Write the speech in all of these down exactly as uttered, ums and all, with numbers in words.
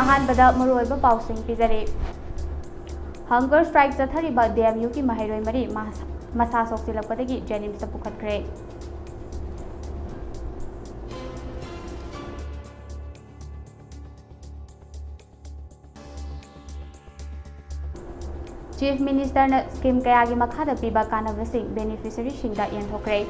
ꯑꯍꯥꯟꯕꯗ ꯃꯔꯨꯑꯣꯏꯕ ꯄꯥꯎꯁꯤꯡ ꯄꯤꯖꯔꯤ꯫ Hunger strike ꯆꯠꯊꯔꯤꯕ D M U ꯒꯤ ꯃꯍꯩꯔꯣꯏ ꯃꯔꯤ ꯃꯁꯥ ꯁꯣꯛꯆꯤꯜꯂꯛꯄꯗꯒꯤ JNIMS ꯇ ꯄꯨꯈꯠꯈ꯭ꯔꯦ꯫ Chief Minister ꯅ scheme ꯀꯌꯥꯒꯤ ꯃꯈꯥꯗ ꯄꯤꯕ ꯀꯥꯟꯅꯕꯁꯤꯡ beneficiary ꯁꯤꯡꯗ ꯌꯦꯟꯊꯣꯛꯈ꯭ꯔꯦ꯫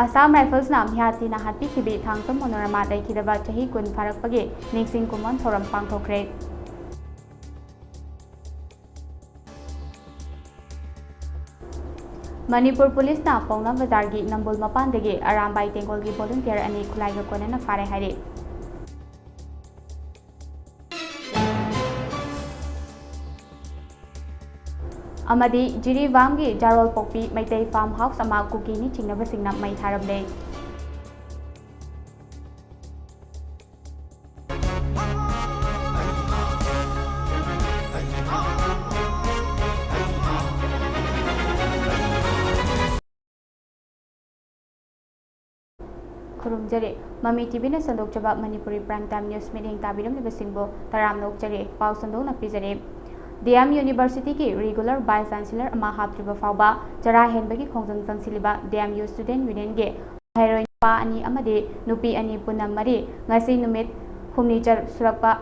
Assam Rifles ꯅ ꯃꯤꯍꯥꯠ ꯊꯤꯅ ꯍꯥꯠꯄꯤꯈꯤꯕꯤ ꯊꯥꯡꯖꯝ ꯃꯣꯅꯣꯔꯃꯥ ꯂꯩꯈꯤꯗꯕ ꯆꯍꯤ ꯀꯨꯟ ꯐꯥꯔꯛꯄꯒꯤ ꯅꯤꯡꯁꯤꯡ ꯀꯨꯝꯑꯣꯟ ꯊꯧꯔꯝ ꯄꯥꯡꯊꯣꯛꯈ꯭ꯔꯦ꯫ ꯃꯅꯤꯄꯨꯔ ꯄꯨꯂꯤꯁꯅ ꯄꯥꯎꯅꯥ ꯕꯖꯥꯔꯒꯤ ꯅꯝꯕꯨꯜ ꯃꯄꯥꯟꯗꯒꯤ ꯑꯔꯥꯝꯕꯥꯏ ꯇꯦꯡꯒꯣꯜꯒꯤ volunteer ꯑꯅꯤ ꯈꯨꯠꯂꯥꯏꯒ ꯀꯣꯟꯅꯅ ꯐꯥꯔꯦ ꯍꯥꯏꯔꯤ꯫ ꯑꯃꯗꯤ ꯖꯤꯔꯤꯕꯥꯝꯒꯤ ꯖꯥꯔꯣꯜꯄꯣꯛꯄꯤ ꯃꯩꯇꯩ farm house ꯑꯃ ꯀꯨꯀꯤ ꯅꯤꯡ ꯆꯤꯡꯅꯕꯁꯤꯡꯅ ꯃꯩ ꯊꯥꯔꯝꯂꯦ꯫ ꯈꯨꯔꯨꯝꯖꯔꯤ꯫ ꯃꯃꯤ ꯇꯤꯚꯤꯅ ꯁꯟꯗꯣꯛꯆꯕ ꯃꯅꯤꯄꯨꯔꯤ prime time news ꯃꯤꯠꯌꯦꯡ ꯇꯥꯕꯤꯔꯝꯂꯤꯕꯁꯤꯡꯕꯨ ꯇꯔꯥꯝꯅ ꯑꯣꯛꯆꯔꯤ꯫ ꯄꯥꯎ ꯁꯟꯗꯣꯛꯅ ꯄꯤꯖꯔꯤ꯫ D M University ꯒꯤ regular vice chancellor ꯑꯃ ꯍꯥꯞꯇ꯭ꯔꯤꯕ ꯐꯥꯎꯕ ꯆꯔꯥ ꯍꯦꯟꯕꯒꯤ ꯈꯣꯡꯖꯪ ꯆꯪꯁꯤꯜꯂꯤꯕ D M U Student Union ꯒꯤ ꯃꯍꯩꯔꯣꯏ ꯅꯨꯄꯥ ꯑꯅꯤ ꯑꯃꯗꯤ ꯅꯨꯄꯤ ꯑꯅꯤ ꯄꯨꯟꯅ ꯃꯔꯤ ꯉꯁꯤ ꯅꯨꯃꯤꯠ ꯍꯨꯝꯅꯤ ꯆꯔ-, ꯁꯨꯔꯛꯄ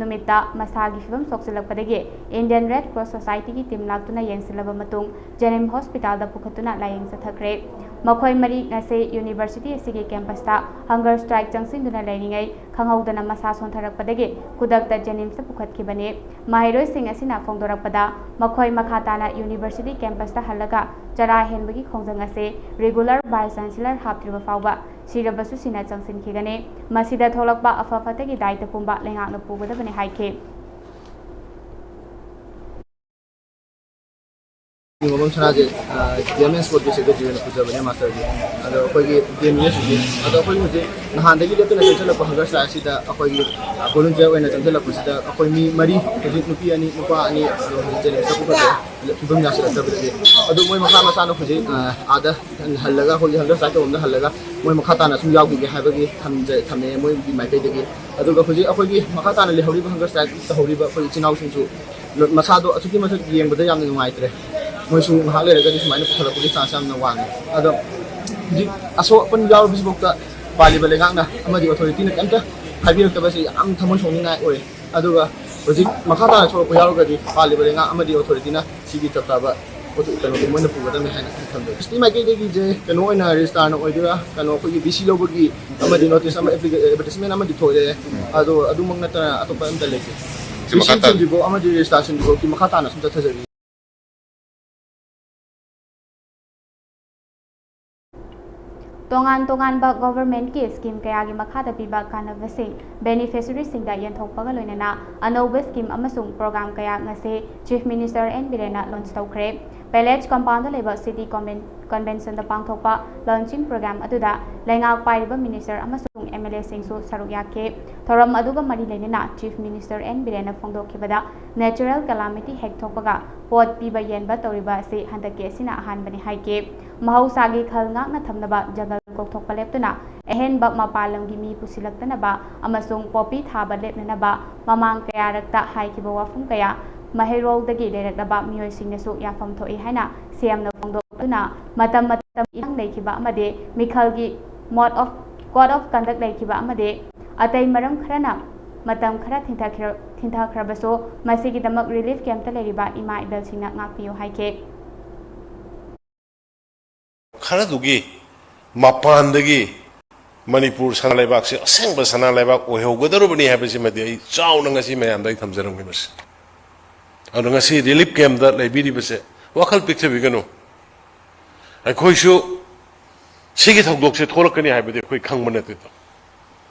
ꯅꯨꯃꯤꯠꯇ ꯃꯁꯥꯒꯤ ꯐꯤꯕꯝ ꯁꯣꯛꯆꯤꯜꯂꯛꯄꯗꯒꯤ Indian Red Cross Society ꯒꯤ team ꯂꯥꯛꯇꯨꯅ ꯌꯦꯡꯁꯤꯜꯂꯕ ꯃꯇꯨꯡ JNIMS hospital ꯗ ꯄꯨꯈꯠꯇꯨꯅ ꯂꯥꯌꯦꯡ ꯆꯠꯊꯈ꯭ꯔꯦ꯫ ꯃꯈꯣꯏ ꯃꯔꯤ ꯉꯁꯤ university ꯑꯁꯤꯒꯤ campus ꯇ hunger strike ꯆꯪꯁꯤꯟꯗꯨꯅ ꯂꯩꯔꯤꯉꯩ ꯈꯪꯍꯧꯗꯅ ꯃꯁꯥ ꯁꯣꯟꯊꯔꯛꯄꯗꯒꯤ ꯈꯨꯗꯛꯇ JNIMS ꯇ ꯄꯨꯈꯠꯈꯤꯕꯅꯤ꯫ ꯃꯍꯩꯔꯣꯏꯁꯤꯡ ꯑꯁꯤꯅ ꯐꯣꯡꯗꯣꯔꯛꯄꯗ ꯃꯈꯣꯏ ꯃꯈꯥ ꯇꯥꯅ university campus ꯇ ꯍꯜꯂꯒ ꯆꯔꯥ ꯍꯦꯟꯕꯒꯤ ꯈꯣꯡꯖꯪ ꯑꯁꯤ regular vice chancellor ꯍꯥꯞꯇ꯭ꯔꯤꯕ ꯐꯥꯎꯕ ꯁꯤꯔꯕꯁꯨ ꯁꯤꯅ ꯆꯪꯁꯤꯟꯈꯤꯒꯅꯤ꯫ ꯃꯁꯤꯗ ꯊꯣꯛꯂꯛꯄ ꯑꯐ ꯐꯠꯇꯒꯤ ꯗꯥꯏꯇ ꯄꯨꯝꯕ ꯂꯩꯉꯥꯛꯅ ꯄꯨꯒꯗꯕꯅꯤ ꯍꯥꯏꯈꯤ꯫ ꯃꯣꯝ ꯁꯅꯥꯁꯦ ꯗꯤ ꯑꯦꯝ ꯑꯦꯟ ꯁ꯭ꯄꯣꯔꯠꯀꯤ ꯁꯦꯀ꯭ꯔꯦꯇꯔꯤ ꯑꯣꯏꯅ ꯄꯨꯖꯕꯅꯦ ꯃꯥꯁꯇꯔꯒꯤ꯫ ꯑꯗꯣ ꯑꯩꯈꯣꯏꯒꯤ ꯗꯤ ꯑꯦꯝ ꯌꯨ ꯑꯦꯁ ꯁꯤꯒꯤ, ꯑꯗꯣ ꯑꯩꯈꯣꯏ ꯍꯧꯖꯤꯛ ꯅꯍꯥꯟꯗꯒꯤ ꯂꯦꯞꯇꯅ ꯆꯦꯟꯁꯤꯜꯂꯛꯄ ꯍꯪꯒꯔ ꯁ꯭ꯇ꯭ꯔꯥꯏꯛ ꯑꯁꯤꯗ ꯑꯩꯈꯣꯏꯒꯤ ꯚꯣꯂꯨꯟꯇꯤꯌꯔ ꯑꯣꯏꯅ ꯆꯦꯟꯁꯤꯜꯂꯛꯄꯁꯤꯗ ꯑꯩꯈꯣꯏ ꯃꯤ ꯃꯔꯤ, ꯍꯧꯖꯤꯛ ꯅꯨꯄꯤ ꯑꯅꯤ, ꯅꯨꯄꯥ ꯑꯅꯤ, ꯑꯗꯣ ꯍꯧꯖꯤꯛ ꯖꯦꯅꯤꯝꯁꯇ ꯄꯨꯈꯠꯂꯦ꯫ ꯐꯤꯕꯝ ꯌꯥꯁꯤꯜꯂꯛꯇꯕꯗꯒꯤ꯫ ꯑꯗꯨ ꯃꯣꯏ ꯃꯈꯥ ꯃꯁꯥꯅ ꯍꯧꯖꯤꯛ, ꯑ, ꯑꯥꯗ ꯍꯜꯂꯒ, ꯑꯩꯈꯣꯏꯒꯤ ꯍꯪꯒꯔ ꯁ꯭ꯇ꯭ꯔꯥꯏꯛ ꯇꯧꯐꯝꯗ ꯍꯜꯂꯒ ꯃꯣꯏ ꯃꯈꯥ ꯇꯥꯅ ꯁꯨꯝ ꯌꯥꯎꯈꯤꯒꯦ ꯍꯥꯏꯕꯒꯤ ꯊꯝꯖ-, ꯊꯝꯃꯦ ꯃꯣꯏꯒꯤ ꯃꯥꯏꯀꯩꯗꯒꯤ꯫ ꯑꯗꯨꯒ ꯍꯧꯖꯤꯛ ꯑꯩꯈꯣꯏꯒꯤ ꯃꯈꯥ ꯇꯥꯅ ꯂꯩꯍꯧꯔꯤꯕ ꯍꯪꯒꯔ ꯁ꯭ꯇ꯭ꯔꯥꯏꯛ ꯇꯧꯍꯧꯔꯤꯕ ꯑꯩꯈꯣꯏ ꯏꯆꯤꯟ ꯏꯅꯥꯎꯁꯤꯡꯁꯨ ꯃꯁꯥꯗꯣ ꯑꯁꯨꯛꯀꯤ ꯃꯊꯛ ꯌꯦꯡꯕꯗ ꯌꯥꯝꯅ ꯅꯨꯡꯉꯥꯏꯇ꯭ꯔꯦ꯫ ꯃꯣꯏꯁꯨ ꯉꯥꯏꯍꯥꯛ ꯂꯩꯔꯒꯗꯤ ꯁꯨꯃꯥꯏꯅ ꯄꯨꯈꯠꯂꯛꯄꯒꯤ ꯆꯥꯟꯁ ꯌꯥꯝꯅ ꯋꯥꯡꯉꯤ꯫ ꯑꯗꯣ ꯍꯧꯖꯤꯛ ꯑꯁꯣꯛ ꯑꯄꯟ ꯌꯥꯎꯔꯕꯁꯤꯐꯥꯎꯗ ꯄꯥꯜꯂꯤꯕ ꯂꯩꯉꯥꯛꯅ ꯑꯃꯗꯤ ꯑꯣꯊꯣꯔꯤꯇꯤꯅ ꯀꯩꯝꯇ ꯍꯥꯏꯕꯤꯔꯛꯇꯕꯁꯤ ꯌꯥꯝ ꯊꯃꯣꯏ ꯁꯣꯛꯅꯤꯡꯉꯥꯏ ꯑꯣꯏ꯫ ꯑꯗꯨꯒ ꯍꯧꯖꯤꯛ ꯃꯈꯥ ꯇꯥꯅ ꯁꯣꯛꯂꯛꯄ ꯌꯥꯎꯔꯒꯗꯤ ꯄꯥꯜꯂꯤꯕ ꯂꯩꯉꯥꯛ ꯑꯃꯗꯤ ꯑꯣꯊꯣꯔꯤꯇꯤꯅ ꯁꯤꯒꯤ ꯆꯞ ꯆꯥꯕ ꯄꯣꯠꯇꯨ ꯀꯩꯅꯣꯗꯨ ꯃꯣꯏꯅ ꯄꯨꯒꯗꯕꯅꯤ ꯍꯥꯏꯅ ꯑꯩ ꯊꯝꯖꯒꯦ꯫ ꯁꯤꯇꯤ ꯃꯥꯏꯀꯩꯗꯒꯤꯁꯦ ꯀꯩꯅꯣ ꯑꯣꯏꯅ ꯔꯦꯖꯤꯁꯇꯥꯔꯅ ꯑꯣꯏꯗꯣꯏꯔꯥ, ꯀꯩꯅꯣ ꯑꯩꯈꯣꯏꯒꯤ ꯕꯤ ꯁꯤ ꯂꯧꯕꯒꯤ ꯑꯃꯗꯤ ꯅꯣꯇꯤꯁ ꯑꯃ, ꯑꯦꯗꯚꯔꯇꯤꯁꯃꯦꯟ ꯑꯃꯗꯤ ꯊꯣꯛꯑꯦ꯫ ꯑꯗꯣ ꯑꯗꯨꯃꯛ ꯅꯠꯇꯅ ꯑꯇꯣꯞꯄ ꯑꯝꯇ ꯂꯩꯇꯦ꯫ ꯁꯤ ꯃꯈꯥ ꯇꯥꯅ ꯁꯤꯟꯕꯤꯕꯣꯛ ꯑꯃꯗꯤ ꯔꯦꯖꯤꯁꯇꯥꯔ ꯁꯤꯟꯕꯤꯕꯣꯛꯀꯤ ꯃꯈꯥ ꯇꯥꯅ ꯁꯨꯝ ꯆꯠꯊꯖꯔꯤ꯫ ꯇꯣꯉꯥꯟ ꯇꯣꯉꯥꯟꯕ ꯒꯣꯚꯔꯟꯃꯦꯟꯠꯀꯤ ꯁ꯭ꯀꯤꯝ ꯀꯌꯥꯒꯤ ꯃꯈꯥꯗ ꯄꯤꯕ ꯀꯥꯟꯅꯕꯁꯤꯡ ꯕꯦꯅꯤꯐꯤꯁꯔꯤꯁꯤꯡꯗ ꯌꯦꯟꯊꯣꯛꯄꯒ ꯂꯣꯏꯅꯅ ꯑꯅꯧꯕ ꯁ꯭ꯀꯤꯝ ꯑꯃꯁꯨꯡ ꯄ꯭ꯔꯣꯒ꯭ꯔꯥꯝ ꯀꯌꯥ ꯉꯁꯤ ꯆꯤꯐ ꯃꯤꯅꯤꯁꯇꯔ ꯑꯦꯟ ꯕꯤꯔꯦꯟꯅ ꯂꯣꯟꯆ ꯇꯧꯈ꯭ꯔꯦ꯫ ꯄꯦꯂꯦꯁ ꯀꯝꯄꯥꯎꯟꯗ ꯂꯩꯕ ꯁꯤꯇꯤ ꯀꯣꯟꯚꯦꯟ-, ꯀꯟꯚꯦꯟꯁꯟꯗ ꯄꯥꯡꯊꯣꯛꯄ ꯂꯣꯟꯆꯤꯡ ꯄ꯭ꯔꯣꯒ꯭ꯔꯥꯝ ꯑꯗꯨꯗ ꯂꯩꯉꯥꯛ ꯄꯥꯏꯔꯤꯕ ꯃꯤꯅꯤꯁꯇꯔ ꯑꯃꯁꯨꯡ ꯑꯦꯝ ꯑꯦꯜ ꯑꯦꯁꯤꯡꯁꯨ ꯁꯔꯨꯛ ꯌꯥꯈꯤ꯫ ꯊꯧꯔꯝ ꯑꯗꯨꯒ ꯃꯔꯤ ꯂꯩꯅꯅ ꯆꯤꯐ ꯃꯤꯅꯤꯁꯇꯔ ꯑꯦꯟ ꯕꯤꯔꯦꯟꯅ ꯐꯣꯡꯗꯣꯛꯈꯤꯕꯗ, ꯅꯦꯆꯔꯦꯜ ꯀꯦꯂꯥꯃꯤꯇꯤ ꯍꯦꯛ ꯊꯣꯛꯄꯒ ꯄꯣꯠ ꯄꯤꯕ ꯌꯦꯟꯕ ꯇꯧꯔꯤꯕ ꯑꯁꯤ ꯍꯟꯗꯛꯀꯤ ꯑꯁꯤꯅ ꯑꯍꯥꯟꯕꯅꯤ ꯍꯥꯏꯈꯤ꯫ ꯃꯍꯧꯁꯥꯒꯤ ꯈꯜ ꯉꯥꯛꯅ ꯊꯝꯅꯕ ꯖꯪꯒꯜ ꯀꯣꯛꯊꯣꯛꯄ ꯂꯦꯞꯇꯨꯅ ꯑꯍꯦꯟꯕ ꯃꯄꯥꯟ ꯂꯝꯒꯤ ꯃꯤ ꯄꯨꯁꯤꯜꯂꯛꯇꯅꯕ ꯑꯃꯁꯨꯡ ꯄꯣꯄꯤ ꯊꯥꯕ ꯂꯦꯞꯅꯅꯕ ꯃꯃꯥꯡ ꯀꯌꯥꯔꯛꯇ ꯍꯥꯏꯈꯤꯕ ꯋꯥꯐꯝ ꯀꯌꯥ ꯃꯍꯩꯔꯣꯜꯗꯒꯤ ꯂꯩꯔꯛꯂꯕ ꯃꯤꯑꯣꯏꯁꯤꯡꯅꯁꯨ ꯌꯥꯐꯝ ꯊꯣꯛꯏ ꯍꯥꯏꯅ ꯁꯤ ꯑꯦꯝꯅ ꯐꯣꯡꯗꯣꯛꯇꯨꯅ, ꯃꯇꯝ ꯃꯇꯝꯒꯤ ꯏꯔꯥꯡ ꯂꯩꯈꯤꯕ ꯑꯃꯗꯤ ꯃꯤꯈꯜꯒꯤ mode of, code of conduct ꯂꯩꯈꯤꯕ ꯑꯃꯗꯤ ꯑꯇꯩ ꯃꯔꯝ ꯈꯔꯅ ꯃꯇꯝ ꯈꯔ ꯊꯤꯟꯊꯈꯤꯔ-, ꯊꯤꯟꯊꯈ꯭ꯔꯕꯁꯨ, ꯃꯁꯤꯒꯤꯗꯃꯛ ꯔꯤꯂꯤꯐ ꯀꯦꯝꯞꯇ ꯂꯩꯔꯤꯕ ꯏꯃꯥ ꯏꯕꯦꯜꯁꯤꯡꯅ ꯉꯥꯛꯄꯤꯌꯨ ꯍꯥꯏꯈꯤ꯫ ꯈꯔꯗꯨꯒꯤ ꯃꯄꯥꯟꯗꯒꯤ ꯃꯅꯤꯄꯨꯔ ꯁꯅꯥ ꯂꯩꯕꯥꯛꯁꯦ ꯑꯁꯦꯡꯕ ꯁꯅꯥ ꯂꯩꯕꯥꯛ ꯑꯣꯏꯍꯧꯒꯗꯧꯔꯕꯅꯤ ꯍꯥꯏꯕꯁꯤꯃꯗꯤ ꯑꯩ ꯆꯥꯎꯅ ꯉꯁꯤ ꯃꯌꯥꯝꯗ ꯑꯩ ꯊꯝꯖꯔꯝꯒꯦ꯫ ꯃꯁꯤ ꯑꯗꯨꯅ ꯉꯁꯤ ꯔꯤꯂꯤꯐ ꯀꯦꯝꯞꯇ ꯂꯩꯕꯤꯔꯤꯕꯁꯦ ꯋꯥꯈꯜ ꯄꯤꯛꯊꯕꯤꯒꯅꯨ꯫ ꯑꯩꯈꯣꯏꯁꯨ ꯁꯤꯒꯤ ꯊꯧꯗꯣꯛꯁꯦ ꯊꯣꯛꯂꯛꯀꯅꯤ ꯍꯥꯏꯕꯗꯤ ꯑꯩꯈꯣꯏ ꯈꯪꯕ ꯅꯠꯇꯦꯗꯣ꯫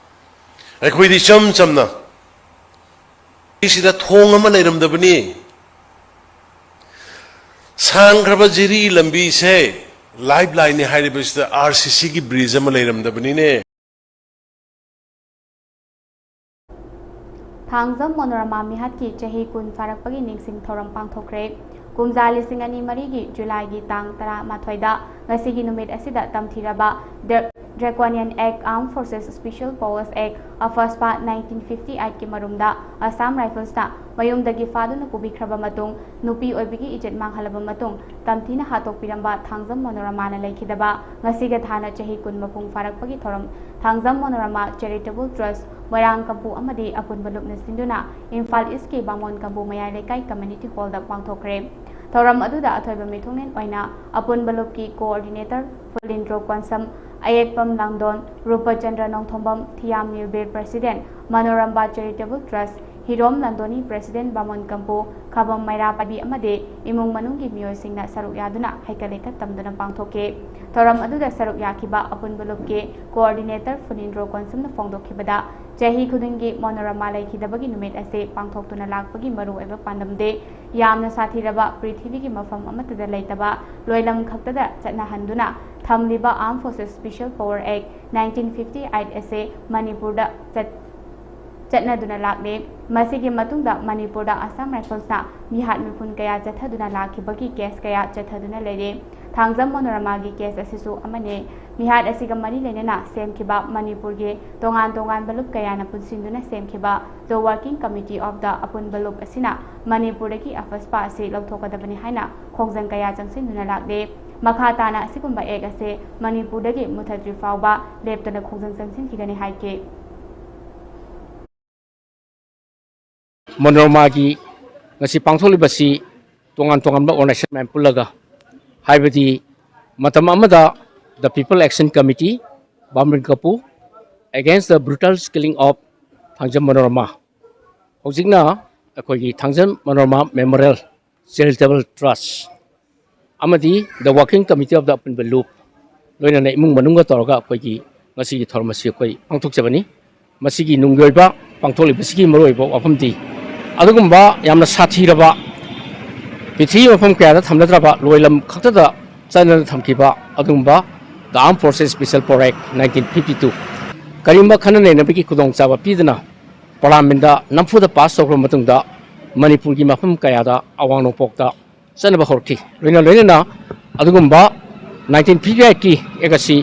ꯑꯩꯈꯣꯏꯗꯤ ꯏꯆꯝ ꯆꯝꯅ ꯁꯤꯗ ꯊꯣꯡ ꯑꯃ ꯂꯩꯔꯝꯗꯕꯅꯤ, ꯁꯥꯡꯈ꯭ꯔꯕ ꯖꯤꯔꯤ ꯂꯝꯕꯤꯁꯦ ꯂꯥꯏꯐ ꯂꯥꯏꯟꯅꯤ ꯍꯥꯏꯔꯤꯕꯁꯤꯗ ꯑꯥꯔ ꯁꯤ ꯁꯤꯒꯤ ꯕ꯭ꯔꯤꯖ ꯑꯃ ꯂꯩꯔꯝꯗꯕꯅꯤꯅꯦ꯫ ꯊꯥꯡꯖꯝ ꯃꯣꯅꯣꯔꯃꯥ ꯃꯤꯍꯥꯠꯀꯤ ꯆꯍꯤ ꯀꯨꯟ ꯐꯥꯔꯛꯄꯒꯤ ꯅꯤꯡꯁꯤꯡ ꯊꯧꯔꯝ ꯄꯥꯡꯊꯣꯛꯈ꯭ꯔꯦ꯫ ꯀꯨꯝꯖꯥ ꯂꯤꯁꯤꯡ ꯑꯅꯤ ꯃꯔꯤꯒꯤ ꯖꯨꯂꯥꯏꯒꯤ ꯇꯥꯡ ꯇꯔꯥꯃꯥꯊꯣꯏꯗ ꯉꯁꯤꯒꯤ ꯅꯨꯃꯤꯠ ꯑꯁꯤꯗ ꯇꯝꯊꯤꯔꯕ ꯗ꯭ꯔꯦꯀꯣꯅꯤꯌꯟ ꯑꯦꯛ, Armed Forces Special Powers Act, ꯑꯐꯁꯄꯥ, nineteen fifty eight ꯀꯤ ꯃꯔꯨꯝꯗ ꯑꯁꯥꯝ ꯔꯥꯏꯐꯜꯁꯅ ꯃꯌꯨꯝꯗꯒꯤ ꯐꯥꯗꯨꯅ ꯄꯨꯕꯤꯈ꯭ꯔꯕ ꯃꯇꯨꯡ, ꯅꯨꯄꯤ ꯑꯣꯏꯕꯒꯤ ꯏꯖꯠ ꯃꯥꯡꯍꯜꯂꯕ ꯃꯇꯨꯡ, ꯇꯝꯊꯤꯅ ꯍꯥꯠꯇꯣꯛꯄꯤꯔꯝꯕ ꯊꯥꯡꯖꯝ ꯃꯣꯅꯣꯔꯃꯥꯅ ꯂꯩꯈꯤꯗꯕ ꯉꯁꯤꯒ ꯊꯥꯅ ꯆꯍꯤ ꯀꯨꯟ ꯃꯄꯨꯡ ꯐꯥꯔꯛꯄꯒꯤ ꯊꯧꯔꯝ ꯊꯥꯡꯖꯝ ꯃꯣꯅꯣꯔꯃꯥ ꯆꯦꯔꯤꯇꯦꯕꯜ ꯇ꯭ꯔꯁ, ꯃꯣꯏꯔꯥꯡ ꯀꯝꯄꯨ ꯑꯃꯗꯤ ꯑꯄꯨꯟꯕ ꯂꯨꯞꯅ ꯁꯤꯟꯗꯨꯅ ꯏꯝꯐꯥꯜ ꯏꯁꯀꯤ ꯕꯥꯃꯣꯟ ꯀꯝꯄꯨ ꯃꯌꯥꯏ ꯂꯩꯀꯥꯏ ꯀꯝꯃ꯭ꯌꯨꯅꯤꯇꯤ ꯍꯣꯜꯗ ꯄꯥꯡꯊꯣꯛꯈ꯭ꯔꯦ꯫ ꯊꯧꯔꯝ ꯑꯗꯨꯗ ꯑꯊꯣꯏꯕ ꯃꯤꯊꯨꯡꯂꯦꯟ ꯑꯣꯏꯅ ꯑꯄꯨꯟꯕ ꯂꯨꯞꯀꯤ coordinator Phulindro Konsam, Ayekpam Langdon, Rupchandra Nongthombam, Thiyam Nilbir, president, Manorama charitable trust, Hirom Landoni, president, Bamon Kampu, ꯈꯥꯕꯝ ꯃꯩꯔꯥ ꯄꯥꯏꯕꯤ ꯑꯃꯗꯤ ꯏꯃꯨꯡ ꯃꯅꯨꯡꯒꯤ ꯃꯤꯑꯣꯏꯁꯤꯡꯅ ꯁꯔꯨꯛ ꯌꯥꯗꯨꯅ ꯍꯩꯀꯠ ꯂꯩꯀꯠ ꯇꯝꯗꯨꯅ ꯄꯥꯡꯊꯣꯛꯈꯤ꯫ ꯊꯧꯔꯝ ꯑꯗꯨꯗ ꯁꯔꯨꯛ ꯌꯥꯈꯤꯕ ꯑꯄꯨꯟꯕ ꯂꯨꯞꯀꯤ ꯀꯣꯑꯣꯔꯗꯤꯅꯦꯇꯔ ꯐꯨꯅꯤꯟꯗ꯭ꯔꯣ ꯀꯣꯟꯁꯝꯅ ꯐꯣꯡꯗꯣꯛꯈꯤꯕꯗ, ꯆꯍꯤ ꯈꯨꯗꯤꯡꯒꯤ ꯃꯣꯅꯣꯔꯃꯥ ꯂꯩꯈꯤꯗꯕꯒꯤ ꯅꯨꯃꯤꯠ ꯑꯁꯤ ꯄꯥꯡꯊꯣꯛꯇꯨꯅ ꯂꯥꯛꯄꯒꯤ ꯃꯔꯨꯑꯣꯏꯕ ꯄꯥꯟꯗꯝꯗꯤ ꯌꯥꯝꯅ ꯁꯥꯊꯤꯔꯕ, ꯄ꯭ꯔꯤꯊꯤꯕꯤꯒꯤ ꯃꯐꯝ ꯑꯃꯠꯇꯗ ꯂꯩꯇꯕ ꯂꯣꯏꯂꯝ ꯈꯛꯇꯗ ꯆꯠꯅꯍꯟꯗꯨꯅ ꯊꯝꯂꯤꯕ Armed Forces Special Power Act nineteen fifty eight ꯑꯁꯤ ꯃꯅꯤꯄꯨꯔꯗ ꯆꯠ-, ꯆꯠꯅꯗꯨꯅ ꯂꯥꯛꯂꯤ꯫ ꯃꯁꯤꯒꯤ ꯃꯇꯨꯡꯗ ꯃꯅꯤꯄꯨꯔꯗ ꯑꯁꯥꯝ ꯔꯥꯏꯐꯜꯁꯅ ꯃꯤꯍꯥꯠ ꯃꯤꯄꯨꯟ ꯀꯌꯥ ꯆꯠꯊꯗꯨꯅ ꯂꯥꯛꯈꯤꯕꯒꯤ ꯀꯦꯁ ꯀꯌꯥ ꯆꯠꯊꯗꯨꯅ ꯂꯩꯔꯤ꯫ ꯊꯥꯡꯖꯝ ꯃꯣꯅꯣꯔꯃꯥꯒꯤ ꯀꯦꯁ ꯑꯁꯤꯁꯨ ꯑꯃꯅꯤ꯫ ꯃꯤꯍꯥꯠ ꯑꯁꯤꯒ ꯃꯔꯤ ꯂꯩꯅꯅ ꯁꯦꯝꯈꯤꯕ ꯃꯅꯤꯄꯨꯔꯒꯤ ꯇꯣꯉꯥꯟ ꯇꯣꯉꯥꯟꯕ ꯂꯨꯞ ꯀꯌꯥꯅ ꯄꯨꯟꯁꯤꯟꯗꯨꯅ ꯁꯦꯝꯈꯤꯕ The Working Committee of the ꯑꯄꯨꯟꯕ ꯂꯨꯞ ꯑꯁꯤꯅ ꯃꯅꯤꯄꯨꯔꯗꯒꯤ ꯑꯐꯁꯄꯥ ꯑꯁꯤ ꯂꯧꯊꯣꯛꯀꯗꯕꯅꯤ ꯍꯥꯏꯅ ꯈꯣꯡꯖꯪ ꯀꯌꯥ ꯆꯪꯁꯤꯟꯗꯨꯅ ꯂꯥꯛꯂꯤ꯫ ꯃꯈꯥ ꯇꯥꯅ ꯑꯁꯤꯒꯨꯝꯕ ꯑꯦꯛ ꯑꯁꯤ ꯃꯅꯤꯄꯨꯔꯗꯒꯤ ꯃꯨꯊꯠꯇ꯭ꯔꯤ ꯐꯥꯎꯕ ꯂꯦꯞꯇꯅ ꯈꯣꯡꯖꯪ ꯆꯪꯁꯤꯟꯈꯤꯒꯅꯤ ꯍꯥꯏꯈꯤ꯫ ꯃꯣꯅꯣꯔꯃꯥꯒꯤ ꯉꯁꯤ ꯄꯥꯡꯊꯣꯛꯂꯤꯕꯁꯤ ꯇꯣꯉꯥꯟ ꯇꯣꯉꯥꯟꯕ ꯑꯣꯔꯒꯅꯥꯏꯖꯦꯁꯟ ꯃꯌꯥꯝ ꯄꯨꯜꯂꯒ, ꯍꯥꯏꯕꯗꯤ ꯃꯇꯝ ꯑꯃꯗ The People Action Committee, ꯕꯥꯃꯟ ꯀꯄꯨ, Against the Brutal Killing of Thangjam ꯃꯣꯅꯣꯔꯃꯥ, ꯍꯧꯖꯤꯛꯅ ꯑꯩꯈꯣꯏꯒꯤ ꯊꯥꯡꯖꯝ ꯃꯣꯅꯣꯔꯃꯥ ꯃꯦꯃꯣꯔꯤꯌꯦꯜ ꯆꯦꯔꯤꯇꯦꯕꯜ ꯇ꯭ꯔꯁ ꯑꯃꯗꯤ The Working Committee of the ꯑꯄꯨꯟꯕ ꯂꯨꯞ, ꯂꯣꯏꯅꯅ ꯏꯃꯨꯡ ꯃꯅꯨꯡꯒ ꯇꯧꯔꯒ ꯑꯩꯈꯣꯏꯒꯤ ꯉꯁꯤꯒꯤ ꯊꯧꯔꯝ ꯑꯁꯤ ꯑꯩꯈꯣꯏ ꯄꯥꯡꯊꯣꯛꯆꯕꯅꯤ꯫ ꯃꯁꯤꯒꯤ ꯅꯨꯡꯒꯤ ꯑꯣꯏꯕ ꯄꯥꯡꯊꯣꯛꯂꯤꯕꯁꯤꯒꯤ ꯃꯔꯨꯑꯣꯏꯕ ꯋꯥꯐꯝꯗꯤ, ꯑꯗꯨꯒꯨꯝꯕ ꯌꯥꯝꯅ ꯁꯥꯊꯤꯔꯕ ꯄ꯭ꯔꯤꯊꯤꯕꯤ ꯃꯐꯝ ꯀꯌꯥꯗ ꯊꯝꯅꯗ꯭ꯔꯕ ꯂꯣꯏꯂꯝ ꯈꯛꯇꯗ ꯆꯠꯅꯅ ꯊꯝꯈꯤꯕ ꯑꯗꯨꯒꯨꯝꯕ The Armed Forces Special Power Act nineteen fifty two, ꯀꯔꯤꯒꯨꯝꯕ ꯈꯟꯅ ꯅꯩꯅꯕꯒꯤ ꯈꯨꯗꯣꯡꯆꯥꯕ ꯄꯤꯗꯅ ꯄꯥꯔꯂꯤꯌꯥꯃꯦꯟꯗ ꯅꯝꯐꯨꯗ ꯄꯥꯁ ꯇꯧꯈ꯭ꯔꯕ ꯃꯇꯨꯡꯗ ꯃꯅꯤꯄꯨꯔꯒꯤ ꯃꯐꯝ ꯀꯌꯥꯗ ꯑꯋꯥꯡ ꯅꯣꯡꯄꯣꯛꯇ ꯆꯠꯅꯕ ꯍꯧꯔꯛꯈꯤ꯫ ꯂꯣꯏꯅ ꯂꯣꯏꯅꯅ ꯑꯗꯨꯒꯨꯝꯕ nineteen fifty eight ꯀꯤ ꯑꯦꯛ ꯑꯁꯤ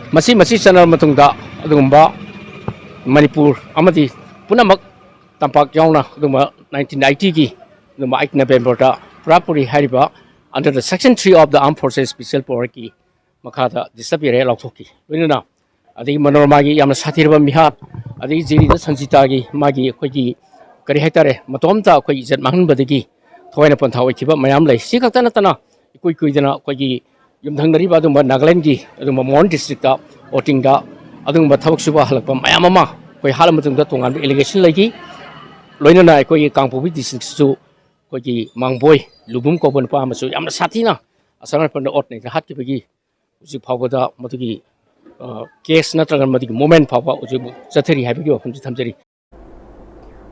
ꯃꯁꯤ ꯃꯁꯤ ꯆꯠꯅꯔꯕ ꯃꯇꯨꯡꯗ ꯑꯗꯨꯒꯨꯝꯕ ꯃꯅꯤꯄꯨꯔ ꯑꯃꯗꯤ ꯄꯨꯝꯅꯃꯛ ꯇꯝꯄꯥꯛ ꯌꯥꯎꯅ ꯑꯗꯨꯒꯨꯝꯕ nineteen ninety ꯒꯤ ꯑꯗꯨꯒꯨꯝꯕ eight November ꯗ ꯄꯨꯔꯥꯄꯨꯔꯤ ꯍꯥꯏꯔꯤꯕ under the section three of the Armed Forces Special Power ꯀꯤ ꯃꯈꯥꯗ ꯗꯤꯁꯇꯔꯕ ꯑꯦꯔꯤꯌꯥ ꯂꯥꯎꯊꯣꯛꯈꯤ꯫ ꯂꯣꯏꯅꯅ ꯑꯗꯒꯤ ꯃꯅꯣꯔꯃꯥꯒꯤ ꯌꯥꯝꯅ ꯁꯥꯊꯤꯔꯕ ꯃꯤꯍꯥꯠ, ꯑꯗꯒꯤ ꯖꯤꯔꯤꯗ ꯁꯟꯖꯤꯇꯥꯒꯤ ꯃꯥꯒꯤ ꯑꯩꯈꯣꯏꯒꯤ ꯀꯔꯤ ꯍꯥꯏꯇꯥꯔꯦ, ꯃꯇꯣꯝꯇ ꯑꯩꯈꯣꯏ ꯏꯖꯠ ꯃꯥꯡꯍꯟꯕꯗꯒꯤ ꯊꯋꯥꯏꯅ ꯄꯣꯟꯊꯥ ꯑꯣꯏꯈꯤꯕ ꯃꯌꯥꯝ ꯂꯩ꯫ ꯁꯤ ꯈꯛꯇ ꯅꯠꯇꯅ ꯏꯀꯨꯏ ꯀꯨꯏꯗꯅ ꯑꯩꯈꯣꯏꯒꯤ ꯌꯨꯝꯊꯪꯅꯔꯤꯕ ꯑꯗꯨꯒꯨꯝꯕ ꯅꯥꯒꯥꯂꯦꯟꯒꯤ ꯑꯗꯨꯒꯨꯝꯕ ꯃꯣꯟ ꯗꯤꯁꯇ꯭ꯔꯤꯛꯇ ꯋꯣꯇꯤꯡꯗ ꯑꯗꯨꯒꯨꯝꯕ ꯊꯕꯛ ꯁꯨꯕ ꯍꯜꯂꯛꯄ ꯃꯌꯥꯝ ꯑꯃ ꯑꯩꯈꯣꯏ ꯍꯥꯠꯂ ꯃꯇꯨꯡꯗ ꯇꯣꯉꯥꯟꯕ ꯑꯦꯂꯤꯒꯦꯁꯟ ꯂꯩꯈꯤ꯫ ꯂꯣꯏꯅꯅ ꯑꯩꯈꯣꯏꯒꯤ ꯀꯥꯡꯄꯣꯛꯄꯤ ꯗꯤꯁꯇ꯭ꯔꯤꯛꯁꯤꯁꯨ ꯑꯩꯈꯣꯏꯒꯤ ꯃꯥꯡꯕꯣꯏ ꯂꯨꯕꯨꯝ ꯀꯧꯕ ꯅꯨꯄꯥ ꯑꯃꯁꯨ ꯌꯥꯝꯅ ꯁꯥꯊꯤꯅ ꯑꯁꯥꯝ ꯔꯥꯏꯐꯜꯅ ꯑꯣꯠ ꯅꯩꯅ ꯍꯥꯠꯈꯤꯕꯒꯤ ꯍꯧꯖꯤꯛ ꯐꯥꯎꯕꯗ ꯃꯗꯨꯒꯤ ꯀꯦꯁ ꯅꯠꯇ꯭ꯔꯒ ꯃꯗꯨꯒꯤ ꯃꯨꯞꯃꯦꯟ ꯐꯥꯎꯕ ꯍꯧꯖꯤꯛ ꯆꯠꯊꯔꯤ ꯍꯥꯏꯕꯒꯤ ꯋꯥꯐꯝꯁꯤ ꯊꯝꯖꯔꯤ꯫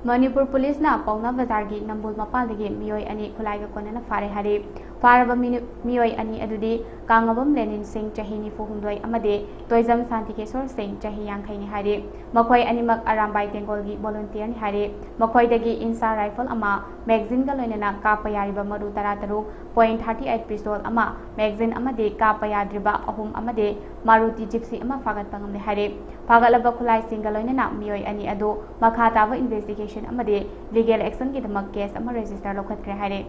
ꯃꯅꯤꯄꯨꯔ ꯄꯨꯂꯤꯁꯅ ꯄꯥꯎꯅꯥ ꯕꯖꯥꯔꯒꯤ ꯅꯝꯕꯨꯜ ꯃꯄꯥꯜꯗꯒꯤ ꯃꯤꯑꯣꯏ ꯑꯅꯤ ꯈꯨꯠꯂꯥꯏꯒ ꯀꯣꯟꯅꯅ ꯐꯥꯔꯦ ꯍꯥꯏꯔꯤ꯫ ꯐꯥꯔꯕ ꯃꯤꯅꯨ-, ꯃꯤꯑꯣꯏ ꯑꯅꯤ ꯑꯗꯨꯗꯤ ꯀꯥꯡꯉꯕꯝ ꯂꯦꯅꯤꯟ ꯁꯤꯡ, ꯆꯍꯤ ꯅꯤꯐꯨ ꯍꯨꯝꯗꯣꯏ, ꯑꯃꯗꯤ ꯇꯣꯏꯖꯝ ꯁꯥꯟꯇꯤꯀꯦꯁꯣꯔ ꯁꯤꯡ, ꯆꯍꯤ ꯌꯥꯡꯈꯩꯅꯤ ꯍꯥꯏꯔꯤ꯫ ꯃꯈꯣꯏ ꯑꯅꯤꯃꯛ ꯑꯔꯥꯝꯕꯥꯏ ꯇꯦꯡꯒꯣꯜꯒꯤ ꯚꯣꯂꯨꯟꯇꯤꯌꯔꯅꯤ ꯍꯥꯏꯔꯤ꯫ ꯃꯈꯣꯏꯗꯒꯤ ꯏꯟꯁꯥ ꯔꯥꯏꯐꯜ ꯑꯃ, ꯃꯦꯒꯖꯤꯟꯒ ꯂꯣꯏꯅꯅ ꯀꯥꯞꯄ ꯌꯥꯔꯤꯕ ꯃꯔꯨ ꯇꯔꯥꯇꯔꯨꯛ, point thirty eight pistol ꯑꯃ, ꯃꯦꯒꯖꯤꯟ ꯑꯃꯗꯤ ꯀꯥꯞꯄ ꯌꯥꯗ꯭ꯔꯤꯕ ꯑꯍꯨꯝ ꯑꯃꯗꯤ ꯃꯥꯔꯨꯇꯤ ꯖꯤꯞꯁꯤ ꯑꯃ ꯐꯥꯒꯠꯄ ꯉꯝꯂꯦ ꯍꯥꯏꯔꯤ꯫ ꯐꯥꯒꯠꯂꯕ ꯈꯨꯠꯂꯥꯏꯁꯤꯡꯒ ꯂꯣꯏꯅꯅ ꯃꯤꯑꯣꯏ ꯑꯅꯤ ꯑꯗꯨ ꯃꯈꯥ ꯇꯥꯕ ꯏꯟꯚꯦꯁꯇꯤꯒꯦꯁꯟ ꯑꯃꯗꯤ ꯂꯤꯒꯦꯜ ꯑꯦꯛꯁꯟꯒꯤꯗꯃꯛ ꯀꯦꯁ ꯑꯃ ꯔꯦꯖꯤꯁꯇꯔ ꯂꯧꯈꯠꯈ꯭ꯔꯦ ꯍꯥꯏꯔꯤ꯫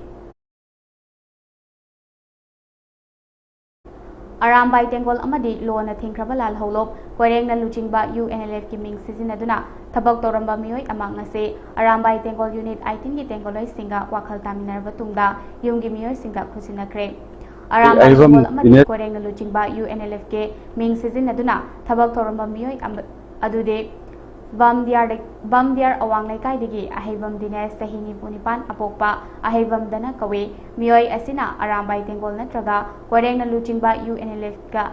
ꯑꯔꯥꯝꯕꯥꯏ ꯇꯦꯡꯒꯣꯜ ꯑꯃꯗꯤ ꯂꯣꯅ ꯊꯤꯡꯈ꯭ꯔꯕ ꯂꯥꯜꯍꯧꯂꯨꯞ ꯀꯣꯏꯔꯦꯡꯅ ꯂꯨꯆꯤꯡꯕ ꯌꯨ ꯑꯦꯟ ꯑꯦꯜ ꯑꯦꯐꯀꯤ ꯃꯤꯡ ꯁꯤꯖꯤꯟꯅꯗꯨꯅ ꯊꯕꯛ ꯇꯧꯔꯝꯕ ꯃꯤꯑꯣꯏ ꯑꯃ ꯉꯁꯤ ꯑꯔꯥꯝꯕꯥꯏ ꯇꯦꯡꯒꯣꯜ ꯌꯨꯅꯤꯠ ꯑꯩꯠꯇꯤꯟꯒꯤ ꯇꯦꯡꯒꯣꯜꯂꯣꯏꯁꯤꯡꯒ ꯋꯥꯈꯜ ꯇꯥꯃꯤꯟꯅꯔꯕ ꯇꯨꯡꯗ ꯌꯨꯝꯒꯤ ꯃꯤꯑꯣꯏꯁꯤꯡꯗ ꯈꯨꯠꯁꯤꯟꯅꯈ꯭ꯔꯦ꯫ ꯑꯔꯥꯝꯕꯥꯏ ꯑꯔꯤꯕꯝ ꯇꯦꯡꯒꯣꯜ ꯑꯃꯗꯤ ꯌꯨꯅꯤꯠ ꯀꯣꯏꯔꯦꯡꯅ ꯂꯨꯆꯤꯡꯕ ꯌꯨ ꯑꯦꯟ ꯑꯦꯜ ꯑꯦꯐꯀꯤ ꯃꯤꯡ ꯁꯤꯖꯤꯟꯅꯗꯨꯅ ꯊꯕꯛ ꯇꯧꯔꯝꯕ ꯃꯤꯑꯣꯏ ꯑꯃ ꯑꯗꯨꯗꯤ ꯕꯥꯝꯗꯤꯌꯥꯔꯗ-, ꯕꯥꯝꯗꯤꯌꯥꯔ ꯑꯋꯥꯡ ꯂꯩꯀꯥꯏꯗꯒꯤ ꯑꯍꯩꯕꯝ ꯗꯤꯅꯦꯁ, ꯆꯍꯤ ꯅꯤꯐꯨ ꯅꯤꯄꯥꯟ, ꯑꯄꯣꯛꯄ ꯑꯍꯩꯕꯝꯗꯅ ꯀꯧꯏ꯫ ꯃꯤꯑꯣꯏ ꯑꯁꯤꯅ ꯑꯔꯥꯝꯕꯥꯏ ꯇꯦꯡꯒꯣꯜ ꯅꯠꯇ꯭ꯔꯒ ꯀꯣꯏꯔꯦꯡꯅ ꯂꯨꯆꯤꯡꯕ ꯌꯨ ꯑꯦꯟ ꯑꯦꯜ ꯑꯦꯐꯀ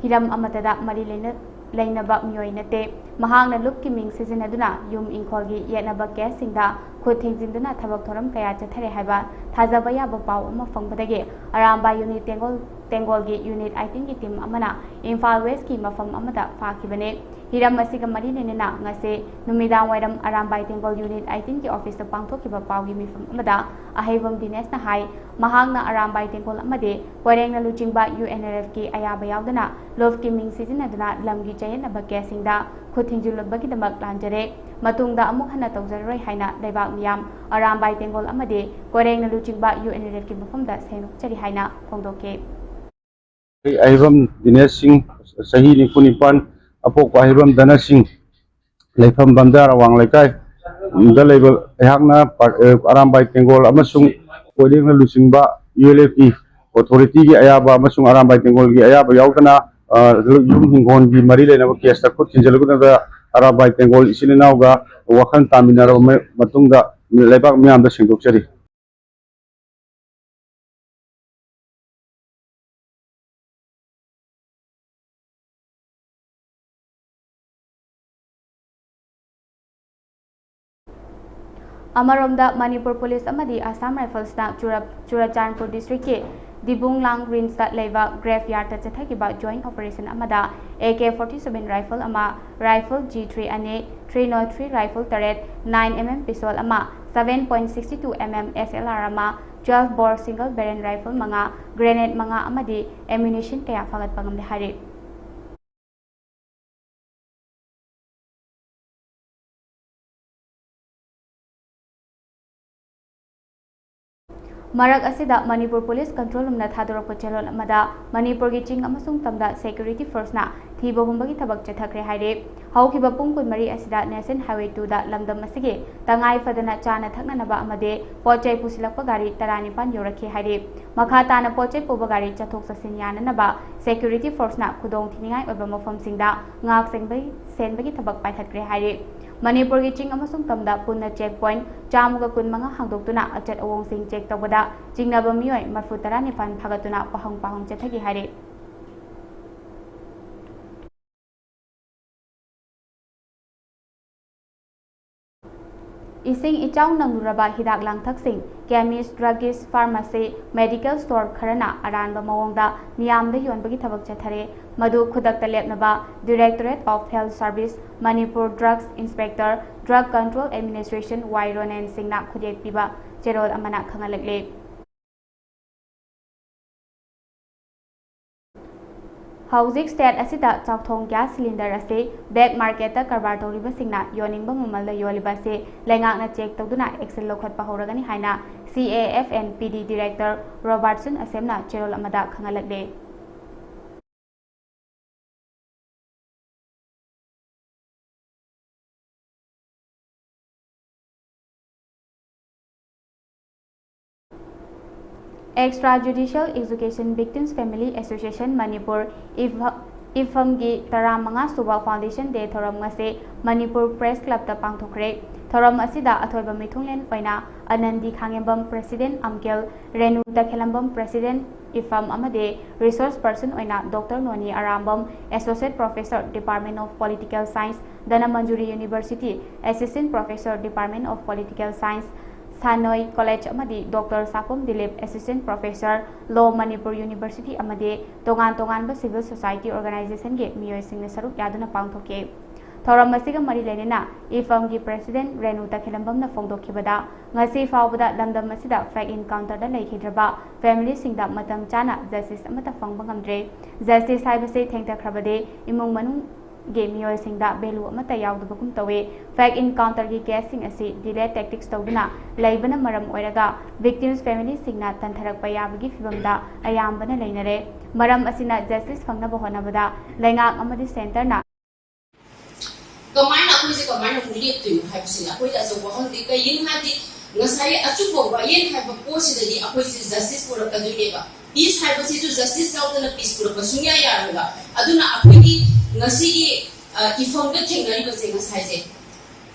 ꯍꯤꯔꯝ ꯑꯃꯠꯇꯗ ꯃꯔꯤ ꯂꯩꯅ-, ꯂꯩꯅꯕ ꯃꯤꯑꯣꯏ ꯅꯠꯇꯦ꯫ ꯃꯍꯥꯛꯅ ꯂꯨꯞꯀꯤ ꯃꯤꯡ ꯁꯤꯖꯤꯟꯅꯗꯨꯅ ꯌꯨꯝ ꯏꯪꯈꯣꯜꯒꯤ ꯌꯦꯠꯅꯕ ꯀꯦꯁꯁꯤꯡꯗ ꯈꯨꯠ ꯊꯤꯡꯖꯤꯟꯗꯨꯅ ꯊꯕꯛ ꯊꯧꯔꯝ ꯀꯌꯥ ꯆꯠꯊꯔꯦ ꯍꯥꯏꯕ ꯊꯥꯖꯕ ꯌꯥꯕ ꯄꯥꯎ ꯑꯃ ꯐꯪꯕꯗꯒꯤ ꯑꯔꯥꯝꯕꯥꯏ ꯌꯨꯅꯤꯠ ꯇꯦꯡꯒꯣꯜ, ꯇꯦꯡꯒꯣꯜꯒꯤ ꯌꯨꯅꯤꯠ ꯑꯩꯠꯇꯤꯟꯒꯤ ꯇꯤꯝ ꯑꯃꯅ ꯏꯝꯐꯥꯜ ꯋꯦꯁꯀꯤ ꯃꯐꯝ ꯑꯃꯗ ꯐꯥꯈꯤꯕꯅꯤ꯫ ꯍꯤꯔꯝ ꯑꯁꯤꯒ ꯃꯔꯤ ꯂꯩꯅꯅ ꯉꯁꯤ ꯅꯨꯃꯤꯗꯥꯡ ꯋꯥꯏꯔꯝ ꯑꯔꯥꯝꯕꯥꯏ ꯇꯦꯡꯒꯣꯜ ꯌꯨꯅꯤꯠ ꯑꯩꯠꯇꯤꯟꯒꯤ ꯑꯣꯐꯤꯁꯇ ꯄꯥꯡꯊꯣꯛꯈꯤꯕ ꯄꯥꯎꯒꯤ ꯃꯤꯐꯝ ꯑꯃꯗ ꯑꯍꯩꯕꯝ ꯗꯤꯅꯦꯁꯅ ꯍꯥꯏ, ꯃꯍꯥꯛꯅ ꯑꯔꯥꯝꯕꯥꯏ ꯇꯦꯡꯒꯣꯜ ꯑꯃꯗꯤ ꯀꯣꯏꯔꯦꯡꯅ ꯂꯨꯆꯤꯡꯕ ꯌꯨ ꯑꯦꯟ ꯑꯦꯜ ꯑꯦꯐꯀꯤ ꯑꯌꯥꯕ ꯌꯥꯎꯗꯅ ꯂꯣꯐꯀꯤ ꯃꯤꯡ ꯁꯤꯖꯤꯟꯅꯗꯨꯅ ꯂꯝꯒꯤ ꯆꯌꯦꯠꯅꯕ ꯀꯦꯁꯁꯤꯡꯗ ꯈꯨꯠ ꯊꯤꯡꯖꯤꯜꯂꯨꯕꯒꯤꯗꯃꯛ ꯂꯥꯟꯖꯔꯦ꯫ ꯃꯇꯨꯡꯗ ꯑꯃꯨꯛ ꯍꯟꯅ ꯇꯧꯖꯔꯔꯣꯏ ꯍꯥꯏꯅ ꯂꯩꯕꯥꯛ ꯃꯤꯌꯥꯝ, ꯑꯔꯥꯝꯕꯥꯏ ꯇꯦꯡꯒꯣꯜ ꯑꯃꯗꯤ ꯀꯣꯏꯔꯦꯡꯅ ꯂꯨꯆꯤꯡꯕ ꯌꯨ ꯑꯦꯟ ꯑꯦꯜ ꯑꯦꯐꯀꯤ ꯃꯐꯝꯗ ꯁꯦꯡꯗꯣꯛꯆꯔꯤ ꯍꯥꯏꯅ ꯐꯣꯡꯗꯣꯛꯈꯤ꯫ ꯑꯩ ꯑꯍꯩꯕꯝ ꯗꯤꯅꯦꯁ ꯁꯤꯡ, ꯆꯍꯤ ꯅꯤꯐꯨ ꯅꯤꯄꯥꯟ, ꯑꯄꯣꯛꯄ ꯑꯍꯩꯕꯝ ꯙꯅ ꯁꯤꯡ, ꯂꯩꯐꯝ ꯕꯝꯖꯥꯔ ꯑꯋꯥꯡ ꯂꯩꯀꯥꯏꯗ ꯂꯩꯕ ꯑꯩꯍꯥꯛꯅ ꯄꯥꯔ-, ꯑ, ꯑꯔꯥꯝꯕꯥꯏ ꯇꯦꯡꯒꯣꯜ ꯑꯃꯁꯨꯡ ꯀꯣꯏꯔꯦꯡꯅ ꯂꯨꯆꯤꯡꯕ ꯌꯨ ꯑꯦꯜ ꯑꯦꯐꯀꯤ ꯑꯣꯊꯣꯔꯤꯇꯤꯒꯤ ꯑꯌꯥꯕ ꯑꯃꯁꯨꯡ ꯑꯔꯥꯝꯕꯥꯏ ꯇꯦꯡꯒꯣꯜꯒꯤ ꯑꯌꯥꯕ ꯌꯥꯎꯗꯅ, ꯑ, ꯌꯨꯝ ꯍꯤꯡꯒꯣꯜꯒꯤ ꯃꯔꯤ ꯂꯩꯅꯕ ꯀꯦꯁꯇ ꯈꯨꯠ ꯊꯤꯟꯖꯤꯜꯂꯨꯗꯅ ꯑꯔꯥꯝꯕꯥꯏ ꯇꯦꯡꯒꯣꯜ ꯏꯆꯤꯜ ꯏꯅꯥꯎꯒ ꯋꯥꯈꯜ ꯇꯥꯃꯤꯟꯅꯔꯕ ꯃꯇꯨꯡꯗ ꯂꯩꯕꯥꯛ ꯃꯤꯌꯥꯝꯗ ꯁꯦꯡꯗꯣꯛꯆꯔꯤ꯫ ꯑꯃꯔꯣꯝꯗ, ꯃꯅꯤꯄꯨꯔ ꯄꯨꯂꯤꯁ ꯑꯃꯗꯤ ꯑꯁꯥꯝ ꯔꯥꯏꯐꯜꯁꯅ ꯆꯨꯔ-, ꯆꯨꯔꯆꯥꯟꯄꯨꯔ ꯗꯤꯁꯇ꯭ꯔꯤꯛꯀꯤ ꯗꯤꯕꯨꯡꯂꯥꯡ ꯔꯦꯟꯖꯇ ꯂꯩꯕ ꯒ꯭ꯔꯦꯞ ꯌꯥꯔꯗꯇ ꯆꯠꯊꯈꯤꯕ ꯖꯣꯏꯟꯠ ꯑꯣꯄꯔꯦꯁꯟ ꯑꯃꯗ A K forty seven rifle ꯑꯃ, ꯔꯥꯏꯐꯜ ꯖꯤ ꯊ꯭ꯔꯤ ꯑꯅꯤ, ꯊ꯭ꯔꯤ ꯅꯣꯠ ꯊ꯭ꯔꯤ ꯔꯥꯏꯐꯜ ꯇꯔꯦꯠ, ꯅꯥꯏꯟ ꯑꯦꯝ ꯑꯦꯝ ꯄꯤꯁꯇꯣꯜ ꯑꯃ, seven point sixty two M M S L R ꯑꯃ, twelve bore single barrel rifle ꯃꯉꯥ, grenade ꯃꯉꯥ ꯑꯃꯗꯤ ammunition ꯀꯌꯥ ꯐꯥꯒꯠꯄ ꯉꯝꯂꯦ ꯍꯥꯏꯔꯤ꯫ ꯃꯔꯛ ꯑꯁꯤꯗ, ꯃꯅꯤꯄꯨꯔ ꯄꯨꯂꯤꯁ ꯀꯟꯇ꯭ꯔꯣꯜ ꯔꯨꯝꯅ ꯊꯥꯗꯣꯔꯛꯄ ꯆꯦꯔꯣꯜ ꯑꯃꯗ, ꯃꯅꯤꯄꯨꯔꯒꯤ ꯆꯤꯡ ꯑꯃꯁꯨꯡ ꯇꯝꯗ ꯁꯦꯀ꯭ꯌꯨꯔꯤꯇꯤ ꯐꯣꯔꯁꯅ ꯊꯤꯕ ꯍꯨꯝꯕꯒꯤ ꯊꯕꯛ ꯆꯠꯊꯈ꯭ꯔꯦ ꯍꯥꯏꯔꯤ꯫ ꯍꯧꯈꯤꯕ ꯄꯨꯡ ꯀꯨꯟꯃꯔꯤ ꯑꯁꯤꯗ ꯅꯦꯁꯅꯦꯜ ꯍꯥꯏꯋꯦ ꯇꯨꯗ ꯂꯝꯗꯝ ꯑꯁꯤꯒꯤ ꯇꯉꯥꯏ ꯐꯗꯅ ꯆꯥꯅ ꯊꯛꯅꯅꯕ ꯑꯃꯗꯤ ꯄꯣꯠ ꯆꯩ ꯄꯨꯁꯤꯜꯂꯛꯄ ꯒꯥꯔꯤ ꯇꯔꯥꯅꯤꯄꯥꯟ ꯌꯧꯔꯛꯈꯤ ꯍꯥꯏꯔꯤ꯫ ꯃꯈꯥ ꯇꯥꯅ ꯄꯣꯠ ꯆꯩ ꯄꯨꯕ ꯒꯥꯔꯤ ꯆꯠꯊꯣꯛ ꯆꯠꯁꯤꯟ ꯌꯥꯅꯅꯕ ꯁꯦꯀ꯭ꯌꯨꯔꯤꯇꯤ ꯐꯣꯔꯁꯅ ꯈꯨꯗꯣꯡ ꯊꯤꯅꯤꯡꯉꯥꯏ ꯑꯣꯏꯕ ꯃꯐꯝꯁꯤꯡꯗ ꯉꯥꯛ ꯁꯦꯟꯕꯒꯤ, ꯁꯦꯟꯕꯒꯤ ꯊꯕꯛ ꯄꯥꯏꯈꯠꯈ꯭ꯔꯦ ꯍꯥꯏꯔꯤ꯫ ꯃꯅꯤꯄꯨꯔꯒꯤ ꯆꯤꯡ ꯑꯃꯁꯨꯡ ꯇꯝꯗ ꯄꯨꯟꯅ ꯆꯦꯛ ꯄꯣꯏꯟꯠ ꯆꯥꯝꯃꯒ ꯀꯨꯟꯃꯉꯥ ꯍꯥꯡꯗꯣꯛꯇꯨꯅ ꯑꯆꯠ ꯑꯋꯣꯡꯁꯤꯡ ꯆꯦꯛ ꯇꯧꯕꯗ ꯆꯤꯡꯅꯕ ꯃꯤꯑꯣꯏ ꯃꯔꯤꯐꯨ ꯇꯔꯥꯅꯤꯄꯥꯟ ꯐꯥꯒꯠꯇꯨꯅ ꯋꯥꯍꯪ ꯄꯥꯎꯍꯪ ꯆꯠꯊꯈꯤ ꯍꯥꯏꯔꯤ꯫ ꯏꯁꯤꯡ ꯏꯆꯥꯎ ꯅꯪꯂꯨꯔꯕ ꯍꯤꯗꯥꯛ ꯂꯥꯡꯊꯛꯁꯤꯡ, chemist, druggist, pharmacy, medical store ꯈꯔꯅ ꯑꯔꯥꯟꯕ ꯃꯑꯣꯡꯗ ꯃꯤꯌꯥꯝꯗ ꯌꯣꯟꯕꯒꯤ ꯊꯕꯛ ꯆꯠꯊꯔꯦ꯫ ꯃꯗꯨ ꯈꯨꯗꯛꯇ ꯂꯦꯞꯅꯕ Directorate of Health Service, Manipur Drugs Inspector, Drug Control Administration, Y Ronen ꯁꯤꯡꯅ ꯈꯨꯠꯌꯦꯛ ꯄꯤꯕ ꯆꯦꯔꯣꯜ ꯑꯃꯅ ꯈꯪꯍꯜꯂꯛꯂꯦ꯫ ꯍꯧꯖꯤꯛ state ꯑꯁꯤꯗ ꯆꯥꯛꯊꯣꯡ gas cylinder ꯑꯁꯤ black marketꯇ ꯀꯔꯕꯥꯔ ꯇꯧꯔꯤꯕꯁꯤꯡꯅ ꯌꯣꯟꯅꯤꯡꯕ ꯃꯃꯜꯗ ꯌꯣꯜꯂꯤꯕ ꯑꯁꯤ ꯂꯩꯉꯥꯛꯅ check ꯇꯧꯗꯨꯅ action ꯂꯧꯈꯠꯄ ꯍꯧꯔꯒꯅꯤ ꯍꯥꯏꯅ C A F N P D director Robertson ꯑꯁꯦꯝꯅ ꯆꯦꯔꯣꯜ ꯑꯃꯗ ꯈꯪꯍꯜꯂꯛꯂꯦ꯫ Extrajudicial Execution Victims Family Association Manipur, ꯏꯐ-, ꯏꯐꯝꯒꯤ ꯇꯔꯥꯃꯉꯥ ꯁꯨꯕ Foundation Day ꯊꯧꯔꯝ ꯉꯁꯤ ꯃꯅꯤꯄꯨꯔ Press Clubꯇ ꯄꯥꯡꯊꯣꯛꯈ꯭ꯔꯦ꯫ ꯊꯧꯔꯝ ꯑꯁꯤꯗ ꯑꯊꯣꯏꯕ ꯃꯤꯊꯨꯡꯂꯦꯟ ꯑꯣꯏꯅ ꯑꯅꯟꯗꯤ ꯈꯥꯉꯦꯝꯕꯝ, President, ꯑꯝꯀꯦꯜ ꯔꯦꯅꯨ ꯇꯈꯦꯂꯝꯕꯝ, President, ꯏꯐꯝ, ꯑꯃꯗꯤ resource person ꯑꯣꯏꯅ Doctor ꯅꯣꯅꯤ Arambam, Associate Professor, Department of Political Science, Dhanamanjuri University, Assistant Professor, Department of Political Science, ꯁꯥꯅꯣꯏ College, ꯑꯃꯗꯤ Doctor ꯁꯥꯄꯝ Dilip, Assistant Professor, Law, Manipur University, ꯑꯃꯗꯤ ꯇꯣꯉꯥꯟ ꯇꯣꯉꯥꯟꯕ civil society organizationꯒꯤ ꯃꯤꯑꯣꯏꯁꯤꯡꯅ ꯁꯔꯨꯛ ꯌꯥꯗꯨꯅ ꯄꯥꯡꯊꯣꯛꯈꯤ꯫ ꯊꯧꯔꯝ ꯑꯁꯤꯒ ꯃꯔꯤ ꯂꯩꯅꯅ ꯏꯐꯝꯒꯤ President ꯔꯦꯅꯨ ꯇꯈꯦꯂꯝꯕꯝꯅ ꯐꯣꯡꯗꯣꯛꯈꯤꯕꯗ, ꯉꯁꯤ ꯐꯥꯎꯕꯗ ꯂꯝꯗꯝ ꯑꯁꯤꯗ ꯐꯦꯛ ꯏꯟꯀꯥꯎꯟꯇꯔꯗ ꯂꯩꯈꯤꯗ꯭ꯔꯕ ꯐꯦꯃꯤꯂꯤꯁꯤꯡꯗ ꯃꯇꯝ ꯆꯥꯅ ꯖꯁꯇꯤꯁ ꯑꯃꯠꯇ ꯐꯪꯕ ꯉꯝꯗ꯭ꯔꯦ꯫ ꯖꯁꯇꯤꯁ ꯍꯥꯏꯕꯁꯤ ꯊꯦꯡꯊꯈ꯭ꯔꯕꯗꯤ ꯏꯃꯨꯡ ꯃꯅꯨꯡꯒꯤ ꯃꯤꯑꯣꯏꯁꯤꯡꯗ ꯚꯦꯂꯨ ꯑꯃꯠꯇ ꯌꯥꯎꯗꯕꯒꯨꯝ ꯇꯧꯏ꯫ ꯐꯦꯛ ꯏꯟꯀꯥꯎꯟꯇꯔꯒꯤ ꯀꯦꯁꯁꯤꯡ ꯑꯁꯤ ꯗꯤꯂꯦ ꯇꯦꯛꯇꯤꯛꯁ ꯇꯧꯗꯨꯅ ꯂꯩꯕꯅ ꯃꯔꯝ ꯑꯣꯏꯔꯒ ꯚꯤꯛꯇꯤꯝꯁ ꯐꯦꯃꯤꯂꯤꯁꯤꯡꯅ ꯇꯟꯊꯔꯛꯄ ꯌꯥꯕꯒꯤ ꯐꯤꯚꯝꯗ ꯑꯌꯥꯝꯕꯅ ꯂꯩꯅꯔꯦ꯫ ꯃꯔꯝ ꯑꯁꯤꯅ ꯖꯁꯇꯤꯁ ꯐꯪꯅꯕ ꯍꯣꯠꯅꯕꯗ ꯂꯩꯉꯥꯛ ꯑꯃꯗꯤ ꯁꯦꯟꯇꯔꯅ ꯀꯃꯥꯏꯅ ꯑꯩꯈꯣꯏꯁꯦ ꯀꯃꯥꯏꯅ ꯑꯃꯨꯛ ꯂꯦꯞꯇꯣꯏꯅꯣ ꯍꯥꯏꯕꯁꯤꯅ ꯑꯩꯈꯣꯏꯗ ꯑꯆꯧꯕ ꯋꯥꯍꯪꯗꯤ ꯀꯩꯒꯤꯅꯣ ꯍꯥꯏꯗꯤ ꯉꯁꯥꯏ ꯑꯆꯨꯝꯕ ꯋꯥꯌꯦꯜ ꯍꯥꯏꯕ ꯄꯣꯠꯁꯤꯗꯗꯤ ꯑꯩꯈꯣꯏꯁꯦ ꯖꯁꯇꯤꯁ ꯄꯨꯔꯛꯀꯗꯣꯏꯅꯦꯕ꯫ ꯄꯤꯁ ꯍꯥꯏꯕꯁꯤꯁꯨ ꯖꯁꯇꯤꯁ ꯌꯥꯎꯗꯅ ꯄꯤꯁ ꯄꯨꯔꯛꯄ ꯁꯨꯡꯌꯥ ꯌꯥꯔꯣꯏꯕ꯫ ꯑꯗꯨꯅ ꯑꯩꯈꯣꯏꯒꯤ ꯉꯁꯤꯒꯤ, ꯑ, ꯏꯐꯝꯗ ꯊꯦꯡꯅꯔꯤꯕꯁꯦ ꯉꯁꯥꯏꯁꯦ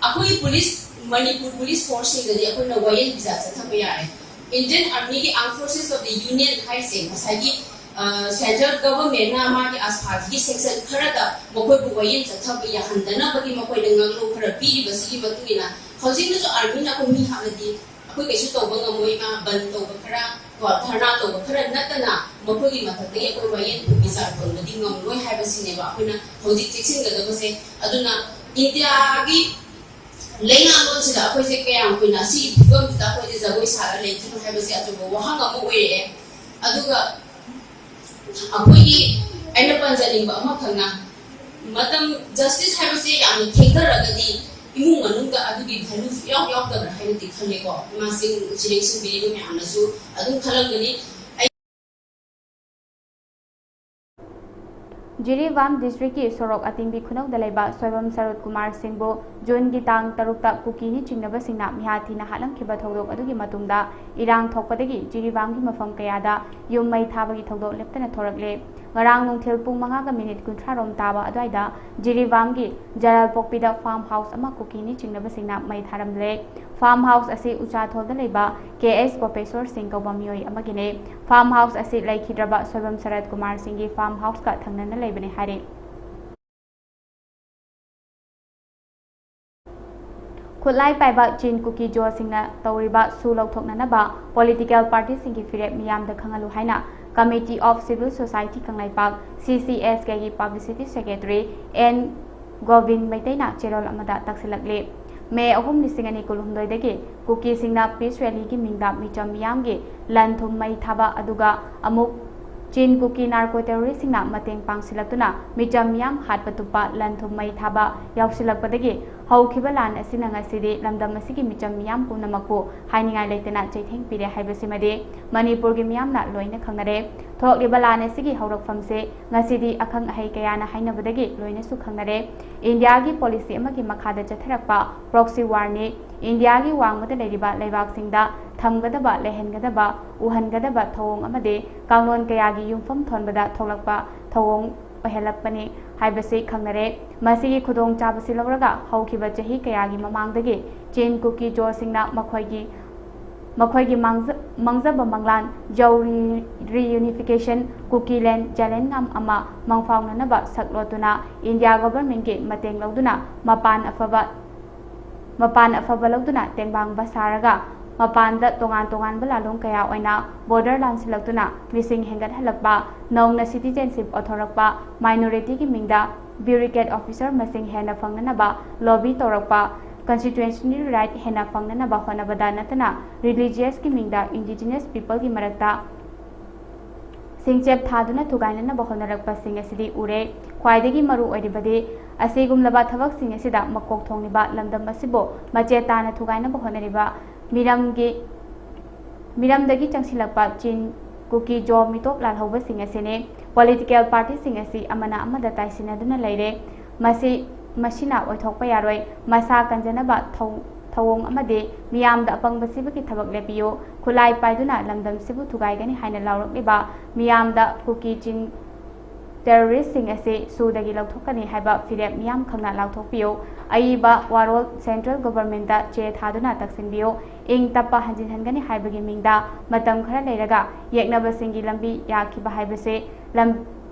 ꯑꯩꯈꯣꯏꯒꯤ ꯄꯨꯂꯤꯁ, ꯃꯅꯤꯄꯨꯔ ꯄꯨꯂꯤꯁ ꯐꯣꯔꯁꯁꯤꯡꯗꯗꯤ ꯑꯩꯈꯣꯏꯅ ꯋꯥꯌꯦꯜ ꯕꯤꯖꯥ ꯆꯠꯊꯕ ꯌꯥꯔꯦ꯫ Indian Armyꯒꯤ Armed Forces of the Union ꯍꯥꯏꯔꯤꯁꯦ ꯉꯁꯥꯏꯒꯤ, ꯑ, central governmentꯅ ꯃꯥꯒꯤ ꯑꯁꯥꯁꯤꯒꯤ section ꯈꯔꯗ ꯃꯈꯣꯏꯕꯨ ꯋꯥꯌꯦꯜ ꯆꯠꯊꯕ ꯌꯥꯍꯟꯗꯅꯕꯒꯤ ꯃꯈꯣꯏꯅ ꯉꯥꯡꯂꯧ ꯈꯔ ꯄꯤꯔꯤꯕꯁꯤꯒꯤ ꯃꯇꯨꯡ ꯏꯟꯅ ꯍꯧꯖꯤꯛꯅꯁꯨ ꯑꯥꯔꯃꯤꯅ ꯑꯩꯈꯣꯏ ꯃꯤ ꯍꯥꯠꯂꯗꯤ ꯑꯩꯈꯣꯏ ꯀꯩꯁꯨ ꯇꯧꯕ ꯉꯝꯃꯣꯏ, ꯃꯥ ꯕꯟ ꯇꯧꯕ ꯈꯔ ꯀꯣ ꯙꯔꯅꯥ ꯇꯧꯕ ꯈꯔ ꯅꯠꯇꯅ ꯃꯈꯣꯏꯒꯤ ꯃꯊꯛꯇꯒꯤ ꯑꯩꯈꯣꯏ ꯋꯥꯌꯦꯜ ꯊꯣꯛꯄꯤ ꯆꯥꯔ ꯍꯣꯟꯕꯗꯤ ꯉꯝꯂꯣꯏ ꯍꯥꯏꯕꯁꯤꯅꯦꯕ ꯑꯩꯈꯣꯏꯅ ꯍꯧꯖꯤꯛ ꯆꯦꯛꯁꯤꯟꯒꯗꯕꯁꯦ꯫ ꯑꯗꯨꯅ ꯏꯟꯗꯤꯌꯥꯒꯤ ꯂꯩꯉꯥꯛꯂꯣꯟꯁꯤꯗ ꯑꯩꯈꯣꯏꯁꯦ ꯀꯌꯥꯝ ꯀꯨꯏꯅ ꯑꯁꯤꯒꯤ ꯐꯤꯕꯝꯁꯤꯗ ꯑꯩꯈꯣꯏꯁꯦ ꯖꯒꯣꯏ ꯁꯥꯔ ꯂꯩꯗꯣꯏꯅꯣ ꯍꯥꯏꯕꯁꯦ ꯑꯆꯧꯕ ꯋꯥꯍꯪ ꯑꯃ ꯑꯣꯏꯔꯛꯑꯦ꯫ ꯑꯗꯨꯒ ꯑꯩꯈꯣꯏꯒꯤ ꯑꯩꯅ ꯄꯟꯖꯅꯤꯡꯕ ꯑꯃꯈꯛꯅ ꯃꯇꯝ ꯖꯁꯇꯤꯁ ꯍꯥꯏꯕꯁꯦ ꯌꯥꯝꯅ ꯊꯦꯡꯊꯔꯒꯗꯤ ꯏꯃꯨꯡ ꯃꯅꯨꯡꯗ ꯑꯗꯨꯒꯤ ꯚꯦꯂꯨ ꯏꯌꯥꯎ ꯌꯥꯎꯗꯕ꯭ꯔꯥ ꯍꯥꯏꯅꯗꯤ ꯈꯜꯂꯦꯀꯣ꯫ ꯏꯃꯥꯁꯤꯡ ꯁꯤꯔꯦꯡꯁꯤꯡꯕꯤꯔꯤꯕ ꯃꯌꯥꯝꯅꯁꯨ ꯑꯗꯨꯝ ꯈꯜꯂꯝꯒꯅꯤ꯫ ꯖꯤꯔꯤꯕꯥꯝ ꯗꯤꯁꯇ꯭ꯔꯤꯛꯀꯤ ꯁꯣꯔꯣꯛ ꯑꯇꯤꯡꯕꯤ ꯈꯨꯅꯧꯗ ꯂꯩꯕ ꯁꯣꯏꯕꯝ ꯁꯔꯣꯠ ꯀꯨꯃꯥꯔ ꯁꯤꯡꯕꯨ ꯖꯨꯟꯒꯤ ꯇꯥꯡ ꯇꯔꯨꯛꯇ ꯀꯨꯀꯤꯅꯤ ꯆꯤꯡꯅꯕꯁꯤꯡꯅ ꯃꯤꯍꯥꯠ ꯊꯤꯅ ꯍꯥꯠꯂꯝꯈꯤꯕ ꯊꯧꯗꯣꯛ ꯑꯗꯨꯒꯤ ꯃꯇꯨꯡꯗ ꯏꯔꯥꯡ ꯊꯣꯛꯄꯗꯒꯤ ꯖꯤꯔꯤꯕꯥꯝꯒꯤ ꯃꯐꯝ ꯀꯌꯥꯗ ꯌꯨꯝ ꯃꯩ ꯊꯥꯕꯒꯤ ꯊꯧꯗꯣꯛ ꯂꯦꯞꯇꯅ ꯊꯣꯔꯛꯂꯦ꯫ ꯉꯔꯥꯡ ꯅꯨꯡꯊꯤꯜ ꯄꯨꯡ ꯃꯉꯥꯒ ꯃꯤꯅꯤꯠ ꯀꯨꯟꯊ꯭ꯔꯥ ꯔꯣꯝ ꯇꯥꯕ ꯑꯗꯨꯋꯥꯏꯗ ꯖꯤꯔꯤꯕꯥꯝꯒꯤ ꯖꯂꯥꯜꯄꯣꯛꯄꯤꯗ ꯐꯥꯔꯝ ꯍꯥꯎꯁ ꯑꯃ ꯀꯨꯀꯤꯅꯤ ꯆꯤꯡꯅꯕꯁꯤꯡꯅ ꯃꯩ ꯊꯥꯔꯝꯂꯦ꯫ ꯐꯥꯔꯝ ꯍꯥꯎꯁ ꯑꯁꯤ ꯎꯆꯥꯊꯣꯜꯗ ꯂꯩꯕ ꯀꯦ ꯑꯦꯁ ꯒꯣꯄꯦꯁꯣꯔ ꯁꯤꯡ ꯀꯧꯕ ꯃꯤꯑꯣꯏ ꯑꯃꯒꯤꯅꯤ꯫ ꯐꯥꯔꯝ ꯍꯥꯎꯁ ꯑꯁꯤ ꯂꯩꯈꯤꯗ꯭ꯔꯕ ꯁꯣꯏꯕꯝ ꯁꯔꯠ ꯀꯨꯃꯥꯔ ꯁꯤꯡꯒꯤ ꯐꯥꯔꯝ ꯍꯥꯎꯁꯀ ꯊꯪꯅꯅ ꯂꯩꯕꯅꯤ ꯍꯥꯏꯔꯤ꯫ ꯈꯨꯠꯂꯥꯏ ꯄꯥꯏꯕ ꯆꯤꯟ ꯀꯨꯀꯤ ꯖꯣꯁꯤꯡꯅ ꯇꯧꯔꯤꯕ ꯁꯨ ꯂꯧꯊꯣꯛꯅꯅꯕ ꯄꯣꯂꯤꯇꯤꯀꯦꯜ ꯄꯥꯔꯇꯤꯁꯤꯡꯒꯤ ꯐꯤꯔꯦꯞ ꯃꯤꯌꯥꯝꯗ ꯈꯪꯍꯜꯂꯨ ꯍꯥꯏꯅ Committee of Civil Society ꯀꯪꯂꯩꯄꯥꯛ, ꯁꯤ ꯁꯤ ꯑꯦꯁ ꯀꯦꯒꯤ ꯄꯕ꯭ꯂꯤꯁꯤꯇꯤ ꯁꯦꯀ꯭ꯔꯦꯇꯔꯤ ꯑꯦꯟ ꯒꯣꯕꯤꯟ ꯃꯩꯇꯩꯅ ꯆꯦꯔꯣꯜ ꯑꯃꯗ ꯇꯥꯛꯁꯤꯜꯂꯛꯂꯤ꯫ ꯃꯦ ꯑꯍꯨꯝ, ꯂꯤꯁꯤꯡ ꯑꯅꯤ ꯀꯨꯟꯍꯨꯝꯗꯣꯏꯗꯒꯤ ꯀꯨꯀꯤꯁꯤꯡꯅ ꯄꯤꯁ ꯔꯦꯂꯤꯒꯤ ꯃꯤꯡꯗ ꯃꯤꯆꯝ ꯃꯤꯌꯥꯝꯒꯤ ꯂꯟ ꯊꯨꯝ ꯃꯩ ꯊꯥꯕ, ꯑꯗꯨꯒ ꯑꯃꯨꯛ ꯆꯤꯟ ꯀꯨꯀꯤ ꯅꯥꯔꯀꯣ ꯇꯦꯔꯣꯔꯤꯁꯁꯤꯡꯅ ꯃꯇꯦꯡ ꯄꯥꯡꯁꯤꯜꯂꯛꯇꯨꯅ ꯃꯤꯆꯝ ꯃꯤꯌꯥꯝ ꯍꯥꯠꯄ ꯇꯨꯞꯄ ꯂꯟ ꯊꯨꯝ ꯃꯩ ꯊꯥꯕ ꯌꯥꯎꯁꯤꯜꯂꯛꯄꯗꯒꯤ ꯍꯧꯈꯤꯕ ꯂꯥꯟ ꯑꯁꯤꯅ ꯉꯁꯤꯗꯤ ꯂꯝꯗꯝ ꯑꯁꯤꯒꯤ ꯃꯤꯆꯝ ꯃꯤꯌꯥꯝ ꯄꯨꯝꯅꯃꯛꯄꯨ ꯍꯥꯏꯅꯤꯡꯉꯥꯏ ꯂꯩꯇꯅ ꯆꯩꯊꯦꯡ ꯄꯤꯔꯦ ꯍꯥꯏꯕꯁꯤꯃꯗꯤ ꯃꯅꯤꯄꯨꯔꯒꯤ ꯃꯤꯌꯥꯝꯅ ꯂꯣꯏꯅ ꯈꯪꯅꯔꯦ꯫ ꯊꯣꯛꯂꯤꯕ ꯂꯥꯟ ꯑꯁꯤꯒꯤ ꯍꯧꯔꯛꯐꯝꯁꯦ ꯉꯁꯤꯗꯤ ꯑꯈꯪ ꯑꯍꯩ ꯀꯌꯥꯅ ꯍꯥꯏꯅꯕꯗꯒꯤ ꯂꯣꯏꯅꯁꯨ ꯈꯪꯅꯔꯦ꯫ ꯏꯟꯗꯤꯌꯥꯒꯤ ꯄꯣꯂꯤꯁꯤ ꯑꯃꯒꯤ ꯃꯈꯥꯗ ꯆꯠꯊꯔꯛꯄ ꯄ꯭ꯔꯣꯛꯁꯤ ꯋꯥꯔꯅꯤ꯫ ꯏꯟꯗꯤꯌꯥꯒꯤ ꯋꯥꯡꯃꯗ ꯂꯩꯔꯤꯕ ꯂꯩꯕꯥꯛꯁꯤꯡꯗ ꯊꯝꯒꯗꯕ, ꯂꯩꯍꯟꯒꯗꯕ, ꯎꯍꯟꯒꯗꯕ ꯊꯧꯑꯣꯡ ꯑꯃꯗꯤ ꯀꯥꯡꯂꯣꯟ ꯀꯌꯥꯒꯤ ꯌꯨꯝꯐꯝ ꯊꯣꯟꯕꯗ ꯊꯣꯛꯂꯛꯄ ꯊꯧꯑꯣꯡ ꯑꯣꯏꯍꯜꯂꯛꯄꯅꯤ ꯍꯥꯏꯕꯁꯤ ꯈꯪꯅꯔꯦ꯫ ꯃꯁꯤꯒꯤ ꯈꯨꯗꯣꯡꯆꯥꯕꯁꯤ ꯂꯧꯔꯒ ꯍꯧꯈꯤꯕ ꯆꯍꯤ ꯀꯌꯥꯒꯤ ꯃꯃꯥꯡꯗꯒꯤ ꯆꯤꯟ ꯀꯨꯀꯤ ꯖꯣꯁꯤꯡꯅ ꯃꯈꯣꯏꯒꯤ, ꯃꯈꯣꯏꯒꯤ ꯃꯥꯡꯖ-, ꯃꯥꯡꯖꯕ ꯃꯪꯂꯥꯟ ꯖꯧ ꯔꯤ-, ꯔꯤꯌꯨꯅꯤꯐꯤꯀꯦꯁꯟ ꯀꯨꯀꯤꯂꯦꯟ ꯖꯂꯦꯟꯉꯥꯝ ꯑꯃ ꯃꯪꯐꯥꯎꯅꯅꯕ ꯁꯛꯂꯣꯠꯇꯨꯅ ꯏꯟꯗꯤꯌꯥ ꯒꯣꯚꯔꯟꯃꯦꯟꯠꯀꯤ ꯃꯇꯦꯡ ꯂꯧꯗꯨꯅ ꯃꯄꯥꯟ ꯑꯐꯕ ꯃꯄꯥꯟ ꯑꯐꯕ ꯂꯧꯗꯨꯅ ꯇꯦꯡꯕꯥꯡꯕ ꯁꯥꯔꯒ ꯃꯄꯥꯟꯗ ꯇꯣꯉꯥꯟ ꯇꯣꯉꯥꯟꯕ ꯂꯥꯂꯣꯡ ꯀꯌꯥ ꯑꯣꯏꯅ border ꯂꯥꯟꯁꯤꯜꯂꯛꯇꯨꯅ ꯃꯤꯁꯤꯡ ꯍꯦꯟꯒꯠꯍꯜꯂꯛꯄ, ꯅꯧꯅ citizenship ꯑꯣꯟꯊꯣꯔꯛꯄ, minorityꯒꯤ ꯃꯤꯡꯗ bureaucrat officer ꯃꯁꯤꯡ ꯍꯦꯟꯅ ꯐꯪꯅꯅꯕ lobby ꯇꯧꯔꯛꯄ, constitutional right ꯍꯦꯟꯅ ꯐꯪꯅꯅꯕ ꯍꯣꯠꯅꯕꯗ ꯅꯠꯇꯅ religiousꯀꯤ ꯃꯤꯡꯗ indigenous peopleꯒꯤ ꯃꯔꯛꯇ ꯁꯤꯡꯆꯦꯞ ꯊꯥꯗꯨꯅ ꯊꯨꯒꯥꯏꯅꯅꯕ ꯍꯣꯠꯅꯔꯛꯄꯁꯤꯡ ꯑꯁꯤꯗꯤ ꯎꯔꯦ꯫ ꯈ꯭ꯋꯥꯏꯗꯒꯤ ꯃꯔꯨ ꯑꯣꯏꯔꯤꯕꯗꯤ ꯑꯁꯤꯒꯨꯝꯂꯕ ꯊꯕꯛꯁꯤꯡ ꯑꯁꯤꯗ ꯃꯀꯣꯛ ꯊꯣꯡꯂꯤꯕ ꯂꯝꯗꯝ ꯑꯁꯤꯕꯨ ꯃꯆꯦꯠ ꯇꯥꯅ ꯊꯨꯒꯥꯏꯅꯕ ꯍꯣꯠꯅꯔꯤꯕ ꯃꯤꯔꯝꯒꯤ, ꯃꯤꯔꯝꯗꯒꯤ ꯆꯪꯁꯤꯜꯂꯛꯄ ꯆꯤꯟ, ꯀꯨꯀꯤ, ꯖꯣ ꯃꯤꯇꯣꯞ ꯂꯥꯜꯍꯧꯕꯁꯤꯡ ꯑꯁꯤꯅꯤ꯫ Political partyꯁꯤꯡ ꯑꯁꯤ ꯑꯃꯅ ꯑꯃꯗ ꯇꯥꯏꯁꯤꯟꯅꯗꯨꯅ ꯂꯩꯔꯦ꯫ ꯃꯁꯤ, ꯃꯁꯤꯅ ꯑꯣꯏꯊꯣꯛꯄ ꯌꯥꯔꯣꯏ꯫ ꯃꯁꯥ ꯀꯟꯖꯅꯕ ꯊꯧ-, ꯊꯧꯑꯣꯡ ꯑꯃꯗꯤ ꯃꯤꯌꯥꯝꯗ ꯑꯄꯪꯕ ꯁꯤꯕꯒꯤ ꯊꯕꯛ ꯂꯦꯞꯄꯤꯌꯨ꯫ ꯈꯨꯠꯂꯥꯏ ꯄꯥꯏꯗꯨꯅ ꯂꯝꯗꯝꯁꯤꯕꯨ ꯊꯨꯒꯥꯏꯒꯅꯤ ꯍꯥꯏꯅ ꯂꯥꯎꯔꯛꯂꯤꯕ ꯃꯤꯌꯥꯝꯗ ꯀꯨꯀꯤ ꯆꯤꯡ terroristꯁꯤꯡ ꯑꯁꯤ ꯁꯨꯗꯒꯤ ꯂꯧꯊꯣꯛꯀꯅꯤ ꯍꯥꯏꯕ ꯐꯤꯔꯦꯞ ꯃꯤꯌꯥꯝ ꯈꯪꯅ ꯂꯥꯎꯊꯣꯛꯄꯤꯌꯨ꯫ ꯑꯏꯕ ꯋꯥꯔꯣꯜ central governmentꯇ ꯆꯦ ꯊꯥꯗꯨꯅ ꯇꯛꯁꯤꯟꯕꯤꯌꯨ꯫ ꯏꯪ ꯇꯞꯄ ꯍꯟꯖꯤꯟꯍꯟꯒꯅꯤ ꯍꯥꯏꯕꯒꯤ ꯃꯤꯡꯗ ꯃꯇꯝ ꯈꯔ ꯂꯩꯔꯒ ꯌꯦꯛꯅꯕꯁꯤꯡꯒꯤ ꯂꯝꯕꯤ ꯌꯥꯈꯤꯕ ꯍꯥꯏꯕꯁꯤ ꯂꯝ-,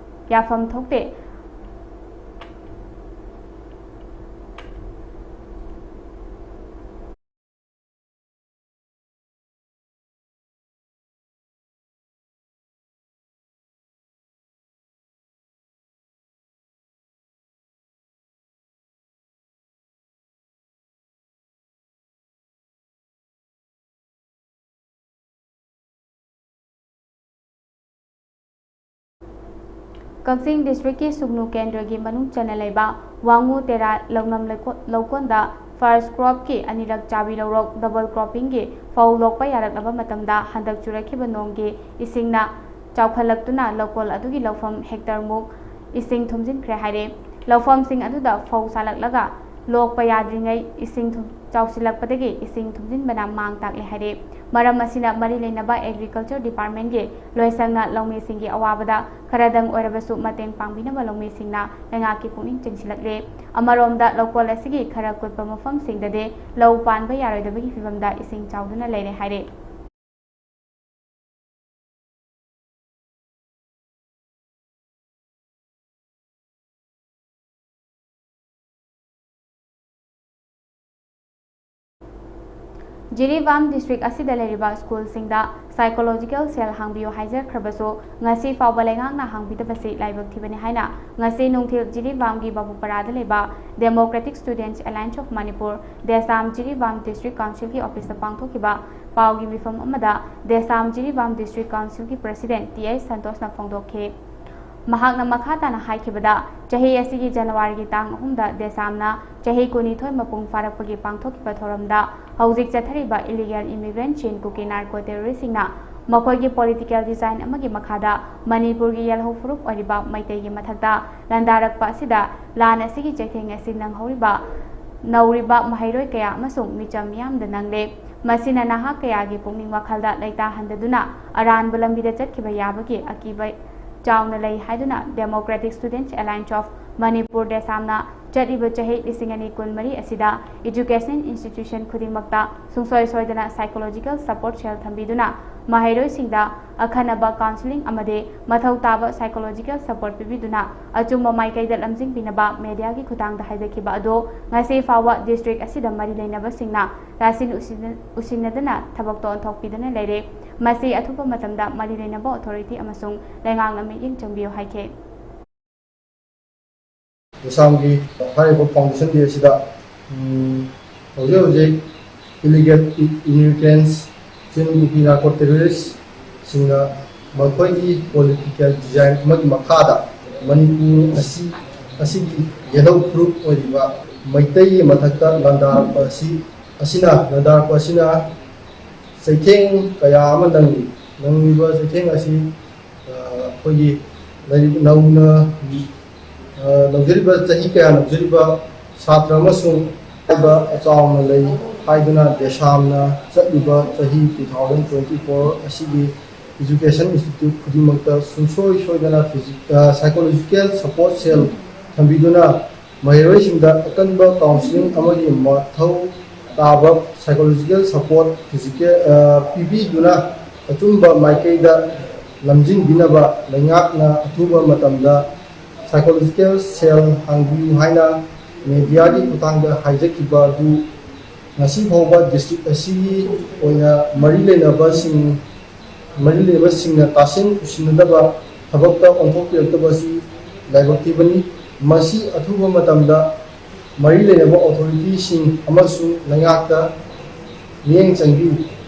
ꯌꯥꯐꯝ ꯊꯣꯛꯇꯦ꯫ ꯀꯛꯆꯤꯡ districtꯀꯤ ꯁꯨꯒꯅꯨ ꯀꯦꯟꯗ꯭ꯔꯒꯤ ꯃꯅꯨꯡ ꯆꯟꯅ ꯂꯩꯕ ꯋꯥꯉꯨ ꯇꯦꯔꯥ ꯂꯧꯅꯝ ꯂꯩꯀꯣ-, ꯂꯧꯀꯣꯟꯗ first cropꯀꯤ ꯑꯅꯤꯔꯛ ꯆꯥꯕꯤ ꯂꯧꯔꯣꯛ, double croppingꯒꯤ ꯐꯧ ꯂꯣꯛꯄ ꯌꯥꯔꯛꯂꯕ ꯃꯇꯝꯗ ꯍꯟꯗꯛ ꯆꯨꯔꯛꯈꯤꯕ ꯅꯣꯡꯒꯤ ꯏꯁꯤꯡꯅ ꯆꯥꯎꯈꯠꯂꯛꯇꯨꯅ ꯂꯧꯀꯣꯜ ꯑꯗꯨꯒꯤ ꯂꯧꯐꯝ hectare ꯃꯨꯛ ꯏꯁꯤꯡ ꯊꯨꯝꯖꯤꯟꯈ꯭ꯔꯦ ꯍꯥꯏꯔꯦ꯫ ꯂꯧꯐꯝꯁꯤꯡ ꯑꯗꯨꯗ ꯐꯧ ꯁꯥꯠꯂꯛꯂꯒ ꯂꯣꯛꯄ ꯌꯥꯗ꯭ꯔꯤꯉꯩ ꯏꯁꯤꯡ ꯊꯨꯝ-, ꯆꯥꯎꯁꯤꯜꯂꯛꯄꯗꯒꯤ ꯏꯁꯤꯡ ꯊꯨꯝꯖꯤꯟꯕꯅ ꯃꯥꯡ ꯇꯥꯛꯂꯦ ꯍꯥꯏꯔꯦ꯫ ꯃꯔꯝ ꯑꯁꯤꯅ ꯃꯔꯤ ꯂꯩꯅꯕ agriculture departmentꯀꯤ ꯂꯣꯏꯁꯪꯅ ꯂꯧꯃꯤꯁꯤꯡꯒꯤ ꯑꯋꯥꯕꯗ ꯈꯔꯗꯪ ꯑꯣꯏꯔꯕꯁꯨ ꯃꯇꯦꯡ ꯄꯥꯡꯕꯤꯅꯕ ꯂꯧꯃꯤꯁꯤꯡꯅ ꯂꯩꯉꯥꯛꯀꯤ ꯄꯨꯛꯅꯤꯡ ꯆꯤꯡꯁꯤꯜꯂꯛꯂꯦ꯫ ꯑꯃꯔꯣꯝꯗ ꯂꯧꯀꯣꯜ ꯑꯁꯤꯒꯤ ꯈꯔ ꯀꯨꯠꯄ ꯃꯐꯝꯁꯤꯡꯗꯗꯤ ꯂꯧ ꯄꯥꯟꯕ ꯌꯥꯔꯣꯏꯗꯕꯒꯤ ꯐꯤꯕꯝꯗ ꯏꯁꯤꯡ ꯆꯥꯎꯗꯨꯅ ꯂꯩꯔꯦ ꯍꯥꯏꯔꯦ꯫ ꯖꯤꯔꯤꯕꯥꯝ ꯗꯤꯁꯇ꯭ꯔꯤꯛ ꯑꯁꯤꯗ ꯂꯩꯔꯤꯕ ꯁ꯭ꯀꯨꯜꯁꯤꯡꯗ psychological cell ꯍꯥꯡꯕꯤꯌꯨ ꯍꯥꯏꯖꯈ꯭ꯔꯕꯁꯨ, ꯉꯁꯤ ꯐꯥꯎꯕ ꯂꯩꯉꯥꯛꯅ ꯍꯥꯡꯕꯤꯗꯕꯁꯤ ꯂꯥꯏꯕꯛ ꯊꯤꯕꯅꯤ ꯍꯥꯏꯅ ꯉꯁꯤ ꯅꯨꯡꯊꯤꯜ ꯖꯤꯔꯤꯕꯥꯝꯒꯤ ꯕꯥꯕꯨꯄꯔꯥꯗ ꯂꯩꯕ Democratic Students Alliance of Manipur, Desam Jiribam district ꯀꯥꯎꯟꯁꯤꯜꯒꯤ ꯑꯣꯐꯤꯁꯇ ꯄꯥꯡꯊꯣꯛꯈꯤꯕ ꯄꯥꯎꯒꯤ ꯃꯤꯐꯝ ꯑꯃꯗ ꯗꯦꯁꯥꯝ ꯖꯤꯔꯤꯕꯥꯝ ꯗꯤꯁꯇ꯭ꯔꯤꯛ ꯀꯥꯎꯟꯁꯤꯜꯒꯤ ꯄ꯭ꯔꯦꯁꯤꯗꯦꯟꯠ ꯇꯤ ꯑꯩꯆ ꯁꯟꯇꯣꯁꯅ ꯐꯣꯡꯗꯣꯛꯈꯤ꯫ ꯃꯍꯥꯛꯅ ꯃꯈꯥ ꯇꯥꯅ ꯍꯥꯏꯈꯤꯕꯗ, ꯆꯍꯤ ꯑꯁꯤꯒꯤ ꯖꯅꯋꯥꯔꯤꯒꯤ ꯇꯥꯡ ꯑꯍꯨꯝꯗ ꯗꯦꯁꯥꯝꯅ ꯆꯍꯤ ꯀꯨꯟꯅꯤꯊꯣꯏ ꯃꯄꯨꯡ ꯐꯥꯔꯛꯄꯒꯤ ꯄꯥꯡꯊꯣꯛꯈꯤꯕ ꯊꯧꯔꯝꯗ ꯍꯧꯖꯤꯛ ꯆꯠꯊꯔꯤꯕ illegal immigrant ꯆꯤꯟ ꯀꯨꯀꯤ narco terroristꯁꯤꯡꯅ ꯃꯈꯣꯏꯒꯤ political design ꯑꯃꯒꯤ ꯃꯈꯥꯗ ꯃꯅꯤꯄꯨꯔꯒꯤ ꯌꯦꯜꯍꯧ ꯐꯨꯔꯨꯞ ꯑꯣꯏꯔꯤꯕ ꯃꯩꯇꯩꯒꯤ ꯃꯊꯛꯇ ꯂꯥꯟꯗꯥꯔꯛꯄ ꯑꯁꯤꯗ ꯂꯥꯟ ꯑꯁꯤꯒꯤ ꯆꯩꯊꯦꯡ ꯑꯁꯤ ꯅꯪꯍꯧꯔꯤꯕ ꯅꯧꯔꯤꯕ ꯃꯍꯩꯔꯣꯏ ꯀꯌꯥ ꯑꯃꯁꯨꯡ ꯃꯤꯆꯝ ꯃꯤꯌꯥꯝꯗ ꯅꯪꯂꯦ꯫ ꯃꯁꯤꯅ ꯅꯍꯥ ꯀꯌꯥꯒꯤ ꯄꯨꯛꯅꯤꯡ ꯋꯥꯈꯜꯗ ꯂꯩꯇꯥꯍꯟꯗꯗꯨꯅ ꯑꯔꯥꯟꯕ ꯂꯝꯕꯤꯗ ꯆꯠꯈꯤꯕ ꯌꯥꯕꯒꯤ ꯑꯀꯤꯕ ꯆꯥꯎꯅ ꯂꯩ ꯍꯥꯏꯗꯨꯅ Democratic Students Alliance of Manipur, ꯗꯦꯁꯥꯝꯅ ꯆꯠꯂꯤꯕ ꯆꯍꯤ ꯂꯤꯁꯤꯡ ꯑꯅꯤ ꯀꯨꯟꯃꯔꯤ ꯑꯁꯤꯗ education institution ꯈꯨꯗꯤꯡꯃꯛꯇ ꯁꯨꯡꯁꯣꯏ ꯁꯣꯏꯗꯅ psychological support cell ꯊꯝꯕꯤꯗꯨꯅ ꯃꯍꯩꯔꯣꯏꯁꯤꯡꯗ ꯑꯈꯟꯅꯕ counselling ꯑꯃꯗꯤ ꯃꯊꯧ ꯇꯥꯕ psychological support ꯄꯤꯕꯤꯗꯨꯅ ꯑꯆꯨꯝꯕ ꯃꯥꯏꯀꯩꯗ ꯂꯝꯖꯤꯡꯕꯤꯅꯕ mediaꯒꯤ ꯈꯨꯠꯊꯥꯡꯗ ꯍꯥꯏꯖꯈꯤꯕ ꯑꯗꯨ ꯉꯁꯤ ꯐꯥꯎꯕ district ꯑꯁꯤꯗ ꯃꯔꯤ ꯂꯩꯅꯕꯁꯤꯡꯅ ꯇꯥꯁꯤꯟ ꯎꯁꯤꯟ-, ꯎꯁꯤꯟꯅꯗꯅ ꯊꯕꯛꯇꯣ ꯑꯣꯟꯊꯣꯛꯄꯤꯗꯅ ꯂꯩꯔꯦ꯫ ꯃꯁꯤ ꯑꯊꯨꯕ ꯃꯇꯝꯗ ꯃꯔꯤ ꯂꯩꯅꯕ authority ꯑꯃꯁꯨꯡ ꯂꯩꯉꯥꯛꯅ ꯃꯤꯠꯌꯦꯡ ꯆꯪꯕꯤꯌꯨ ꯍꯥꯏꯈꯤ꯫ ꯑꯁꯥꯝꯒꯤ ꯍꯥꯏꯔꯤꯕ foundation day ꯑꯁꯤꯗ, ꯎꯝ, ꯍꯧꯖꯤꯛ ꯍꯧꯖꯤꯛ illegal immigrants, ꯆꯤꯟ ꯀꯨꯀꯤ narco terroristꯁꯤꯡꯅ ꯃꯈꯣꯏꯒꯤ political design ꯑꯃꯒꯤ ꯃꯈꯥꯗ ꯃꯅꯤꯄꯨꯔ ꯑꯁꯤ, ꯑꯁꯤꯒꯤ ꯌꯦꯜꯍꯧ ꯐꯨꯔꯨꯞ ꯑꯣꯏꯔꯤꯕ ꯃꯩꯇꯩꯒꯤ ꯃꯊꯛꯇ ꯂꯥꯟꯗꯥꯔꯛꯄ ꯑꯁꯤ, ꯑꯁꯤꯅ, ꯂꯥꯟꯗꯥꯔꯛꯄ ꯑꯁꯤꯅ ꯆꯩꯊꯦꯡ ꯀꯌꯥ ꯑꯃ ꯅꯪꯂꯤ꯫ ꯅꯪꯂꯤꯕ ꯆꯩꯊꯦꯡ ꯑꯁꯤ, ꯑ, ꯑꯩꯈꯣꯏꯒꯤ ꯂꯥꯏꯔꯤꯛ ꯅꯧꯅ, ꯑ, ꯂꯧꯖꯔꯤꯕ, ꯆꯍꯤ ꯀꯌꯥ ꯂꯧꯖꯔꯤꯕ ꯁꯥꯇ꯭ꯔ ꯑꯃꯁꯨꯡ ꯍꯥꯏꯕ ꯆꯥꯎꯅ ꯂꯩ ꯍꯥꯏꯗꯨꯅ ꯗꯦꯁꯥꯝꯅ ꯆꯠꯂꯤꯕ ꯆꯍꯤ two thousand twenty four ꯑꯁꯤꯒꯤ education institute ꯈꯨꯗꯤꯡꯃꯛꯇ ꯁꯨꯡꯁꯣꯏ ꯁꯣꯏꯗꯅ physi-, ꯑ, psychological support cell ꯊꯝꯕꯤꯗꯨꯅ ꯃꯍꯩꯔꯣꯏꯁꯤꯡꯗ ꯑꯀꯟꯕ counselling ꯑꯃꯒꯤ ꯃꯊꯧ ꯇꯥꯕ psychological support physical, ꯑ, ꯄꯤꯕꯤꯗꯨꯅ ꯑꯆꯨꯝꯕ ꯃꯥꯏꯀꯩꯗ ꯂꯝꯖꯤꯡꯕꯤꯅꯕ ꯂꯩꯉꯥꯛꯅ ꯑꯊꯨꯕ ꯃꯇꯝꯗ psychological cell ꯍꯥꯡꯕꯤꯌꯨ ꯍꯥꯏꯅ mediaꯒꯤ ꯈꯨꯠꯊꯥꯡꯗ ꯍꯥꯏꯖꯈꯤꯕ ꯑꯗꯨ ꯉꯁꯤ ꯐꯥꯎꯕ ꯗꯤꯁꯇ꯭ꯔꯤꯛ ꯑꯁꯤꯒꯤ ꯑꯣꯏꯅ ꯃꯔꯤ ꯂꯩꯅꯕꯁꯤꯡ ꯃꯔꯤ ꯂꯩꯅꯕꯁꯤꯡꯅ ꯇꯥꯁꯤꯟ ꯎꯁꯤꯟꯅꯗꯕ ꯊꯕꯛꯇ ꯑꯣꯟꯊꯣꯛꯄꯤꯔꯛꯇꯕ ꯑꯁꯤ ꯂꯥꯏꯕꯛ ꯊꯤꯕꯅꯤ꯫ ꯃꯁꯤ ꯑꯊꯨꯕ ꯃꯇꯝꯗ ꯃꯔꯤ ꯂꯩꯅꯕ ꯑꯣꯊꯣꯔꯤꯇꯤꯁꯤꯡ ꯑꯃꯁꯨꯡ ꯂꯩꯉꯥꯛꯇ ꯃꯤꯠꯌꯦꯡ ꯆꯪꯕꯤꯌꯨ꯫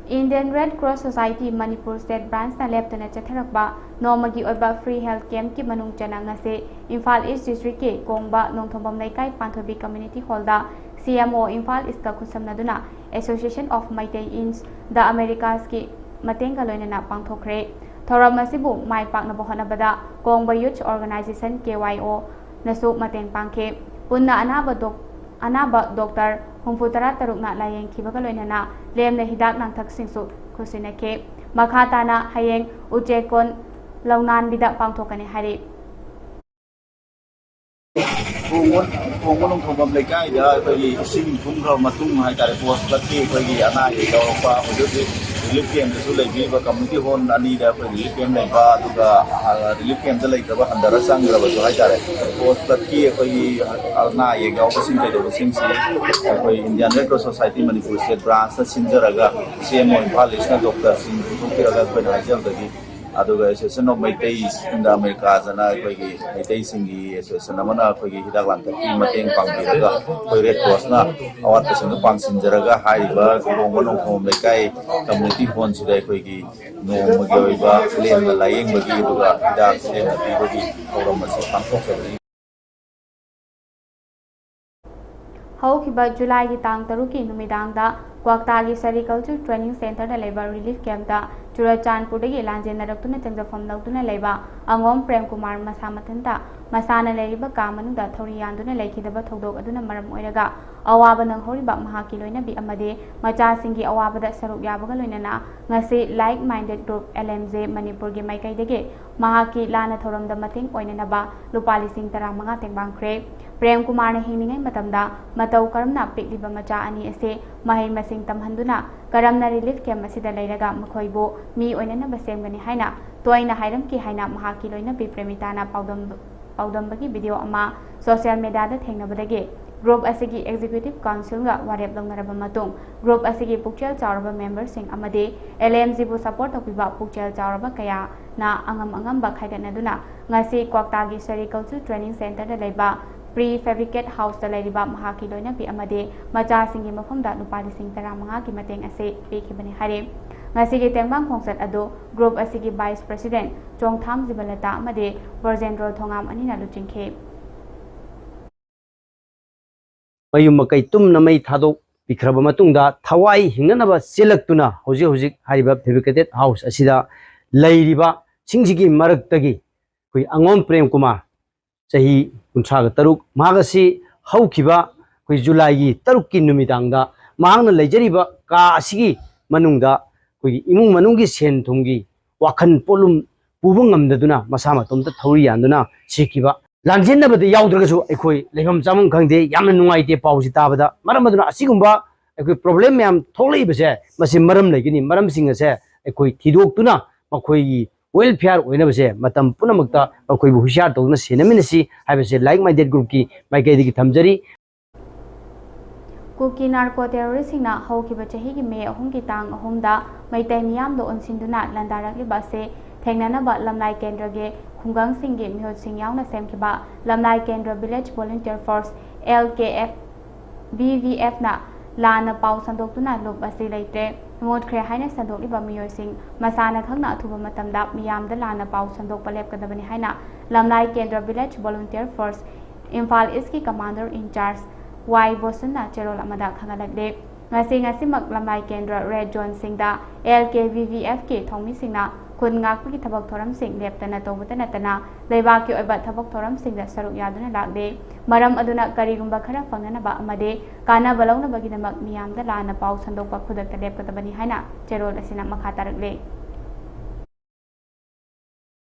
Indian Red Cross Society Manipur State Branchꯅ ꯂꯦꯞꯇꯅ ꯆꯠꯊꯔꯛꯄ ꯅꯣꯡꯃꯒꯤ ꯑꯣꯏꯕ free health campꯀꯤ ꯃꯅꯨꯡ ꯆꯟꯅ ꯉꯁꯤ ꯏꯝꯐꯥꯜ East Districtꯀꯤ ꯀꯣꯡꯕ ꯅꯣꯡꯊꯣꯝꯕꯝ ꯂꯩꯀꯥꯏ ꯄꯥꯟꯊꯣꯏꯕꯤ Community Hallꯗ C M O Imphal Eastꯀ ꯈꯨꯠꯁꯝꯅꯗꯨꯅ Association of Meitei in the Americasꯀꯤ ꯃꯇꯦꯡꯒ ꯂꯣꯏꯅꯅ ꯄꯥꯡꯊꯣꯛꯈ꯭ꯔꯦ꯫ ꯊꯧꯔꯝ ꯑꯁꯤꯕꯨ ꯃꯥꯏ ꯄꯥꯛꯅꯕ ꯍꯣꯠꯅꯕꯗ ꯀꯣꯡꯕ Youth Organisation K Y O ꯅꯁꯨ ꯃꯇꯦꯡ ꯄꯥꯡꯈꯤ꯫ ꯄꯨꯟꯅ ꯑꯅꯥꯕ ꯗꯣꯛ-, ꯑꯅꯥꯕ ꯗꯣꯛꯇꯔ ꯍꯨꯝꯐꯨ ꯇꯔꯥ ꯇꯔꯨꯛꯅ ꯂꯥꯌꯦꯡꯈꯤꯕꯒ ꯂꯣꯏꯅꯅ ꯂꯦꯝꯅ ꯍꯤꯗꯥꯛ ꯂꯥꯡꯊꯛꯁꯤꯡꯁꯨ ꯈꯨꯠꯁꯤꯟꯅꯈꯤ꯫ ꯃꯈꯥ ꯇꯥꯅ ꯍꯌꯦꯡ ꯎꯆꯦꯛꯀꯣꯟ ꯂꯧꯅꯥꯟꯕꯤꯗ ꯄꯥꯡꯊꯣꯛꯀꯅꯤ ꯍꯥꯏꯔꯤ꯫ ꯀꯣꯡꯕ ꯀꯣꯡꯕ ꯅꯣꯡꯊꯣꯝꯕꯝ ꯂꯩꯀꯥꯏꯗ ꯑꯩꯈꯣꯏꯒꯤ ꯏꯁꯤꯡ ꯊꯨꯝꯈ꯭ꯔꯕ ꯃꯇꯨꯡ ꯍꯥꯏꯇꯥꯔꯦ, ꯄꯣꯁ ꯐ꯭ꯂꯠꯀꯤ ꯑꯩꯈꯣꯏꯒꯤ ꯑꯅꯥ ꯑꯌꯦꯛ ꯌꯥꯎꯔꯛꯄ ꯍꯧꯖꯤꯛ ꯍꯧꯖꯤꯛ ꯔꯤꯂꯤꯐ ꯀꯦꯝꯞꯇꯁꯨ ꯂꯩꯕꯤꯔꯤꯕ ꯀꯝꯃ꯭ꯌꯨꯅꯤꯇꯤ ꯍꯣꯜ ꯑꯅꯤꯗ ꯑꯩꯈꯣꯏ ꯔꯤꯂꯤꯐ ꯀꯦꯝꯞ ꯂꯩꯕ, ꯑꯗꯨꯒ ꯔꯤꯂꯤꯐ ꯀꯦꯝꯞꯇ ꯂꯩꯇꯕ ꯍꯟꯊꯔ ꯆꯪꯈ꯭ꯔꯕꯁꯨ ꯍꯥꯏꯇꯥꯔꯦ, ꯄꯣꯁ ꯐ꯭ꯂꯠꯀꯤ ꯑꯩꯈꯣꯏꯒꯤ ꯑꯅꯥ ꯑꯌꯦꯛ ꯌꯥꯎꯕꯁꯤꯡ ꯀꯩꯗꯧꯕꯁꯤꯡꯁꯤ ꯑꯩꯈꯣꯏ Indian Red Cross Society Manipur State Branchꯅ ꯁꯤꯟꯖꯔꯒ C M O Imphal ꯏꯁꯅ ꯗꯣꯛꯇꯔꯁꯤꯡ ꯄꯨꯊꯣꯛꯄꯤꯔꯒ ꯑꯩꯈꯣꯏꯅ ꯍꯥꯏꯖꯕꯗꯒꯤ ꯑꯗꯨꯒ Association of Meitei in the Americas ꯑꯅ ꯑꯩꯈꯣꯏꯒꯤ ꯃꯩꯇꯩꯁꯤꯡꯒꯤ ꯑꯦꯁꯣꯁꯤꯌꯦꯁꯟ ꯑꯃꯅ ꯑꯩꯈꯣꯏꯒꯤ ꯍꯤꯗꯥꯛ ꯂꯥꯡꯊꯛꯀꯤ ꯃꯇꯦꯡ ꯄꯥꯡꯕꯤꯔꯒ ꯑꯩꯈꯣꯏ ꯔꯦꯗ ꯀ꯭ꯔꯣꯁꯅ ꯑꯋꯥꯠꯄꯁꯤꯡꯗꯨ ꯄꯥꯡꯁꯤꯟꯖꯔꯒ ꯍꯥꯏꯔꯤꯕ ꯀꯣꯡꯕ ꯅꯣꯡꯊꯣꯝꯕꯝ ꯂꯩꯀꯥꯏ ꯀꯝꯃ꯭ꯌꯨꯅꯤꯇꯤ ꯍꯣꯜꯁꯤꯗ ꯑꯩꯈꯣꯏꯒꯤ ꯅꯣꯡꯃꯒꯤ ꯑꯣꯏꯕ ꯂꯦꯝꯅ ꯂꯥꯏꯌꯦꯡꯕꯒꯤ ꯑꯗꯨꯒ ꯍꯤꯗꯥꯛ ꯂꯦꯝꯅ ꯄꯤꯕꯒꯤ ꯊꯧꯔꯝ ꯑꯁꯤ ꯄꯥꯡꯊꯣꯛꯆꯕꯅꯤ꯫ ꯍꯧꯈꯤꯕ ꯖꯨꯂꯥꯏꯒꯤ ꯇꯥꯡ ꯇꯔꯨꯛꯀꯤ ꯅꯨꯃꯤꯗꯥꯡꯗ ꯀ꯭ꯋꯥꯛꯇꯥꯒꯤ Sericulture Training Centreꯗ ꯂꯩꯕ relief campꯇ ꯆꯨꯔꯆꯥꯟꯄꯨꯔꯗꯒꯤ ꯂꯥꯟꯖꯦꯟꯅꯔꯛꯇꯨꯅ ꯆꯪꯖꯐꯝ ꯂꯧꯗꯨꯅ ꯂꯩꯕ ꯑꯉꯣꯝ ꯄ꯭ꯔꯦꯝ ꯀꯨꯃꯥꯔ ꯃꯁꯥ ꯃꯊꯟꯇ ꯃꯁꯥꯅ ꯂꯩꯔꯤꯕ ꯀꯥ ꯃꯅꯨꯡꯗ ꯊꯧꯔꯤ ꯌꯥꯟꯗꯨꯅ ꯂꯩꯈꯤꯗꯕ ꯊꯧꯗꯣꯛ ꯑꯗꯨꯅ ꯃꯔꯝ ꯑꯣꯏꯔꯒ ꯑꯋꯥꯕ ꯅꯪꯍꯧꯔꯤꯕ ꯃꯍꯥꯛꯀꯤ ꯂꯣꯏꯅꯕꯤ ꯑꯃꯗꯤ ꯃꯆꯥꯁꯤꯡꯒꯤ ꯑꯋꯥꯕꯗ ꯁꯔꯨꯛ ꯌꯥꯕꯒ ꯂꯣꯏꯅꯅ ꯉꯁꯤ Like Minded Group L M J ꯃꯅꯤꯄꯨꯔꯒꯤ ꯃꯥꯏꯀꯩꯗꯒꯤ ꯃꯍꯥꯛꯀꯤ ꯂꯥꯟꯅ ꯊꯧꯔꯝꯗ ꯃꯇꯦꯡ ꯑꯣꯏꯅꯅꯕ ꯂꯨꯄꯥ ꯂꯤꯁꯤꯡ ꯇꯔꯥꯃꯉꯥ ꯇꯦꯡꯕꯥꯡꯈ꯭ꯔꯦ꯫ ꯄ꯭ꯔꯦꯝ ꯀꯨꯃꯥꯔꯅ ꯍꯤꯡꯂꯤꯉꯩ ꯃꯇꯝꯗ ꯃꯇꯧ ꯀꯔꯝꯅ ꯄꯤꯛꯂꯤꯕ ꯃꯆꯥ ꯑꯅꯤ ꯑꯁꯤ ꯃꯍꯩ ꯃꯁꯤꯡ ꯇꯝꯍꯟꯗꯨꯅ ꯀꯔꯝꯅ relief camp ꯑꯁꯤꯗ ꯂꯩꯔꯒ ꯃꯈꯣꯏꯕꯨ ꯃꯤ ꯑꯣꯏꯅꯅꯕ ꯁꯦꯝꯒꯅꯤ ꯍꯥꯏꯅ ꯇꯣꯏꯅ ꯍꯥꯏꯔꯝꯈꯤ ꯍꯥꯏꯅ ꯃꯍꯥꯛꯀꯤ ꯂꯣꯏꯅꯕꯤ ꯄ꯭ꯔꯦꯃꯤꯇꯥꯅ ꯄꯥꯎꯗꯝ-, ꯄꯥꯎꯗꯝꯕꯒꯤ video ꯑꯃ social mediaꯗ ꯊꯦꯡꯅꯕꯗꯒꯤ Group ꯑꯁꯤꯒꯤ Executive Councilꯒ ꯋꯥꯔꯦꯞ ꯂꯧꯅꯔꯕ ꯃꯇꯨꯡ, group ꯑꯁꯤꯒꯤ ꯄꯨꯛꯆꯦꯜ ꯆꯥꯎꯔꯕ memberꯁꯤꯡ ꯑꯃꯗꯤ L M Gꯕꯨ support ꯇꯧꯕꯤꯕ ꯄꯨꯛꯆꯦꯜ ꯆꯥꯎꯔꯕ ꯀꯌꯥꯅ ꯑꯉꯝ ꯑꯉꯝꯕ ꯈꯥꯏꯒꯠꯅꯗꯨꯅ ꯉꯁꯤ ꯀ꯭ꯋꯥꯛꯇꯥꯒꯤ Sericulture Training Centreꯗ ꯂꯩꯕ Prefabricate Houseꯇ ꯂꯩꯔꯤꯕ ꯃꯍꯥꯛꯀꯤ ꯂꯣꯏꯅꯕꯤ ꯑꯃꯗꯤ ꯃꯆꯥꯁꯤꯡꯒꯤ ꯃꯐꯝꯗ ꯂꯨꯄꯥ ꯂꯤꯁꯤꯡ ꯇꯔꯥꯃꯉꯥꯒꯤ ꯃꯇꯦꯡ ꯑꯁꯤ ꯄꯤꯈꯤꯕꯅꯤ ꯍꯥꯏꯔꯤ꯫ ꯉꯁꯤꯒꯤ ꯇꯦꯡꯕꯥꯡ ꯈꯣꯡꯆꯠ ꯑꯗꯨ group ꯑꯁꯤꯒꯤ Vice President ꯆꯣꯡꯊꯥꯝ ꯖꯤꯕꯂꯇꯥ ꯑꯃꯗꯤ ꯕ꯭ꯔꯣꯖꯦꯟꯗ꯭ꯔꯣ ꯊꯣꯉꯥꯝ ꯑꯅꯤꯅ ꯂꯨꯆꯤꯡꯈꯤ꯫ ꯃꯌꯨꯝ ꯃꯀꯩ ꯇꯨꯝꯅ ꯃꯩ ꯊꯥꯗꯣꯛꯄꯤꯈ꯭ꯔꯕ ꯃꯇꯨꯡꯗ ꯊꯋꯥꯏ ꯍꯤꯡꯅꯅꯕ ꯆꯦꯜꯂꯛꯇꯨꯅ ꯍꯧꯖꯤꯛ ꯍꯧꯖꯤꯛ ꯍꯥꯏꯔꯤꯕ Fabricated House ꯑꯁꯤꯗ ꯂꯩꯔꯤꯕꯁꯤꯡꯁꯤꯒꯤ ꯃꯔꯛꯇꯒꯤ ꯑꯩꯈꯣꯏ ꯑꯉꯣꯝ ꯄ꯭ꯔꯦꯝ ꯀꯨꯃꯥꯔ, ꯆꯍꯤ ꯀꯨꯟꯊ꯭ꯔꯥꯒ ꯇꯔꯨꯛ, ꯃꯍꯥꯛ ꯑꯁꯤ ꯍꯧꯈꯤꯕ ꯑꯩꯈꯣꯏ ꯖꯨꯂꯥꯏꯒꯤ ꯇꯔꯨꯛꯀꯤ ꯅꯨꯃꯤꯗꯥꯡꯗ ꯃꯍꯥꯛꯅ ꯂꯩꯖꯔꯤꯕ ꯀꯥ ꯑꯁꯤꯒꯤ ꯃꯅꯨꯡꯗ ꯑꯩꯈꯣꯏꯒꯤ ꯏꯃꯨꯡ ꯃꯅꯨꯡꯒꯤ ꯁꯦꯟ ꯊꯨꯝꯒꯤ ꯋꯥꯈꯜ ꯄꯣꯠꯂꯨꯝ ꯄꯨꯕ ꯉꯝꯗꯗꯨꯅ ꯃꯁꯥ ꯃꯇꯣꯝꯇ ꯊꯧꯔꯤ ꯌꯥꯟꯗꯨꯅ ꯁꯤꯈꯤꯕ꯫ ꯂꯥꯟꯖꯦꯟꯅꯕꯗ ꯌꯥꯎꯗ꯭ꯔꯒꯁꯨ ꯑꯩꯈꯣꯏ ꯂꯩꯐꯝ ꯆꯥꯐꯝ ꯈꯪꯗꯦ, ꯌꯥꯝꯅ ꯅꯨꯡꯉꯥꯏꯇꯦ ꯄꯥꯎꯁꯤ ꯇꯥꯕꯗ꯫ ꯃꯔꯝ ꯑꯗꯨꯅ ꯑꯁꯤꯒꯨꯝꯕ ꯑꯩꯈꯣꯏ problem ꯃꯌꯥꯝ ꯊꯣꯛꯂꯛꯏꯕꯁꯦ, ꯃꯁꯤ ꯃꯔꯝ ꯂꯩꯒꯅꯤ꯫ ꯃꯔꯝꯁꯤꯡ ꯑꯁꯦ ꯑꯩꯈꯣꯏ ꯊꯤꯗꯣꯛꯇꯨꯅ ꯃꯈꯣꯏꯒꯤ welfare ꯑꯣꯏꯅꯕꯁꯦ ꯃꯇꯝ ꯄꯨꯝꯅꯃꯛꯇ ꯃꯈꯣꯏꯕꯨ ꯍꯨꯁꯤꯌꯥꯔ ꯇꯧꯗꯨꯅ ꯁꯦꯟꯅꯃꯤꯟꯅꯁꯤ ꯍꯥꯏꯕꯁꯦ Like Minded Groupꯀꯤ ꯃꯥꯏꯀꯩꯗꯒꯤ ꯊꯝꯖꯔꯤ꯫ ꯀꯨꯀꯤ narco terroristꯁꯤꯡꯅ ꯍꯧꯈꯤꯕ ꯆꯍꯤꯒꯤ ꯃꯦ ꯑꯍꯨꯝꯒꯤ ꯇꯥꯡ ꯑꯍꯨꯝꯗ ꯃꯩꯇꯩ ꯃꯤꯌꯥꯝꯗ ꯑꯣꯟꯁꯤꯟꯗꯨꯅ ꯂꯥꯟꯗꯥꯔꯛꯂꯤꯕ ꯑꯁꯤ ꯊꯦꯡꯅꯅꯕ ꯂꯝꯂꯥꯏ ꯀꯦꯟꯗ꯭ꯔꯒꯤ ꯈꯨꯡꯒꯪꯁꯤꯡꯒꯤ ꯃꯤꯍꯨꯠꯁꯤꯡ ꯌꯥꯎꯅ ꯁꯦꯝꯈꯤꯕ ꯂꯝꯂꯥꯏ ꯀꯦꯟꯗ꯭ꯔ Village Volunteer Force, L K F, V V Fꯅ ꯂꯥꯟꯅ ꯄꯥꯎ ꯁꯟꯗꯣꯛꯇꯨꯅ ꯂꯨꯞ ꯑꯁꯤ ꯂꯩꯇ꯭ꯔꯦ, ꯃꯨꯠꯈ꯭ꯔꯦ ꯍꯥꯏꯅ ꯁꯟꯗꯣꯛꯂꯤꯕ ꯃꯤꯑꯣꯏꯁꯤꯡ ꯃꯁꯥꯅ ꯈꯪꯅ ꯑꯊꯨꯕ ꯃꯇꯝꯗ ꯃꯤꯌꯥꯝꯗ ꯂꯥꯟꯅ ꯄꯥꯎ ꯁꯟꯗꯣꯛꯄ ꯂꯦꯞꯀꯗꯕꯅꯤ ꯍꯥꯏꯅ ꯂꯝꯂꯥꯏ ꯀꯦꯟꯗ꯭ꯔ Village Volunteer Force, Imphal Eastꯀꯤ Commander in Charge ꯋꯥꯏ ꯕꯣꯁꯟꯅ ꯆꯦꯔꯣꯜ ꯑꯃꯗ ꯈꯪꯍꯜꯂꯛꯂꯤ꯫ ꯉꯁꯤ ꯉꯁꯤꯃꯛ ꯂꯝꯂꯥꯏ ꯀꯦꯟꯗ꯭ꯔ Red Zoneꯁꯤꯡꯗ L K V V Fꯀꯤ ꯊꯧꯃꯤꯁꯤꯡꯅ ꯈꯨꯟ ꯉꯥꯛꯄꯒꯤ ꯊꯕꯛ ꯊꯧꯔꯝꯁꯤꯡ ꯂꯦꯞꯇꯅ ꯇꯧꯕꯇ ꯅꯠꯇꯅ ꯂꯩꯕꯥꯛꯀꯤ ꯑꯣꯏꯕ ꯊꯕꯛ ꯊꯧꯔꯝꯁꯤꯡꯗ ꯁꯔꯨꯛ ꯌꯥꯗꯨꯅ ꯂꯥꯛꯂꯤ꯫ ꯃꯔꯝ ꯑꯗꯨꯅ ꯀꯔꯤꯒꯨꯝꯕ ꯈꯔ ꯐꯪꯅꯅꯕ ꯑꯃꯗꯤ ꯀꯥꯟꯅꯕ ꯂꯧꯅꯕꯒꯤꯗꯃꯛ ꯃꯤꯌꯥꯝꯗ ꯂꯥꯟꯅ ꯄꯥꯎ ꯁꯟꯗꯣꯛꯄ ꯈꯨꯗꯛꯇ ꯂꯦꯞꯀꯗꯕꯅꯤ ꯍꯥꯏꯅ ꯆꯦꯔꯣꯜ ꯑꯁꯤꯅ ꯃꯈꯥ ꯇꯥꯔꯛꯂꯤ꯫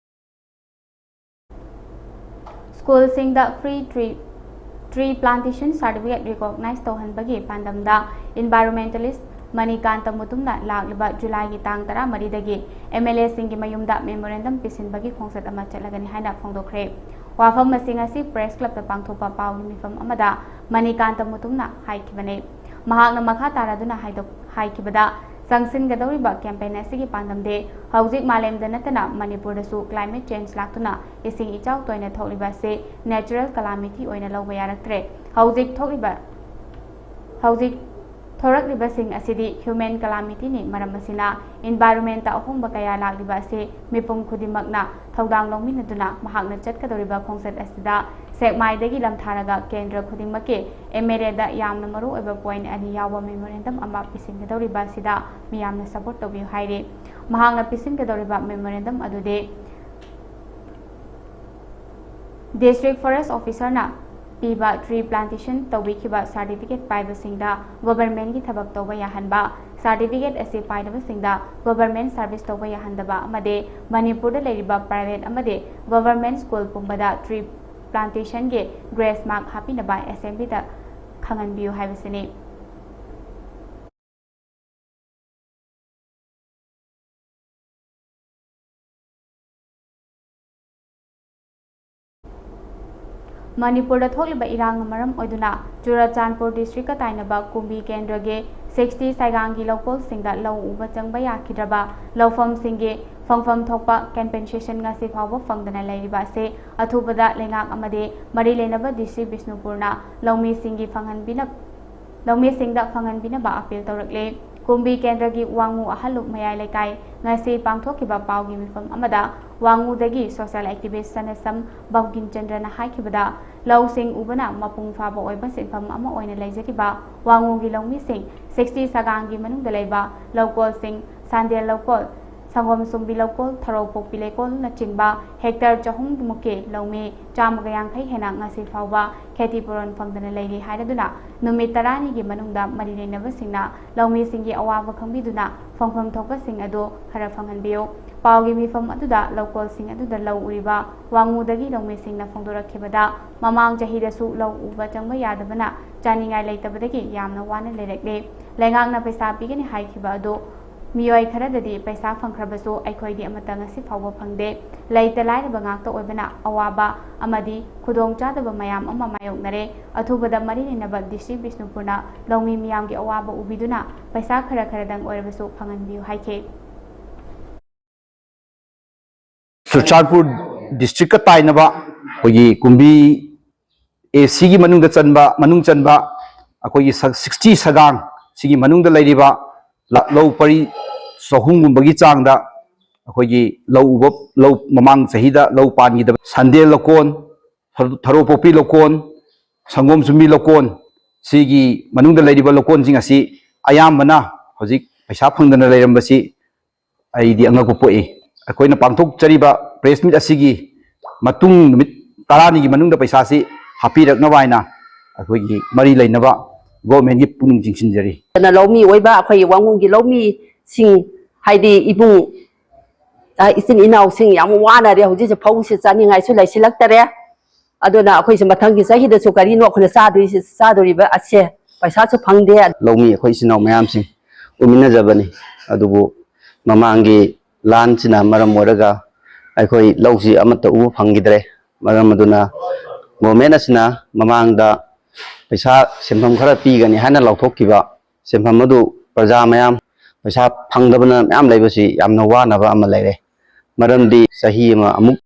ꯁ꯭ꯀꯨꯜꯁꯤꯡꯗ free tree, tree plantation certificate recognize ꯇꯧꯍꯟꯕꯒꯤ ꯄꯥꯟꯗꯝꯗ environmentalist Manikanta ꯃꯨꯇꯨꯝꯅ ꯂꯥꯛꯂꯤꯕ ꯖꯨꯂꯥꯏꯒꯤ ꯇꯥꯡ ꯇꯔꯥꯃꯔꯤꯗꯒꯤ M L Aꯁꯤꯡꯒꯤ ꯃꯌꯨꯝꯗ memorandum ꯄꯤꯁꯤꯟꯕꯒꯤ ꯈꯣꯡꯆꯠ ꯑꯃ ꯆꯠꯂꯒꯅꯤ ꯍꯥꯏꯅ ꯐꯣꯡꯗꯣꯛꯈ꯭ꯔꯦ꯫ ꯋꯥꯐꯝ ꯑꯁꯤ ꯉꯁꯤ ꯄ꯭ꯔꯦꯁ ꯀ꯭ꯂꯕꯇ ꯄꯥꯡꯊꯣꯛꯄ ꯄꯥꯎꯒꯤ ꯃꯤꯐꯝ ꯑꯃꯗ ꯃꯅꯤꯀꯥꯟꯇ ꯃꯨꯇꯨꯝꯅ ꯍꯥꯏꯈꯤꯕꯅꯤ꯫ ꯃꯍꯥꯛꯅ ꯃꯈꯥ ꯇꯥꯔꯗꯨꯅ ꯍꯥꯏꯗꯣꯛ-, ꯍꯥꯏꯈꯤꯕꯗ, ꯆꯪꯁꯤꯟꯒꯗꯧꯔꯤꯕ ꯀꯦꯝꯄꯦꯟ ꯑꯁꯤꯒꯤ ꯄꯥꯟꯗꯝꯗꯤ ꯍꯧꯖꯤꯛ ꯃꯥꯂꯦꯝꯗ ꯅꯠꯇꯅ ꯃꯅꯤꯄꯨꯔꯗꯁꯨ climate change ꯂꯥꯛꯇꯨꯅ ꯏꯁꯤꯡ ꯏꯆꯥꯎ ꯇꯣꯏꯅ ꯊꯣꯛꯂꯤꯕ ꯑꯁꯤ natural calamity ꯑꯣꯏꯅ ꯂꯧꯕ ꯌꯥꯔꯛꯇ꯭ꯔꯦ꯫ ꯍꯧꯖꯤꯛ ꯊꯣꯛꯂꯤꯕ, ꯍꯧꯖꯤꯛ ꯊꯣꯔꯛꯂꯤꯕꯁꯤꯡ ꯑꯁꯤꯗꯤ human calamityꯅꯤ꯫ ꯃꯔꯝ ꯑꯁꯤꯅ environmentꯇ ꯑꯍꯣꯡꯕ ꯀꯌꯥ ꯂꯥꯛꯂꯤꯕ ꯑꯁꯤ ꯃꯤꯄꯨꯝ ꯈꯨꯗꯤꯡꯃꯛꯅ ꯊꯧꯗꯥꯡ ꯂꯧꯃꯤꯟꯅꯗꯨꯅ ꯃꯍꯥꯛꯅ ꯆꯠꯀꯗꯧꯔꯤꯕ ꯈꯣꯡꯆꯠ ꯑꯁꯤꯗ ꯁꯦꯛꯃꯥꯏꯗꯒꯤ ꯂꯝꯊꯥꯔꯒ ꯀꯦꯟꯗ꯭ꯔ ꯈꯨꯗꯤꯡꯃꯛꯀꯤ MLAꯗ ꯌꯥꯝꯅ ꯃꯔꯨ ꯑꯣꯏꯕ point ꯑꯅꯤ ꯌꯥꯎꯕ memorandum ꯑꯃ ꯄꯤꯁꯤꯟꯒꯗꯧꯔꯤꯕ ꯑꯁꯤꯗ ꯃꯤꯌꯥꯝꯅ support ꯇꯧꯕꯤꯌꯨ ꯍꯥꯏꯔꯤ꯫ ꯃꯍꯥꯛꯅ ꯄꯤꯁꯤꯟꯒꯗꯧꯔꯤꯕ memorandum ꯑꯗꯨꯗꯤ District Forest Officerꯅ ꯄꯤꯕ tree plantation ꯇꯧꯕꯤꯈꯤꯕ certificate ꯄꯥꯏꯕꯁꯤꯡꯗ governmentꯀꯤ ꯊꯕꯛ ꯇꯧꯕ ꯌꯥꯍꯟꯕ, certificate ꯑꯁꯤ ꯄꯥꯏꯗꯕꯁꯤꯡꯗ government service ꯇꯧꯕ ꯌꯥꯍꯟꯗꯕ ꯑꯃꯗꯤ ꯃꯅꯤꯄꯨꯔꯗ ꯂꯩꯔꯤꯕ private ꯑꯃꯗꯤ government school ꯄꯨꯝꯕꯗ tree plantationꯒꯤ grace mark ꯍꯥꯞꯄꯤꯅꯕ assemblyꯗ ꯈꯪꯍꯟꯕꯤꯌꯨ ꯍꯥꯏꯕꯁꯤꯅꯤ꯫ ꯃꯅꯤꯄꯨꯔꯗ ꯊꯣꯛꯂꯤꯕ ꯏꯔꯥꯡꯅ ꯃꯔꯝ ꯑꯣꯏꯗꯨꯅ ꯆꯨꯔꯆꯥꯟꯄꯨꯔ districtꯀ ꯇꯥꯏꯅꯕ ꯀꯨꯝꯕꯤ ꯀꯦꯟꯗ꯭ꯔꯒꯤ sixty ꯁꯥꯏꯒꯥꯡꯒꯤ ꯂꯧꯀꯣꯜꯁꯤꯡꯗ ꯂꯧ ꯎꯕ ꯆꯪꯕ ꯌꯥꯈꯤꯗ꯭ꯔꯕ ꯂꯧꯐꯝꯁꯤꯡꯒꯤ ꯐꯪꯐꯝ ꯊꯣꯛꯄ compensation ꯉꯁꯤ ꯐꯥꯎꯕ ꯐꯪꯗꯅ ꯂꯩꯔꯤꯕ ꯑꯁꯤ ꯑꯊꯨꯕꯗ ꯂꯩꯉꯥꯛ ꯑꯃꯗꯤ ꯃꯔꯤ ꯂꯩꯅꯕ DC ꯕꯤꯁꯅꯨꯄꯨꯔꯅ ꯂꯧꯃꯤꯁꯤꯡꯒꯤ ꯐꯪꯍꯟꯕꯤꯅ-, ꯂꯧꯃꯤꯁꯤꯡꯗ ꯐꯪꯍꯟꯕꯤꯅꯕ appeal ꯇꯧꯔꯛꯂꯤ꯫ ꯀꯨꯝꯕꯤ ꯀꯦꯟꯗ꯭ꯔꯒꯤ ꯋꯥꯉꯨ ꯑꯍꯜꯂꯨꯞ ꯃꯌꯥꯏ ꯂꯩꯀꯥꯏ ꯉꯁꯤ ꯄꯥꯡꯊꯣꯛꯈꯤꯕ ꯄꯥꯎꯒꯤ ꯃꯤꯐꯝ ꯑꯃꯗ ꯋꯥꯉꯨꯗꯒꯤ social activist ꯁꯅꯁꯝ ꯕꯪꯀꯤꯝ ꯆꯟꯗ꯭ꯔꯅ ꯍꯥꯏꯈꯤꯕꯗ, ꯂꯧꯁꯤꯡ ꯎꯕꯅ ꯃꯄꯨꯡ ꯐꯥꯕ ꯑꯣꯏꯕ ꯁꯤꯟꯐꯝ ꯑꯃ ꯑꯣꯏꯅ ꯂꯩꯖꯈꯤꯕ ꯋꯥꯉꯨꯒꯤ ꯂꯧꯃꯤꯁꯤꯡ sixty ꯁꯥꯒꯥꯡꯒꯤ ꯃꯅꯨꯡꯗ ꯂꯩꯕ ꯂꯧꯀꯣꯜꯁꯤꯡ, ꯁꯥꯟꯗꯦꯜ ꯂꯧꯀꯣꯜ, ꯁꯪꯒꯣꯝ ꯁꯨꯝꯕꯤ ꯂꯧꯀꯣꯜ, ꯊꯔꯧ ꯄꯣꯛꯄꯤ ꯂꯩꯀꯣꯜꯅꯆꯤꯡꯕ hectare ꯆꯍꯨꯝ ꯃꯨꯛꯀꯤ ꯂꯧꯃꯤ ꯆꯥꯝꯃꯒ ꯌꯥꯡꯈꯩ ꯍꯦꯟꯅ ꯉꯁꯤ ꯐꯥꯎꯕ ꯈꯦꯇꯤ ꯄꯨꯔꯣꯟ ꯐꯪꯗꯅ ꯂꯩꯔꯤ ꯍꯥꯏꯔꯗꯨꯅ, ꯅꯨꯃꯤꯠ ꯇꯔꯥꯅꯤꯒꯤ ꯃꯅꯨꯡꯗ ꯃꯔꯤ ꯂꯩꯅꯕꯁꯤꯡꯅ ꯂꯧꯃꯤꯁꯤꯡꯒꯤ ꯑꯋꯥꯕ ꯈꯪꯕꯤꯗꯨꯅ ꯐꯪꯐꯝ ꯊꯣꯛꯄꯁꯤꯡ ꯑꯗꯨ ꯈꯔ ꯐꯪꯍꯟꯕꯤꯌꯨ꯫ ꯄꯥꯎꯒꯤ ꯃꯤꯐꯝ ꯑꯗꯨꯗ ꯂꯧꯀꯣꯜꯁꯤꯡ ꯑꯗꯨꯗ ꯂꯧ ꯎꯔꯤꯕ ꯋꯥꯉꯨꯗꯒꯤ ꯂꯧꯃꯤꯁꯤꯡꯅ ꯐꯣꯡꯗꯣꯔꯛꯈꯤꯕꯗ, ꯃꯃꯥꯡ ꯆꯍꯤꯗꯁꯨ ꯂꯧ ꯎꯕ ꯆꯪꯕ ꯌꯥꯗꯕꯅ ꯆꯥꯅꯤꯡꯉꯥꯏ ꯂꯩꯇꯕꯗꯒꯤ ꯌꯥꯝꯅ ꯋꯥꯅ ꯂꯩꯔꯛꯂꯤ꯫ ꯂꯩꯉꯥꯛꯅ ꯄꯩꯁꯥ ꯄꯤꯒꯅꯤ ꯍꯥꯏꯈꯤꯕ ꯑꯗꯨ ꯃꯤꯑꯣꯏ ꯈꯔꯗꯗꯤ ꯄꯩꯁꯥ ꯐꯪꯈ꯭ꯔꯕꯁꯨ ꯑꯩꯈꯣꯏꯗꯤ ꯑꯃꯠꯇ ꯉꯁꯤ ꯐꯥꯎꯕ ꯐꯪꯗꯦ꯫ ꯂꯩꯇ ꯂꯥꯏꯔꯕ ꯉꯥꯛꯇ ꯑꯣꯏꯕꯅ ꯑꯋꯥꯕ ꯑꯃꯗꯤ ꯈꯨꯗꯣꯡꯆꯥꯗꯕ ꯃꯌꯥꯝ ꯑꯃ ꯃꯥꯌꯣꯛꯅꯔꯦ꯫ ꯑꯊꯨꯕꯗ ꯃꯔꯤ ꯂꯩꯅꯕ ꯗꯤꯁꯇ꯭ꯔꯤꯛ ꯕꯤꯁꯅꯨꯄꯨꯔꯅ ꯂꯧꯃꯤ ꯃꯤꯌꯥꯝꯒꯤ ꯑꯋꯥꯕ ꯎꯕꯤꯗꯨꯅ ꯄꯩꯁꯥ ꯈꯔ ꯈꯔꯗꯪ ꯑꯣꯏꯔꯕꯁꯨ ꯐꯪꯍꯟꯕꯤꯌꯨ ꯍꯥꯏꯈꯤ꯫ ꯆꯨꯔꯆꯥꯟꯄꯨꯔ ꯗꯤꯁꯇ꯭ꯔꯤꯛꯀ ꯇꯥꯏꯅꯕ ꯑꯩꯈꯣꯏꯒꯤ ꯀꯨꯝꯕꯤ ꯑꯦ ꯁꯤꯒꯤ ꯃꯅꯨꯡꯗ ꯆꯟꯕ, ꯃꯅꯨꯡ ꯆꯟꯕ ꯑꯩꯈꯣꯏꯒꯤ ꯁ-, ꯁꯤꯛꯁꯇꯤ ꯁꯒꯥꯡ ꯁꯤꯒꯤ ꯃꯅꯨꯡꯗ ꯂꯩꯔꯤꯕ ꯂ-, ꯂꯧ ꯄꯔꯤ ꯆꯍꯨꯝꯒꯨꯝꯕꯒꯤ ꯆꯥꯡꯗ ꯑꯩꯈꯣꯏꯒꯤ ꯂꯧ ꯎꯕ, ꯂꯧ ꯃꯃꯥꯡ ꯆꯍꯤꯗ ꯂꯧ ꯄꯥꯟꯈꯤꯗꯕ ꯁꯟꯗꯦꯜ ꯂꯧꯀꯣꯟ, ꯊꯔꯣ-, ꯊꯔꯣꯄꯣꯛꯄꯤ ꯂꯧꯀꯣꯟ, ꯁꯪꯒꯣꯝ ꯆꯨꯝꯕꯤ ꯂꯧꯀꯣꯟ, ꯁꯤꯒꯤ ꯃꯅꯨꯡꯗ ꯂꯩꯔꯤꯕ ꯂꯧꯀꯣꯟꯁꯤꯡ ꯑꯁꯤ ꯑꯌꯥꯝꯕꯅ ꯍꯧꯖꯤꯛ ꯄꯩꯁꯥ ꯐꯪꯗꯅ ꯂꯩꯔꯝꯕꯁꯤ ꯑꯩꯗꯤ ꯑꯉꯛꯄ ꯄꯣꯛꯏ꯫ ꯑꯩꯈꯣꯏꯅ ꯄꯥꯡꯊꯣꯛꯆꯔꯤꯕ ꯄ꯭ꯔꯦꯁ ꯃꯤꯠ ꯑꯁꯤꯒꯤ ꯃꯇꯨꯡ ꯅꯨꯃꯤꯠ ꯇꯔꯥꯅꯤꯒꯤ ꯃꯅꯨꯡꯗ ꯄꯩꯁꯥꯁꯤ ꯍꯥꯞꯄꯤꯔꯛꯅꯕ ꯍꯥꯏꯅ ꯑꯩꯈꯣꯏꯒꯤ ꯃꯔꯤ ꯂꯩꯅꯕ ꯒꯣꯔꯃꯦꯟꯒꯤ ꯄꯨꯛꯅꯤꯡ ꯆꯤꯡꯁꯤꯟꯖꯔꯤ꯫ ꯑꯗꯨꯅ ꯂꯧꯃꯤ ꯑꯣꯏꯕ ꯑꯩꯈꯣꯏꯒꯤ ꯋꯥꯉꯨꯒꯤ ꯂꯧꯃꯤꯁꯤꯡ, ꯍꯥꯏꯗꯤ ꯏꯕꯨꯡ, ꯑ, ꯏꯆꯤꯟ ꯏꯅꯥꯎꯁꯤꯡ ꯌꯥꯝ ꯋꯥꯅꯔꯦ꯫ ꯍꯧꯖꯤꯛꯁꯦ ꯐꯧꯁꯦ ꯆꯥꯅꯤꯡꯉꯥꯏꯁꯨ ꯂꯩꯁꯤꯜꯂꯛꯇꯔꯦ꯫ ꯑꯗꯨꯅ ꯑꯩꯈꯣꯏꯁꯦ ꯃꯊꯪꯒꯤ ꯆꯍꯤꯗꯁꯨ ꯀꯔꯤꯅꯣ ꯑꯩꯈꯣꯏꯅ ꯆꯥꯗꯣꯏꯁꯦ, ꯆꯥꯗꯣꯔꯤꯕ ꯑꯁꯦ ꯄꯩꯁꯥꯁꯨ ꯐꯪꯗꯦ꯫ ꯂꯧꯃꯤ ꯑꯩꯈꯣꯏ ꯏꯆꯤꯟ ꯏꯅꯥꯎ ꯃꯌꯥꯝꯁꯤꯡ ꯎꯃꯤꯟꯅꯖꯕꯅꯤ, ꯑꯗꯨꯕꯨ ꯃꯃꯥꯡꯒꯤ ꯂꯥꯟꯁꯤꯅ ꯃꯔꯝ ꯑꯣꯏꯔꯒ ꯑꯩꯈꯣꯏ ꯂꯧꯁꯤ ꯑꯃꯠꯇ ꯎꯕ ꯐꯪꯈꯤꯗ꯭ꯔꯦ꯫ ꯃꯔꯝ ꯑꯗꯨꯅ ꯒꯣꯔꯃꯦꯟ ꯑꯁꯤꯅ ꯃꯃꯥꯡꯗ ꯄꯩꯁꯥ ꯁꯦꯟꯐꯝ ꯈꯔ ꯄꯤꯒꯅꯤ ꯍꯥꯏꯅ ꯂꯥꯎꯊꯣꯛꯈꯤꯕ ꯁꯦꯟꯐꯝ ꯑꯗꯨ ꯄ꯭ꯔꯖꯥ ꯃꯌꯥꯝ ꯄꯩꯁꯥ ꯐꯪꯗꯕꯅ ꯃꯌꯥꯝ ꯂꯩꯕꯁꯤ ꯌꯥꯝꯅ ꯋꯥꯅꯕ ꯑꯃ ꯂꯩꯔꯦ꯫ ꯃꯔꯝꯗꯤ ꯆꯍꯤ ꯑꯃ ꯑꯃꯨꯛ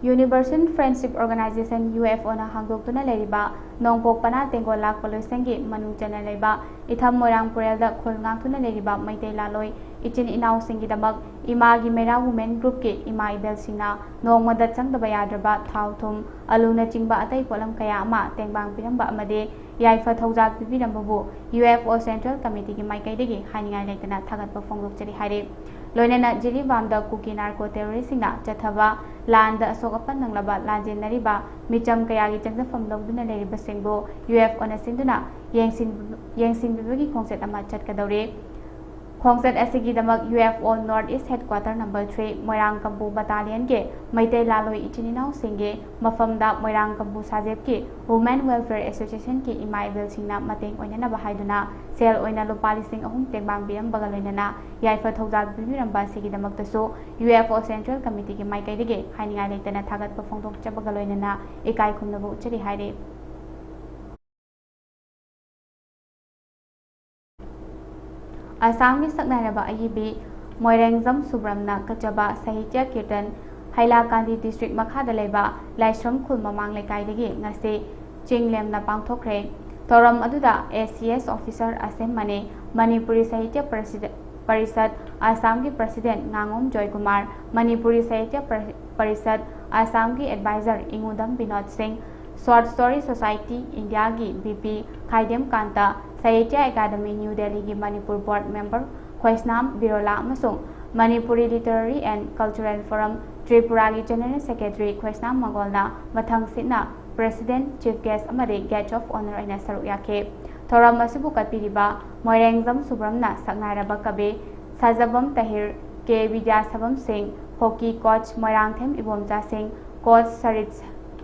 Universal Friendship Organization, U F O ꯅ ꯍꯥꯡꯗꯣꯛꯇꯨꯅ ꯂꯩꯔꯤꯕ ꯅꯣꯡꯄꯣꯛ ꯄꯅꯥ ꯇꯦꯡꯒꯣꯜ ꯂꯥꯛꯄ ꯂꯣꯏꯁꯪꯒꯤ ꯃꯅꯨꯡ ꯆꯟꯅ ꯂꯩꯕ ꯏꯊꯝ ꯃꯣꯏꯔꯥꯡ ꯄꯨꯔꯦꯜꯗ ꯈꯨꯜ ꯉꯥꯛꯇꯨꯅ ꯂꯩꯔꯤꯕ ꯃꯩꯇꯩ ꯂꯥꯂꯣꯏ ꯏꯆꯤꯟ ꯏꯅꯥꯎꯁꯤꯡꯒꯤꯗꯃꯛ ꯏꯃꯥꯒꯤ ꯃꯩꯔꯥ Women Group ꯀꯤ ꯏꯃꯥ ꯏꯕꯦꯜꯁꯤꯡꯅ ꯅꯣꯡꯃꯗ ꯆꯪꯗꯕ ꯌꯥꯗ꯭ꯔꯕ ꯊꯥꯎ, ꯊꯨꯝ, ꯑꯂꯨꯅꯆꯤꯡꯕ ꯑꯇꯩ ꯄꯣꯠꯂꯝ ꯀꯌꯥ ꯑꯃ ꯇꯦꯡꯕꯥꯡ ꯄꯤꯔꯝꯕ ꯑꯃꯗꯤ ꯌꯥꯏꯐ ꯊꯧꯖꯥꯜ ꯄꯤꯕꯤꯔꯝꯕꯕꯨ U F O Central Committee ꯒꯤ ꯃꯥꯏꯀꯩꯗꯒꯤ ꯍꯥꯏꯅꯤꯡꯉꯥꯏ ꯂꯩꯇꯅ ꯊꯥꯒꯠꯄ ꯐꯣꯡꯗꯣꯛꯆꯔꯤ ꯍꯥꯏꯔꯤ꯫ ꯂꯣꯏꯅꯅ ꯖꯤꯔꯤꯕꯥꯝꯗ ꯀꯨꯀꯤ ꯅꯥꯔꯀꯣ ꯇꯦꯔꯣꯔꯤꯁꯁꯤꯡꯅ ꯆꯠꯊꯕ ꯂꯥꯟꯗ ꯑꯁꯣꯛ ꯑꯄꯟ ꯅꯪꯂꯕ ꯂꯥꯟꯖꯦꯟꯅꯔꯤꯕ ꯃꯤꯆꯝ ꯀꯌꯥꯒꯤ ꯆꯪꯖꯐꯝ ꯂꯧꯗꯨꯅ ꯂꯩꯔꯤꯕꯁꯤꯡꯕꯨ U F O ꯅ ꯁꯤꯟꯗꯨꯅ ꯌꯦꯡꯁꯤꯟ-, ꯌꯦꯡꯁꯤꯟꯕꯤꯕꯒꯤ ꯈꯣꯡꯆꯠ ꯑꯃ ꯆꯠꯀꯗꯧꯔꯤ꯫ ꯈꯣꯡꯆꯠ ꯑꯁꯤꯒꯤꯗꯃꯛ U F O North East Headquarter number three ꯃꯣꯏꯔꯥꯡ ꯀꯝꯄꯨ battalionꯒꯤ ꯃꯩꯇꯩ ꯂꯥꯂꯣꯏ ꯏꯆꯤꯟ ꯏꯅꯥꯎꯁꯤꯡꯒꯤ ꯃꯐꯝꯗ ꯃꯣꯏꯔꯥꯡ ꯀꯝꯄꯨ ꯁꯥꯖꯦꯞꯀꯤ Women Welfare Associationꯒꯤ ꯏꯃꯥ ꯏꯕꯦꯜꯁꯤꯡꯅ ꯃꯇꯦꯡ ꯑꯣꯏꯅꯅꯕ ꯍꯥꯏꯗꯨꯅ ꯁꯦꯜ ꯑꯣꯏꯅ ꯂꯨꯄꯥ ꯂꯤꯁꯤꯡ ꯑꯍꯨꯝ ꯇꯦꯡꯕꯥꯡ ꯄꯤꯔꯝꯕꯒ ꯂꯣꯏꯅꯅ ꯌꯥꯏꯐ ꯊꯧꯖꯥꯜ ꯄꯤꯕꯤꯔꯝꯕ ꯑꯁꯤꯒꯤꯗꯃꯛꯇꯁꯨ U F O Central Committeeꯒꯤ ꯃꯥꯏꯀꯩꯗꯒꯤ ꯍꯥꯏꯅꯤꯡꯉꯥꯏ ꯂꯩꯇꯅ ꯊꯥꯒꯠꯄ ꯐꯣꯡꯗꯣꯛꯆꯕꯒ ꯂꯣꯏꯅꯅ ꯏꯀꯥꯏ ꯈꯨꯝꯅꯕ ꯎꯠꯆꯔꯤ ꯍꯥꯏꯔꯤ꯫ ꯑꯁꯥꯝꯒꯤ ꯁꯛꯅꯥꯏꯔꯕ ꯑꯏꯕꯤ ꯃꯣꯏꯔꯦꯡꯖꯝ ꯁꯨꯕ꯭ꯔꯝꯅ ꯀꯠꯆꯕ ꯁꯥꯍꯤꯇ꯭ꯌ ꯀꯤꯔꯇꯟ ꯍꯩꯂꯥꯀꯥꯟꯗꯤ district ꯃꯈꯥꯗ ꯂꯩꯕ ꯂꯥꯏꯁ꯭ꯔꯝ ꯈꯨꯜ ꯃꯃꯥꯡ ꯂꯩꯀꯥꯏꯗꯒꯤ ꯉꯁꯤ ꯆꯤꯡ ꯂꯦꯝꯅ ꯄꯥꯡꯊꯣꯛꯈ꯭ꯔꯦ꯫ ꯊꯧꯔꯝ ꯑꯗꯨꯗ A C S officer ꯑꯁꯦꯝ ꯃꯅꯦ, ꯃꯅꯤꯄꯨꯔꯤ ꯁꯥꯍꯤꯇ꯭ꯌ ꯄꯔꯤꯁꯤꯗ-, ꯄꯔꯤꯁꯠ ꯑꯁꯥꯝꯒꯤ president ꯉꯥꯉꯣꯝ ꯖꯣꯏꯀꯨꯃꯥꯔ, ꯃꯅꯤꯄꯨꯔꯤ ꯁꯥꯍꯤꯇ꯭ꯌ ꯄꯔꯤ-, ꯄꯔꯤꯁꯠ ꯑꯁꯥꯝꯒꯤ advisor ꯏꯉꯨꯗꯝ ꯕꯤꯅꯣꯗ ꯁꯤꯡ, Short Story Society Indiaꯒꯤ V P ꯈꯥꯏꯗꯦꯝ ꯀꯥꯟꯇ, Sahitya Academy New Delhiꯒꯤ Manipur Board member ꯈꯣꯏꯁꯅꯥꯝ ꯕꯤꯔꯣꯂꯥ ꯑꯃꯁꯨꯡ Manipuri Literary and Cultural Forum Tripuraꯒꯤ General Secretary ꯈꯣꯏꯁꯅꯥꯝ ꯃꯒꯣꯜꯅ ꯃꯊꯪꯁꯤꯠꯅ President, Chief Guest ꯑꯃꯗꯤ Guest of Honour ꯑꯣꯏꯅ ꯁꯔꯨꯛ ꯌꯥꯈꯤ꯫ ꯊꯧꯔꯝ ꯑꯁꯤꯕꯨ ꯀꯠꯄꯤꯔꯤꯕ ꯃꯣꯏꯔꯦꯡꯖꯝ ꯁꯨꯕ꯭ꯔꯝꯅ ꯁꯛꯅꯥꯏꯔꯕ ꯀꯕꯤ ꯁꯖꯕꯝ ꯇꯍꯤꯔ, ꯀꯦ ꯕꯤꯗ꯭ꯌꯥꯁꯕꯝ ꯁꯤꯡ, hockey coach ꯃꯣꯏꯔꯥꯡꯊꯦꯝ ꯏꯕꯣꯝꯆꯥ ꯁꯤꯡ, coach ꯁꯔꯤꯠ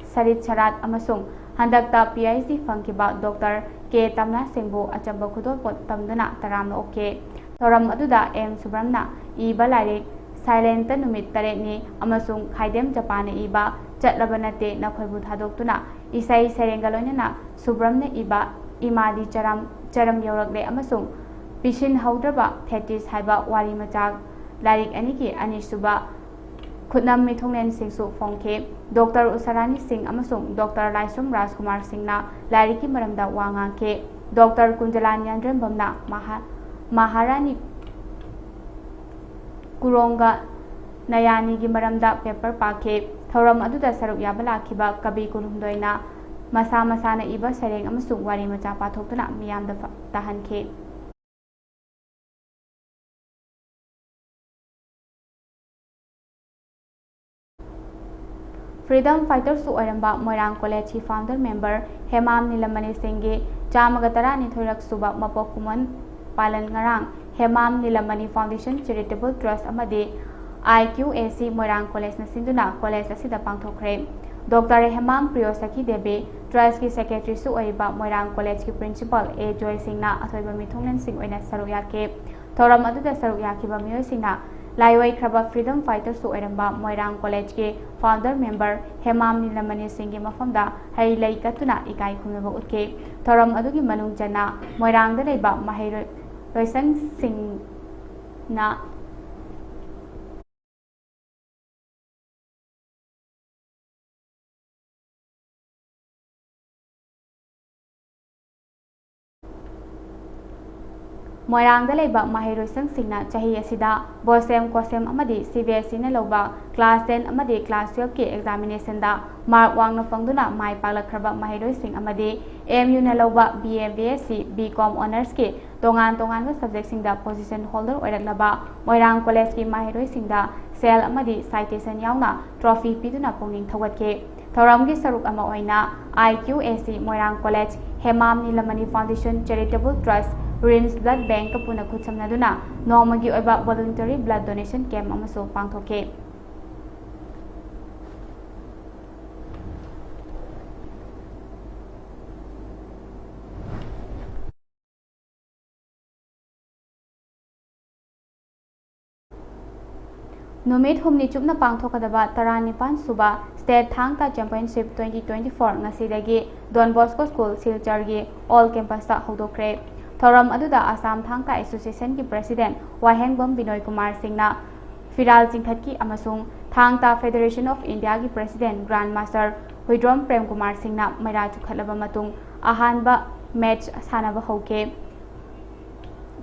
ꯁꯔꯤꯠ ꯁꯔꯥꯠ ꯑꯃꯁꯨꯡ ꯍꯟꯗꯛꯇ P H D ꯐꯪꯈꯤꯕ Doctor ꯀꯦ ꯇꯝꯅꯥ ꯁꯤꯡꯕꯨ ꯑꯆꯝꯕ ꯈꯨꯗꯣꯜꯄꯣꯠ ꯇꯝꯗꯨꯅ ꯇꯔꯥꯝꯅ ꯑꯣꯛꯈꯤ꯫ ꯊꯧꯔꯝ ꯑꯗꯨꯗ ꯑꯦꯝ ꯁꯨꯕ꯭ꯔꯝꯅ ꯏꯕ ꯂꯥꯏꯔꯤꯛ Silent ꯅꯨꯃꯤꯠ ꯇꯔꯦꯠꯅꯤ ꯑꯃꯁꯨꯡ ꯈꯥꯏꯗꯦꯝ ꯆꯄꯥꯅ ꯏꯕ ꯆꯠꯂꯕ ꯅꯠꯇꯦ ꯅꯈꯣꯏꯕꯨ ꯊꯥꯗꯣꯛꯇꯨꯅ ꯏꯁꯩ ꯁꯩꯔꯦꯡꯒ ꯂꯣꯏꯅꯅ ꯁꯨꯕ꯭ꯔꯝꯅ ꯏꯕ ꯏꯃꯥꯗꯤ ꯆꯔꯝ, ꯆꯔꯝ ꯌꯧꯔꯛꯂꯦ ꯑꯃꯁꯨꯡ ꯄꯤꯁꯤꯟꯍꯧꯗ꯭ꯔꯕ ꯊꯦꯇꯤꯁ ꯍꯥꯏꯕ ꯋꯥꯔꯤ ꯃꯆꯥ ꯂꯥꯏꯔꯤꯛ ꯑꯅꯤꯒꯤ ꯑꯅꯤꯁꯨꯕ ꯈꯨꯠꯅꯝ ꯃꯤꯊꯨꯡꯂꯦꯟꯁꯤꯡꯁꯨ ꯐꯣꯡꯈꯤ꯫ Doctor ꯎꯁꯥꯔꯥꯅꯤ ꯁꯤꯡ ꯑꯃꯁꯨꯡ Doctor ꯂꯥꯏꯁ꯭ꯔꯝ ꯔꯥꯖꯀꯨꯃꯥꯔ ꯁꯤꯡꯅ ꯂꯥꯏꯔꯤꯛꯀꯤ ꯃꯔꯝꯗ ꯋꯥ ꯉꯥꯡꯈꯤ꯫ Doctor ꯀꯨꯟꯖꯂꯥ ꯅ꯭ꯌꯥꯟꯗ꯭ꯔꯦꯝꯕꯝꯅ ꯃꯍꯥ-, ꯃꯍꯥꯔꯥꯅꯤ ꯀꯨꯔꯣꯡꯒ ꯅꯌꯥꯅꯤꯒꯤ ꯃꯔꯝꯗ paper ꯄꯥꯈꯤ꯫ ꯊꯧꯔꯝ ꯑꯗꯨꯗ ꯁꯔꯨꯛ ꯌꯥꯕ ꯂꯥꯛꯈꯤꯕ ꯀꯕꯤ ꯀꯨꯟꯍꯨꯝꯗꯣꯏꯅ ꯃꯁꯥ ꯃꯁꯥꯅ ꯏꯕ ꯁꯩꯔꯦꯡ ꯑꯃꯁꯨꯡ ꯋꯥꯔꯤ ꯃꯆꯥ ꯄꯥꯊꯣꯛꯇꯨꯅ ꯃꯤꯌꯥꯝꯗ ꯐ-, ꯇꯥꯍꯟꯈꯤ꯫ Freedom fighterꯁꯨ ꯑꯣꯏꯔꯝꯕ ꯃꯣꯏꯔꯥꯡ Collegeꯀꯤ founder member ꯍꯦꯃꯥꯝ ꯅꯤꯂꯃꯅꯤ ꯁꯤꯡꯒꯤ ꯆꯥꯝꯃꯒ ꯇꯔꯥꯅꯤꯊꯣꯏꯔꯛ ꯁꯨꯕ ꯃꯄꯣꯛ ꯀꯨꯝꯑꯣꯟ ꯄꯥꯂꯟ ꯉꯔꯥꯡ ꯍꯦꯃꯥꯝ ꯅꯤꯂꯃꯅꯤ ꯐꯥꯎꯟꯗꯦꯁꯟ ꯆꯦꯔꯤꯇꯦꯕꯜ ꯇ꯭ꯔꯁ ꯑꯃꯗꯤ ꯑꯥꯏ ꯀ꯭ꯌꯨ ꯑꯦ ꯁꯤ ꯃꯣꯏꯔꯥꯡ ꯀꯣꯂꯦꯖꯅ ꯁꯤꯟꯗꯨꯅ ꯀꯣꯂꯦꯖ ꯑꯁꯤꯗ ꯄꯥꯡꯊꯣꯛꯈ꯭ꯔꯦ꯫ ꯗꯣꯛꯇꯔ ꯍꯦꯃꯥꯝ ꯄ꯭ꯔꯤꯌꯣꯁꯈꯤ ꯗꯦꯕꯤ, ꯇ꯭ꯔꯁꯀꯤ ꯁꯦꯀ꯭ꯔꯦꯇꯔꯤꯁꯨ ꯑꯣꯏꯔꯤꯕ ꯃꯣꯏꯔꯥꯡ ꯀꯣꯂꯦꯖꯀꯤ ꯄ꯭ꯔꯤꯟꯁꯤꯄꯥꯜ ꯑꯦ ꯖꯣꯏ ꯁꯤꯡꯅ ꯑꯊꯣꯏꯕ ꯃꯤꯊꯨꯡꯂꯦꯟꯁꯤꯡ ꯑꯣꯏꯅ ꯁꯔꯨꯛ ꯌꯥꯈꯤ꯫ ꯊꯧꯔꯝ ꯑꯗꯨꯗ ꯁꯔꯨꯛ ꯌꯥꯈꯤꯕ ꯃꯤꯑꯣꯏꯁꯤꯡꯅ ꯂꯥꯏꯑꯣꯏꯈ꯭ꯔꯕ ꯐ꯭ꯔꯤꯗꯝ ꯐꯥꯏꯇꯔꯁꯨ ꯑꯣꯏꯔꯝꯕ ꯃꯣꯏꯔꯥꯡ ꯀꯣꯂꯦꯖꯀꯤ ꯐꯥꯎꯟꯗꯔ ꯃꯦꯝꯕꯔ ꯍꯦꯃꯥꯝ ꯅꯤꯂꯃꯅꯤ ꯁꯤꯡꯒꯤ ꯃꯐꯝꯗ ꯍꯩ ꯂꯩ ꯀꯠꯇꯨꯅ ꯏꯀꯥꯏ ꯈꯨꯝꯅꯕ ꯎꯠꯈꯤ꯫ ꯊꯧꯔꯝ ꯑꯗꯨꯒꯤ ꯃꯅꯨꯡ ꯆꯟꯅ ꯃꯣꯏꯔꯥꯡꯗ ꯂꯩꯕ ꯃꯍꯩꯔꯣꯏ ꯂꯣꯏꯁꯪꯁꯤꯡꯅ ꯃꯣꯏꯔꯥꯡꯗ ꯂꯩꯕ ꯃꯍꯩꯔꯣꯏꯁꯪꯁꯤꯡꯅ ꯆꯍꯤ ꯑꯁꯤꯗ ꯕꯣꯁꯦꯝ, ꯀꯣꯁꯦꯝ ꯑꯃꯗꯤ ꯁꯤ ꯕꯤ ꯑꯦꯁ ꯏꯅ ꯂꯧꯕ class ten ꯑꯃꯗꯤ class twelve ꯀꯤ examination ꯗ mark ꯋꯥꯡꯅ ꯐꯪꯗꯨꯅ ꯃꯥꯏ ꯄꯥꯛꯂꯛꯈ꯭ꯔꯕ ꯃꯍꯩꯔꯣꯏꯁꯤꯡ ꯑꯃꯗꯤ M U ꯅ ꯂꯧꯕ B A, B S C, B Com honours ꯀꯤ ꯇꯣꯉꯥꯟ ꯇꯣꯉꯥꯟꯕ subject ꯁꯤꯡꯗ position holder ꯑꯣꯏꯔꯛꯂꯕ ꯃꯣꯏꯔꯥꯡ ꯀꯣꯂꯦꯖꯀꯤ ꯃꯍꯩꯔꯣꯏꯁꯤꯡꯗ ꯁꯦꯜ ꯑꯃꯗꯤ citation ꯌꯥꯎꯅ trophy ꯄꯤꯗꯨꯅ ꯄꯨꯛꯅꯤꯡ ꯊꯧꯒꯠꯈꯤ꯫ ꯊꯧꯔꯝꯒꯤ ꯁꯔꯨꯛ ꯑꯃ ꯑꯣꯏꯅ I Q A C Moirang college, Hemam Nilamani foundation charitable trust, RIMS blood bank ꯄꯨꯟꯅ ꯈꯨꯠꯁꯝꯅꯗꯨꯅ ꯅꯣꯡꯃꯒꯤ ꯑꯣꯏꯕ voluntary blood donation camp ꯑꯃꯁꯨ ꯄꯥꯡꯊꯣꯛꯈꯤ꯫ ꯅꯨꯃꯤꯠ ꯍꯨꯝꯅꯤ ꯆꯨꯞꯅ ꯄꯥꯡꯊꯣꯛꯀꯗꯕ ꯇꯔꯥꯅꯤꯄꯥꯟ ꯁꯨꯕ State ꯊꯥꯡ ꯇꯥ Championship twenty twenty-four ꯉꯁꯤꯗꯒꯤ Don Bosco School, ꯁꯤꯜꯆꯔꯒꯤ Old Campus ꯇ ꯍꯧꯗꯣꯛꯈ꯭ꯔꯦ꯫ ꯊꯧꯔꯝ ꯑꯗꯨꯗ ꯑꯁꯥꯝ ꯊꯥꯡ ꯇꯥ Association ꯒꯤ President ꯋꯥꯍꯦꯡꯕꯝ ꯕꯤꯅꯣꯏ ꯀꯨꯃꯥꯔ ꯁꯤꯡꯅ ꯐꯤꯔꯥꯜ ꯆꯤꯡꯊꯠꯈꯤ ꯑꯃꯁꯨꯡ ꯊꯥꯡ ꯇꯥ Federation of India ꯒꯤ President Grand Master Huidrom Prem Kumar ꯁꯤꯡꯅ ꯃꯩꯔꯥ ꯆꯨꯈꯠꯂꯕ ꯃꯇꯨꯡ ꯑꯍꯥꯟꯕ match ꯁꯥꯟꯅꯕ ꯍꯧꯈꯤ꯫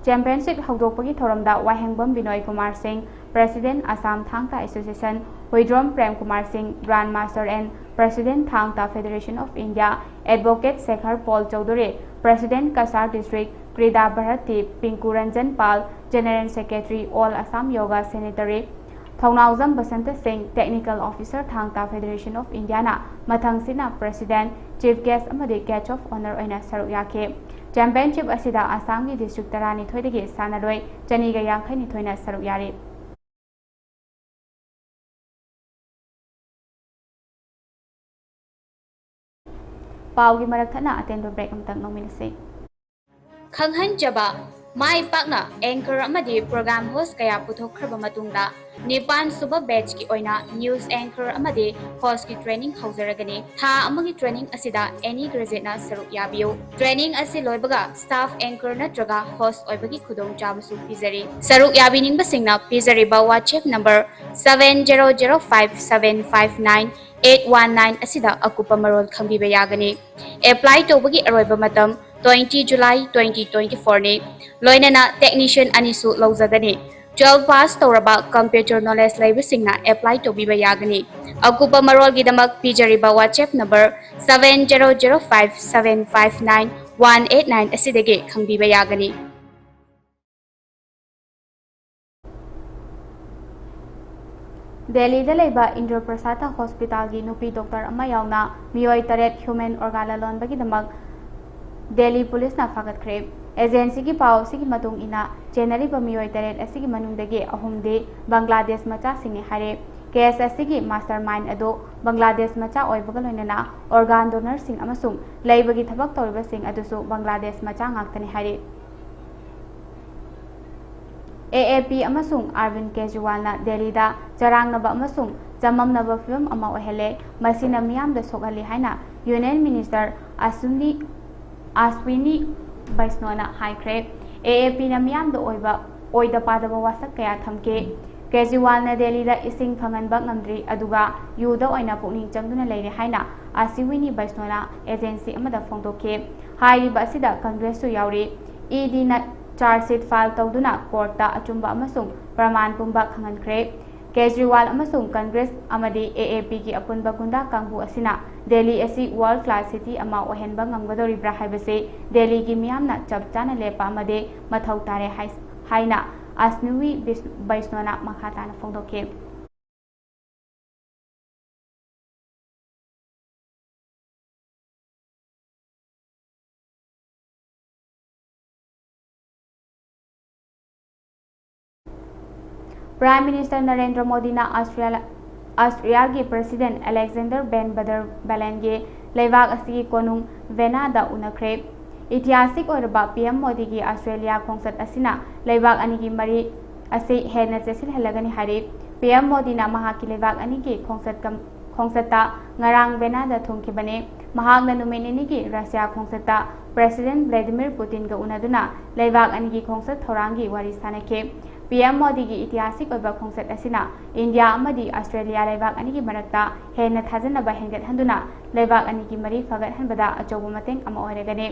Championship ꯍꯧꯗꯣꯛꯄꯒꯤ ꯊꯧꯔꯝꯗ ꯋꯥꯍꯦꯡꯕꯝ ꯕꯤꯅꯣꯏ ꯀꯨꯃꯥꯔ ꯁꯤꯡ, President Assam Thang Ta Association, Huidrom Prem Kumar ꯁꯤꯡ, Grand Master and President Thang Ta Federation of India, Advocate Shekhar Paul Chaudhary, President Cachar District Krida Bharati, Pinku Ranjan Pal, General Secretary All Assam Yoga Sanitary, ꯊꯧꯅꯥꯎꯖꯝ ꯕꯁꯟꯇ ꯁꯤꯡ, Technical Officer Thang Ta Federation of India ꯅ ꯃꯊꯪꯁꯤꯠꯅ President, Chief Guest ꯑꯃꯗꯤ Guest of Honour ꯑꯣꯏꯅ ꯁꯔꯨꯛ ꯌꯥꯈꯤ꯫ Championship ꯑꯁꯤꯗ ꯑꯁꯥꯝꯒꯤ district ꯇꯔꯥꯅꯤꯊꯣꯏꯗꯒꯤ ꯁꯥꯟꯅꯔꯣꯏ ꯆꯅꯤꯒ ꯌꯥꯡꯈꯩꯅꯤꯊꯣꯏꯅ ꯁꯔꯨꯛ ꯌꯥꯔꯤ꯫ ꯄꯥꯎꯒꯤ ꯃꯔꯛ ꯊꯠꯅ ꯑꯇꯦꯟꯕ ꯕ꯭ꯔꯦꯛ ꯑꯃꯇꯪ ꯂꯧꯃꯤꯟꯅꯁꯤ꯫ ꯈꯪꯍꯟꯖꯕ, ꯃꯥꯏ ꯄꯥꯛꯅ ꯑꯦꯡꯀꯔ ꯑꯃꯗꯤ ꯄ꯭ꯔꯣꯒ꯭ꯔꯥꯝ ꯍꯣꯁ ꯀꯌꯥ ꯄꯨꯊꯣꯛꯈ꯭ꯔꯕ ꯃꯇꯨꯡꯗ, ꯅꯤꯄꯥꯟ ꯁꯨꯕ ꯕꯦꯆꯀꯤ ꯑꯣꯏꯅ ꯅ꯭ꯌꯨꯁ ꯑꯦꯡꯀꯔ ꯑꯃꯗꯤ ꯍꯣꯁꯀꯤ ꯇ꯭ꯔꯦꯅꯤꯡ ꯍꯧꯖꯔꯒꯅꯤ꯫ ꯊꯥ ꯑꯃꯒꯤ ꯇ꯭ꯔꯦꯅꯤꯡ ꯑꯁꯤꯗ ꯑꯦꯅꯤ ꯒ꯭ꯔꯦꯖꯨꯑꯦꯠꯅ ꯁꯔꯨꯛ ꯌꯥꯕꯤꯌꯨ꯫ ꯇ꯭ꯔꯦꯅꯤꯡ ꯑꯁꯤ ꯂꯣꯏꯕꯒ ꯁ꯭ꯇꯥꯐ ꯑꯦꯡꯀꯔ ꯅꯠꯇ꯭ꯔꯒ ꯍꯣꯁ ꯑꯣꯏꯕꯒꯤ ꯈꯨꯗꯣꯡꯆꯥꯕꯁꯨ ꯄꯤꯖꯔꯤ꯫ ꯁꯔꯨꯛ ꯌꯥꯕꯤꯅꯤꯡꯕꯁꯤꯡꯅ ꯄꯤꯖꯔꯤꯕ WhatsApp number seven zero zero five seven five nine eight one nine ꯑꯁꯤꯗ ꯑꯀꯨꯞꯄ ꯃꯔꯣꯜ ꯈꯪꯕꯤꯕ ꯌꯥꯒꯅꯤ꯫ ꯑꯦꯄ꯭ꯂꯥꯏ ꯇꯧꯕꯒꯤ ꯑꯔꯣꯏꯕ ꯃꯇꯝ twenty July twenty twenty-four ꯅꯤ꯫ ꯂꯣꯏꯅꯅ ꯇꯦꯛꯅꯤꯁꯤꯌꯟ ꯑꯅꯤꯁꯨ ꯂꯧꯖꯒꯅꯤ꯫ Twelve ꯄꯥꯁ ꯇꯧꯔꯕ ꯀꯝꯄ꯭ꯌꯨꯇꯔ ꯅꯣꯂꯦꯖ ꯂꯩꯕꯁꯤꯡꯅ ꯑꯦꯄ꯭ꯂꯥꯏ ꯇꯧꯕꯤꯕ ꯌꯥꯒꯅꯤ꯫ ꯑꯀꯨꯞꯄ ꯃꯔꯣꯜꯒꯤꯗꯃꯛ ꯄꯤꯖꯔꯤꯕ WhatsApp number seven zero zero five seven five nine one eight nine ꯑꯁꯤꯗꯒꯤ ꯈꯪꯕꯤꯕ ꯌꯥꯒꯅꯤ꯫ ꯗꯦꯜꯂꯤꯗ ꯂꯩꯕ ꯏꯟꯗ꯭ꯔ ꯄ꯭ꯔꯁꯥꯗ ꯍꯣꯁꯄꯤꯇꯥꯜꯒꯤ ꯅꯨꯄꯤ ꯗꯣꯛꯇꯔ ꯑꯃ ꯌꯥꯎꯅ ꯃꯤꯑꯣꯏ ꯇꯔꯦꯠ ꯍ꯭ꯌꯨꯃꯦꯟ ꯑꯣꯔꯒꯥꯟ ꯂꯂꯣꯟꯕꯒꯤꯗꯃꯛ ꯗꯦꯜꯂꯤ ꯄꯨꯂꯤꯁꯅ ꯐꯥꯒꯠꯈ꯭ꯔꯦ꯫ ꯑꯦꯖꯦꯟꯁꯤꯒꯤ ꯄꯥꯎ ꯑꯁꯤꯒꯤ ꯃꯇꯨꯡ ꯏꯟꯅ, ꯆꯦꯟꯅꯔꯤꯕ ꯃꯤꯑꯣꯏ ꯇꯔꯦꯠ ꯑꯁꯤꯒꯤ ꯃꯅꯨꯡꯗꯒꯤ ꯑꯍꯨꯝꯗꯤ ꯕꯪꯒ꯭ꯂꯥꯗꯦꯁ ꯃꯆꯥꯁꯤꯡꯅꯤ ꯍꯥꯏꯔꯦ꯫ ꯀꯦꯁ ꯑꯁꯤꯒꯤ ꯃꯥꯁꯇꯔ ꯃꯥꯏꯟ ꯑꯗꯨ ꯕꯪꯒ꯭ꯂꯥꯗꯦꯁ ꯃꯆꯥ ꯑꯣꯏꯕꯒ ꯂꯣꯏꯅꯅ ꯑꯣꯔꯒꯥꯟ ꯗꯣꯅꯔꯁꯤꯡ ꯑꯃꯁꯨꯡ ꯂꯩꯕꯒꯤ ꯊꯕꯛ ꯇꯧꯔꯤꯕꯁꯤꯡ ꯑꯗꯨꯁꯨ ꯕꯪꯒ꯭ꯂꯥꯗꯦꯁ ꯃꯆꯥ ꯉꯥꯛꯇꯅꯤ ꯍꯥꯏꯔꯤ꯫ ꯑꯦ ꯑꯦ ꯄꯤ ꯑꯃꯁꯨꯡ ꯑꯔꯕꯤꯟ ꯀꯦꯖ꯭ꯔꯤꯋꯥꯜꯅ ꯗꯦꯜꯂꯤꯗ ꯆꯔꯥꯡꯅꯕ ꯑꯃꯁꯨꯡ ꯆꯃꯝꯅꯕ ꯐꯤꯚꯝ ꯑꯃ ꯑꯣꯏꯍꯜꯂꯦ꯫ ꯃꯁꯤꯅ ꯃꯤꯌꯥꯝꯗ ꯁꯣꯛꯍꯜꯂꯤ ꯍꯥꯏꯅ ꯌꯨꯅꯤꯌꯟ ꯃꯤꯅꯤꯁꯇꯔ ꯑꯁ꯭ꯋꯤꯅꯤ, ꯑꯁ꯭ꯋꯤꯅꯤ ꯕꯩꯁꯅꯣꯅ ꯍꯥꯏꯈ꯭ꯔꯦ꯫ ꯑꯦ ꯑꯦ ꯄꯤꯅ ꯃꯤꯌꯥꯝꯗ ꯑꯣꯏꯕ, ꯑꯣꯏꯗ ꯄꯥꯗꯕ ꯋꯥꯁꯛ ꯀꯌꯥ ꯊꯝꯈꯤ꯫ ꯀꯦꯖ꯭ꯔꯤꯋꯥꯜꯅ ꯗꯦꯜꯂꯤꯗ ꯏꯁꯤꯡ ꯐꯪꯍꯟꯕ ꯉꯝꯗ꯭ꯔꯤ, ꯑꯗꯨꯒ ꯌꯨꯗ ꯑꯣꯏꯅ ꯄꯨꯛꯅꯤꯡ ꯆꯪꯗꯨꯅ ꯂꯩꯔꯦ ꯍꯥꯏꯅ ꯑꯁ꯭ꯋꯤꯅꯤ ꯕꯩꯁꯅꯣꯅ ꯑꯦꯖꯦꯟꯁꯤ ꯑꯃꯗ ꯐꯣꯡꯗꯣꯛꯈꯤ꯫ ꯍꯥꯏꯔꯤꯕ ꯑꯁꯤꯗ ꯀꯪꯒ꯭ꯔꯦꯁꯁꯨ ꯌꯥꯎꯔꯤ꯫ ꯏ ꯗꯤꯅ ꯆꯥꯔꯖ ꯁꯤꯠ ꯐꯥꯏꯜ ꯇꯧꯗꯨꯅ ꯀꯣꯔꯠꯇ ꯑꯆꯨꯝꯕ ꯑꯃꯁꯨꯡ ꯄ꯭ꯔꯃꯥꯟ ꯄꯨꯝꯕ ꯈꯪꯍꯟꯈ꯭ꯔꯦ꯫ ꯀꯦꯖ꯭ꯔꯤꯋꯥꯜ ꯑꯃꯁꯨꯡ ꯀꯪꯒ꯭ꯔꯦꯁ ꯑꯃꯗꯤ ꯑꯦ ꯑꯦ ꯄꯤꯒꯤ ꯑꯄꯨꯟꯕ ꯒꯨꯟꯗꯥ ꯀꯥꯡꯕꯨ ꯑꯁꯤꯅ ꯗꯦꯜꯂꯤ ꯑꯁꯤ ꯋꯥꯔꯜꯗ ꯀ꯭ꯂꯥꯁ ꯁꯤꯇꯤ ꯑꯃ ꯑꯣꯏꯍꯟꯕ ꯉꯝꯒꯗꯧꯔꯤꯕ꯭ꯔꯥ ꯍꯥꯏꯕꯁꯤ ꯗꯦꯜꯂꯤꯒꯤ ꯃꯤꯌꯥꯝꯅ ꯆꯞ ꯆꯥꯅ ꯂꯦꯞꯄ ꯑꯃꯗꯤ ꯃꯊꯧ ꯇꯥꯔꯦ ꯍꯥꯏ-, ꯍꯥꯏꯅ ꯑꯁ꯭ꯅꯨꯋꯤ ꯕꯤꯁ-, ꯕꯩꯁꯅꯣꯅ ꯃꯈꯥ ꯇꯥꯅ ꯐꯣꯡꯗꯣꯛꯈꯤ꯫ Prime Minister ꯅꯔꯦꯟꯗ꯭ꯔ ꯃꯣꯗꯤꯅ ꯑꯁꯇ꯭ꯔꯤꯌꯥ-, ꯑꯁꯇ꯭ꯔꯤꯌꯥꯒꯤ President Alexander Van Der Bellenꯒꯤ ꯂꯩꯕꯥꯛ ꯑꯁꯤꯒꯤ ꯀꯣꯅꯨꯡ ꯚꯦꯅꯥꯗ ꯎꯅꯈ꯭ꯔꯦ꯫ ꯏꯇꯤꯍꯥꯁꯤꯛ ꯑꯣꯏꯔꯕ ꯄꯤ ꯑꯦꯝ ꯃꯣꯗꯤꯒꯤ ꯑꯁꯇ꯭ꯔꯦꯂꯤꯌꯥ ꯈꯣꯡꯆꯠ ꯑꯁꯤꯅ ꯂꯩꯕꯥꯛ ꯑꯅꯤꯒꯤ ꯃꯔꯤ ꯑꯁꯤ ꯍꯦꯟꯅ ꯆꯦꯠꯁꯤꯜꯍꯜꯂꯒꯅꯤ ꯍꯥꯏꯔꯤ꯫ ꯄꯤ ꯑꯦꯝ ꯃꯣꯗꯤꯅ ꯃꯍꯥꯛꯀꯤ ꯂꯩꯕꯥꯛ ꯑꯅꯤꯒꯤ ꯈꯣꯡꯆꯠ ꯀꯝ-, ꯈꯣꯡꯆꯠꯇ ꯉꯔꯥꯡ ꯚꯦꯅꯥꯗ ꯊꯨꯡꯈꯤꯕꯅꯤ꯫ ꯃꯍꯥꯛꯅ ꯅꯨꯃꯤꯠ ꯅꯤꯅꯤꯒꯤ ꯔꯁꯤꯌꯥ ꯈꯣꯡꯆꯠꯇ President Vladimir Putinꯒ ꯎꯅꯗꯨꯅ ꯂꯩꯕꯥꯛ ꯑꯅꯤꯒꯤ ꯈꯣꯡꯆꯠ ꯊꯧꯔꯥꯡꯒꯤ ꯋꯥꯔꯤ ꯁꯥꯅꯈꯤ꯫ ꯄꯤ ꯑꯦꯝ ꯃꯣꯗꯤꯒꯤ ꯏꯇꯤꯍꯥꯁꯤꯛ ꯑꯣꯏꯕ ꯈꯣꯡꯆꯠ ꯑꯁꯤꯅ ꯏꯟꯗꯤꯌꯥ ꯑꯃꯗꯤ ꯑꯁꯇ꯭ꯔꯦꯂꯤꯌꯥ ꯂꯩꯕꯥꯛ ꯑꯅꯤꯒꯤ ꯃꯔꯛꯇ ꯍꯦꯟꯅ ꯊꯥꯖꯅꯕ ꯍꯦꯟꯒꯠꯍꯟꯗꯨꯅ ꯂꯩꯕꯥꯛ ꯑꯅꯤꯒꯤ ꯃꯔꯤ ꯐꯒꯠꯍꯟꯕꯗ ꯑꯆꯧꯕ ꯃꯇꯦꯡ ꯑꯃ ꯑꯣꯏꯔꯒꯅꯤ꯫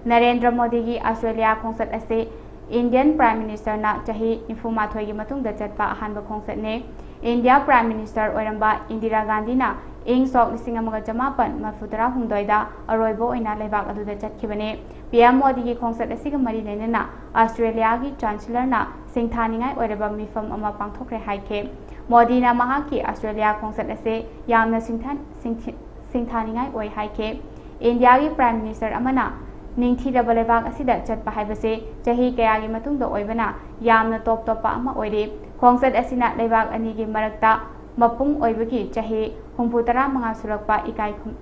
ꯅꯔꯦꯟꯗ꯭ꯔ ꯃꯣꯗꯤꯒꯤ ꯑꯁꯇ꯭ꯔꯦꯂꯤꯌꯥ ꯈꯣꯡꯆꯠ ꯑꯁꯤ Indian Prime Ministerꯅ ꯆꯍꯤ ꯅꯤꯐꯨ ꯃꯥꯊꯣꯏꯒꯤ ꯃꯇꯨꯡꯗ ꯆꯠꯄ ꯑꯍꯥꯟꯕ ꯈꯣꯡꯆꯠꯅꯤ꯫ ꯏꯟꯗꯤꯌꯥ Prime Minister ꯑꯣꯏꯔꯝꯕ ꯏꯟꯗꯤꯔꯥ ꯒꯥꯟꯙꯤꯅ ꯏꯪ ꯁꯣꯛ ꯂꯤꯁꯤꯡ ꯑꯃꯒ ꯆꯃꯥꯄꯟ ꯃꯔꯤꯐꯨ ꯇꯔꯥꯍꯨꯝꯗꯣꯏꯗ ꯑꯔꯣꯏꯕ ꯑꯣꯏꯅ ꯂꯩꯕꯥꯛ ꯑꯗꯨꯗ ꯆꯠꯈꯤꯕꯅꯤ꯫ ꯄꯤ ꯑꯦꯝ ꯃꯣꯗꯤꯒꯤ ꯈꯣꯡꯆꯠ ꯑꯁꯤꯒ ꯃꯔꯤ ꯂꯩꯅꯅ ꯑꯁꯇ꯭ꯔꯦꯂꯤꯌꯥꯒꯤ Chancellorꯅ ꯁꯤꯡꯊꯥꯅꯤꯡꯉꯥꯏ ꯑꯣꯏꯔꯕ ꯃꯤꯐꯝ ꯑꯃ ꯄꯥꯡꯊꯣꯛꯈ꯭ꯔꯦ ꯍꯥꯏꯈꯤ꯫ ꯃꯣꯗꯤꯅ ꯃꯍꯥꯛꯀꯤ ꯑꯁꯇ꯭ꯔꯦꯂꯤꯌꯥ ꯈꯣꯡꯆꯠ ꯑꯁꯤ ꯌꯥꯝꯅ ꯁꯤꯡꯊꯥ-, ꯁꯤꯡꯊꯤ-, ꯁꯤꯡꯊꯥꯅꯤꯡꯉꯥꯏ ꯑꯣꯏ ꯍꯥꯏꯈꯤ꯫ ꯏꯟꯗꯤꯌꯥꯒꯤ Prime Minister ꯑꯃꯅ ꯅꯤꯡꯊꯤꯔꯕ ꯂꯩꯕꯥꯛ ꯑꯁꯤꯗ ꯆꯠꯄ ꯍꯥꯏꯕꯁꯤ ꯆꯍꯤ ꯀꯌꯥꯒꯤ ꯃꯇꯨꯡꯗ ꯑꯣꯏꯕꯅ ꯌꯥꯝꯅ ꯇꯣꯞ ꯇꯣꯞꯄ ꯑꯃ ꯑꯣꯏꯔꯤ꯫ ꯈꯣꯡꯆꯠ ꯑꯁꯤꯅ ꯂꯩꯕꯥꯛ ꯑꯅꯤꯒꯤ ꯃꯔꯛꯇ ꯃꯄꯨꯡ ꯑꯣꯏꯕꯒꯤ ꯆꯍꯤ ꯍꯨꯝꯐꯨ ꯇꯔꯥ ꯃꯉꯥ ꯁꯨꯔꯛꯄ ꯏꯀꯥꯏ ꯈꯨꯝ-,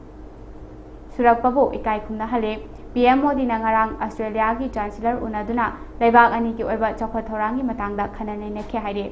ꯁꯨꯔꯛꯄꯕꯨ ꯏꯀꯥꯏ ꯈꯨꯝꯅꯍꯜꯂꯤ꯫ ꯄꯤ ꯑꯦꯝ ꯃꯣꯗꯤꯅ ꯉꯔꯥꯡ ꯑꯁꯇ꯭ꯔꯦꯂꯤꯌꯥꯒꯤ Chancellor ꯎꯅꯗꯨꯅ ꯂꯩꯕꯥꯛ ꯑꯅꯤꯒꯤ ꯑꯣꯏꯕ ꯆꯥꯎꯈꯠ ꯊꯧꯔꯥꯡꯒꯤ ꯃꯇꯥꯡꯗ ꯈꯟꯅ ꯅꯩꯅꯈꯤ ꯍꯥꯏꯔꯤ꯫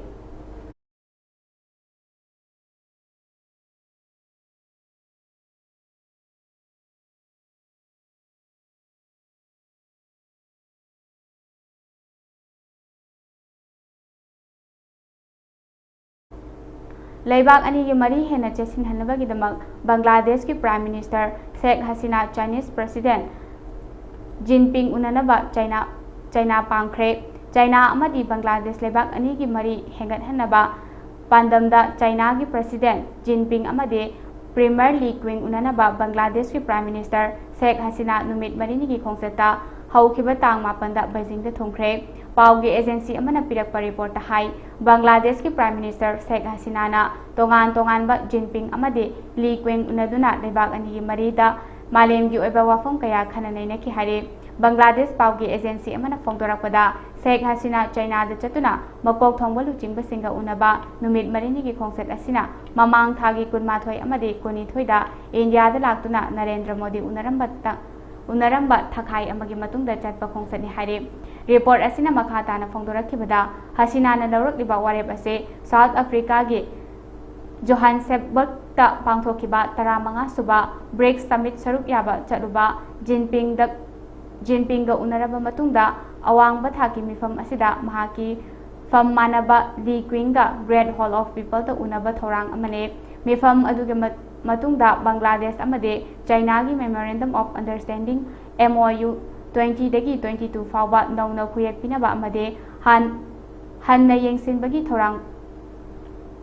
ꯂꯩꯕꯥꯛ ꯑꯅꯤꯒꯤ ꯃꯔꯤ ꯍꯦꯟꯅ ꯆꯦꯠꯁꯤꯟꯍꯟꯅꯕꯒꯤꯗꯃꯛ ꯕꯪꯒ꯭ꯂꯥꯗꯦꯁꯀꯤ Prime Minister Sheikh Hasina Chinese President Jinping ꯎꯅꯅꯕ ꯆꯥꯏꯅꯥ, ꯆꯥꯏꯅꯥ ꯄꯥꯡꯈ꯭ꯔꯦ꯫ ꯆꯥꯏꯅꯥ ꯑꯃꯗꯤ ꯕꯪꯒ꯭ꯂꯥꯗꯦꯁ ꯂꯩꯕꯥꯛ ꯑꯅꯤꯒꯤ ꯃꯔꯤ ꯍꯦꯟꯒꯠꯍꯟꯅꯕ ꯄꯥꯟꯗꯝꯗ ꯆꯥꯏꯅꯥꯒꯤ President ꯖꯤꯟꯄꯤꯡ ꯑꯃꯗꯤ Premier Li Qiang ꯎꯅꯅꯕ ꯕꯪꯒ꯭ꯂꯥꯗꯦꯁꯀꯤ Prime Minister ꯁꯦꯈ ꯍꯁꯤꯅꯥ ꯅꯨꯃꯤꯠ ꯃꯔꯤꯅꯤꯒꯤ ꯈꯣꯡꯆꯠꯇ ꯍꯧꯈꯤꯕ ꯇꯥꯡ ꯃꯥꯄꯟꯗ ꯕꯩꯖꯤꯡꯗ ꯊꯨꯡꯈ꯭ꯔꯦ꯫ ꯄꯥꯎꯒꯤ agency ꯑꯃꯅ ꯄꯤꯔꯛꯄ reportꯇ ꯍꯥꯏ, ꯕꯪꯒ꯭ꯂꯥꯗꯦꯁꯀꯤ Prime Minister ꯁꯦꯈ ꯍꯁꯤꯅꯥꯅ ꯇꯣꯉꯥꯟ ꯇꯣꯉꯥꯟꯕ ꯖꯤꯟꯄꯤꯡ ꯑꯃꯗꯤ ꯂꯤ ꯀ꯭ꯋꯤꯡ ꯎꯅꯗꯨꯅ ꯂꯩꯕꯥꯛ ꯑꯅꯤꯒꯤ ꯃꯔꯤꯗ ꯃꯥꯂꯦꯝꯒꯤ ꯑꯣꯏꯕ ꯋꯥꯐꯝ ꯀꯌꯥ ꯈꯟꯅ ꯅꯩꯅꯈꯤ ꯍꯥꯏꯔꯤ꯫ ꯕꯪꯒ꯭ꯂꯥꯗꯦꯁ ꯄꯥꯎꯒꯤ ꯑꯦꯖꯦꯟꯁꯤ ꯑꯃꯅ ꯐꯣꯡꯗꯣꯔꯛꯄꯗ, ꯁꯦꯈ ꯍꯁꯤꯅꯥ ꯆꯥꯏꯅꯥꯗ ꯆꯠꯇꯨꯅ ꯃꯀꯣꯛ ꯊꯣꯡꯕ ꯂꯨꯆꯤꯡꯕꯁꯤꯡꯒ ꯎꯅꯕ ꯅꯨꯃꯤꯠ ꯃꯔꯤꯅꯤꯒꯤ ꯈꯣꯡꯆꯠ ꯑꯁꯤꯅ ꯃꯃꯥꯡ ꯊꯥꯒꯤ ꯀꯨꯟꯃꯥꯊꯣꯏ ꯑꯃꯗꯤ ꯀꯨꯟꯅꯤꯊꯣꯏꯗ ꯏꯟꯗꯤꯌꯥꯗ ꯂꯥꯛꯇꯨꯅ ꯅꯔꯦꯟꯗ꯭ꯔ ꯃꯣꯗꯤ ꯎꯅꯔꯝꯕꯇ-, ꯎꯅꯔꯝꯕ ꯊꯥꯈꯥꯏ ꯑꯃꯒꯤ ꯃꯇꯨꯡꯗ ꯆꯠꯄ ꯈꯣꯡꯆꯠꯅꯤ ꯍꯥꯏꯔꯤ꯫ ꯔꯤꯄꯣꯔꯠ ꯑꯁꯤꯅ ꯃꯈꯥ ꯇꯥꯅ ꯐꯣꯡꯗꯣꯔꯛꯈꯤꯕꯗ, ꯍꯁꯤꯅꯥꯅ ꯂꯧꯔꯛꯂꯤꯕ ꯋꯥꯔꯦꯞ ꯑꯁꯤ ꯁꯥꯎꯠ ꯑꯐ꯭ꯔꯤꯀꯥꯒꯤ ꯖꯣꯍꯥꯟꯁꯕꯔꯒꯇ ꯄꯥꯡꯊꯣꯛꯈꯤꯕ ꯇꯔꯥꯃꯉꯥ ꯁꯨꯕ ꯕ꯭ꯔꯤꯛꯁ ꯁꯃꯤꯠ ꯁꯔꯨꯛ ꯌꯥꯕ ꯆꯠꯂꯨꯕ ꯖꯤꯟꯄꯤꯡꯗ, ꯖꯤꯟꯄꯤꯡꯒ ꯎꯅꯔꯕ ꯃꯇꯨꯡꯗ, ꯑꯋꯥꯡꯕ ꯊꯥꯛꯀꯤ ꯃꯤꯐꯝ ꯑꯁꯤꯗ ꯃꯍꯥꯛꯀꯤ ꯐꯝ ꯃꯥꯟꯅꯕ ꯂꯤ ꯀ꯭ꯋꯤꯡꯒ Great Hall of Peopleꯗ ꯎꯅꯕ ꯊꯧꯔꯥꯡ ꯑꯃꯅꯤ꯫ ꯃꯤꯐꯝ ꯑꯗꯨꯒꯤ ꯃ-, ꯃꯇꯨꯡꯗ ꯕꯪꯒ꯭ꯂꯥꯗꯦꯁ ꯑꯃꯗꯤ ꯆꯥꯏꯅꯥꯒꯤ Memorandum of Understanding, M O U, twenty ꯗꯒꯤ twenty two ꯐꯥꯎꯕ ꯅꯧꯅ ꯈꯨꯌꯦꯛ ꯄꯤꯅꯕ ꯑꯃꯗꯤ ꯍꯥꯟ-, ꯍꯟꯅ ꯌꯦꯡꯁꯤꯟꯕꯒꯤ ꯊꯧꯔꯥꯡ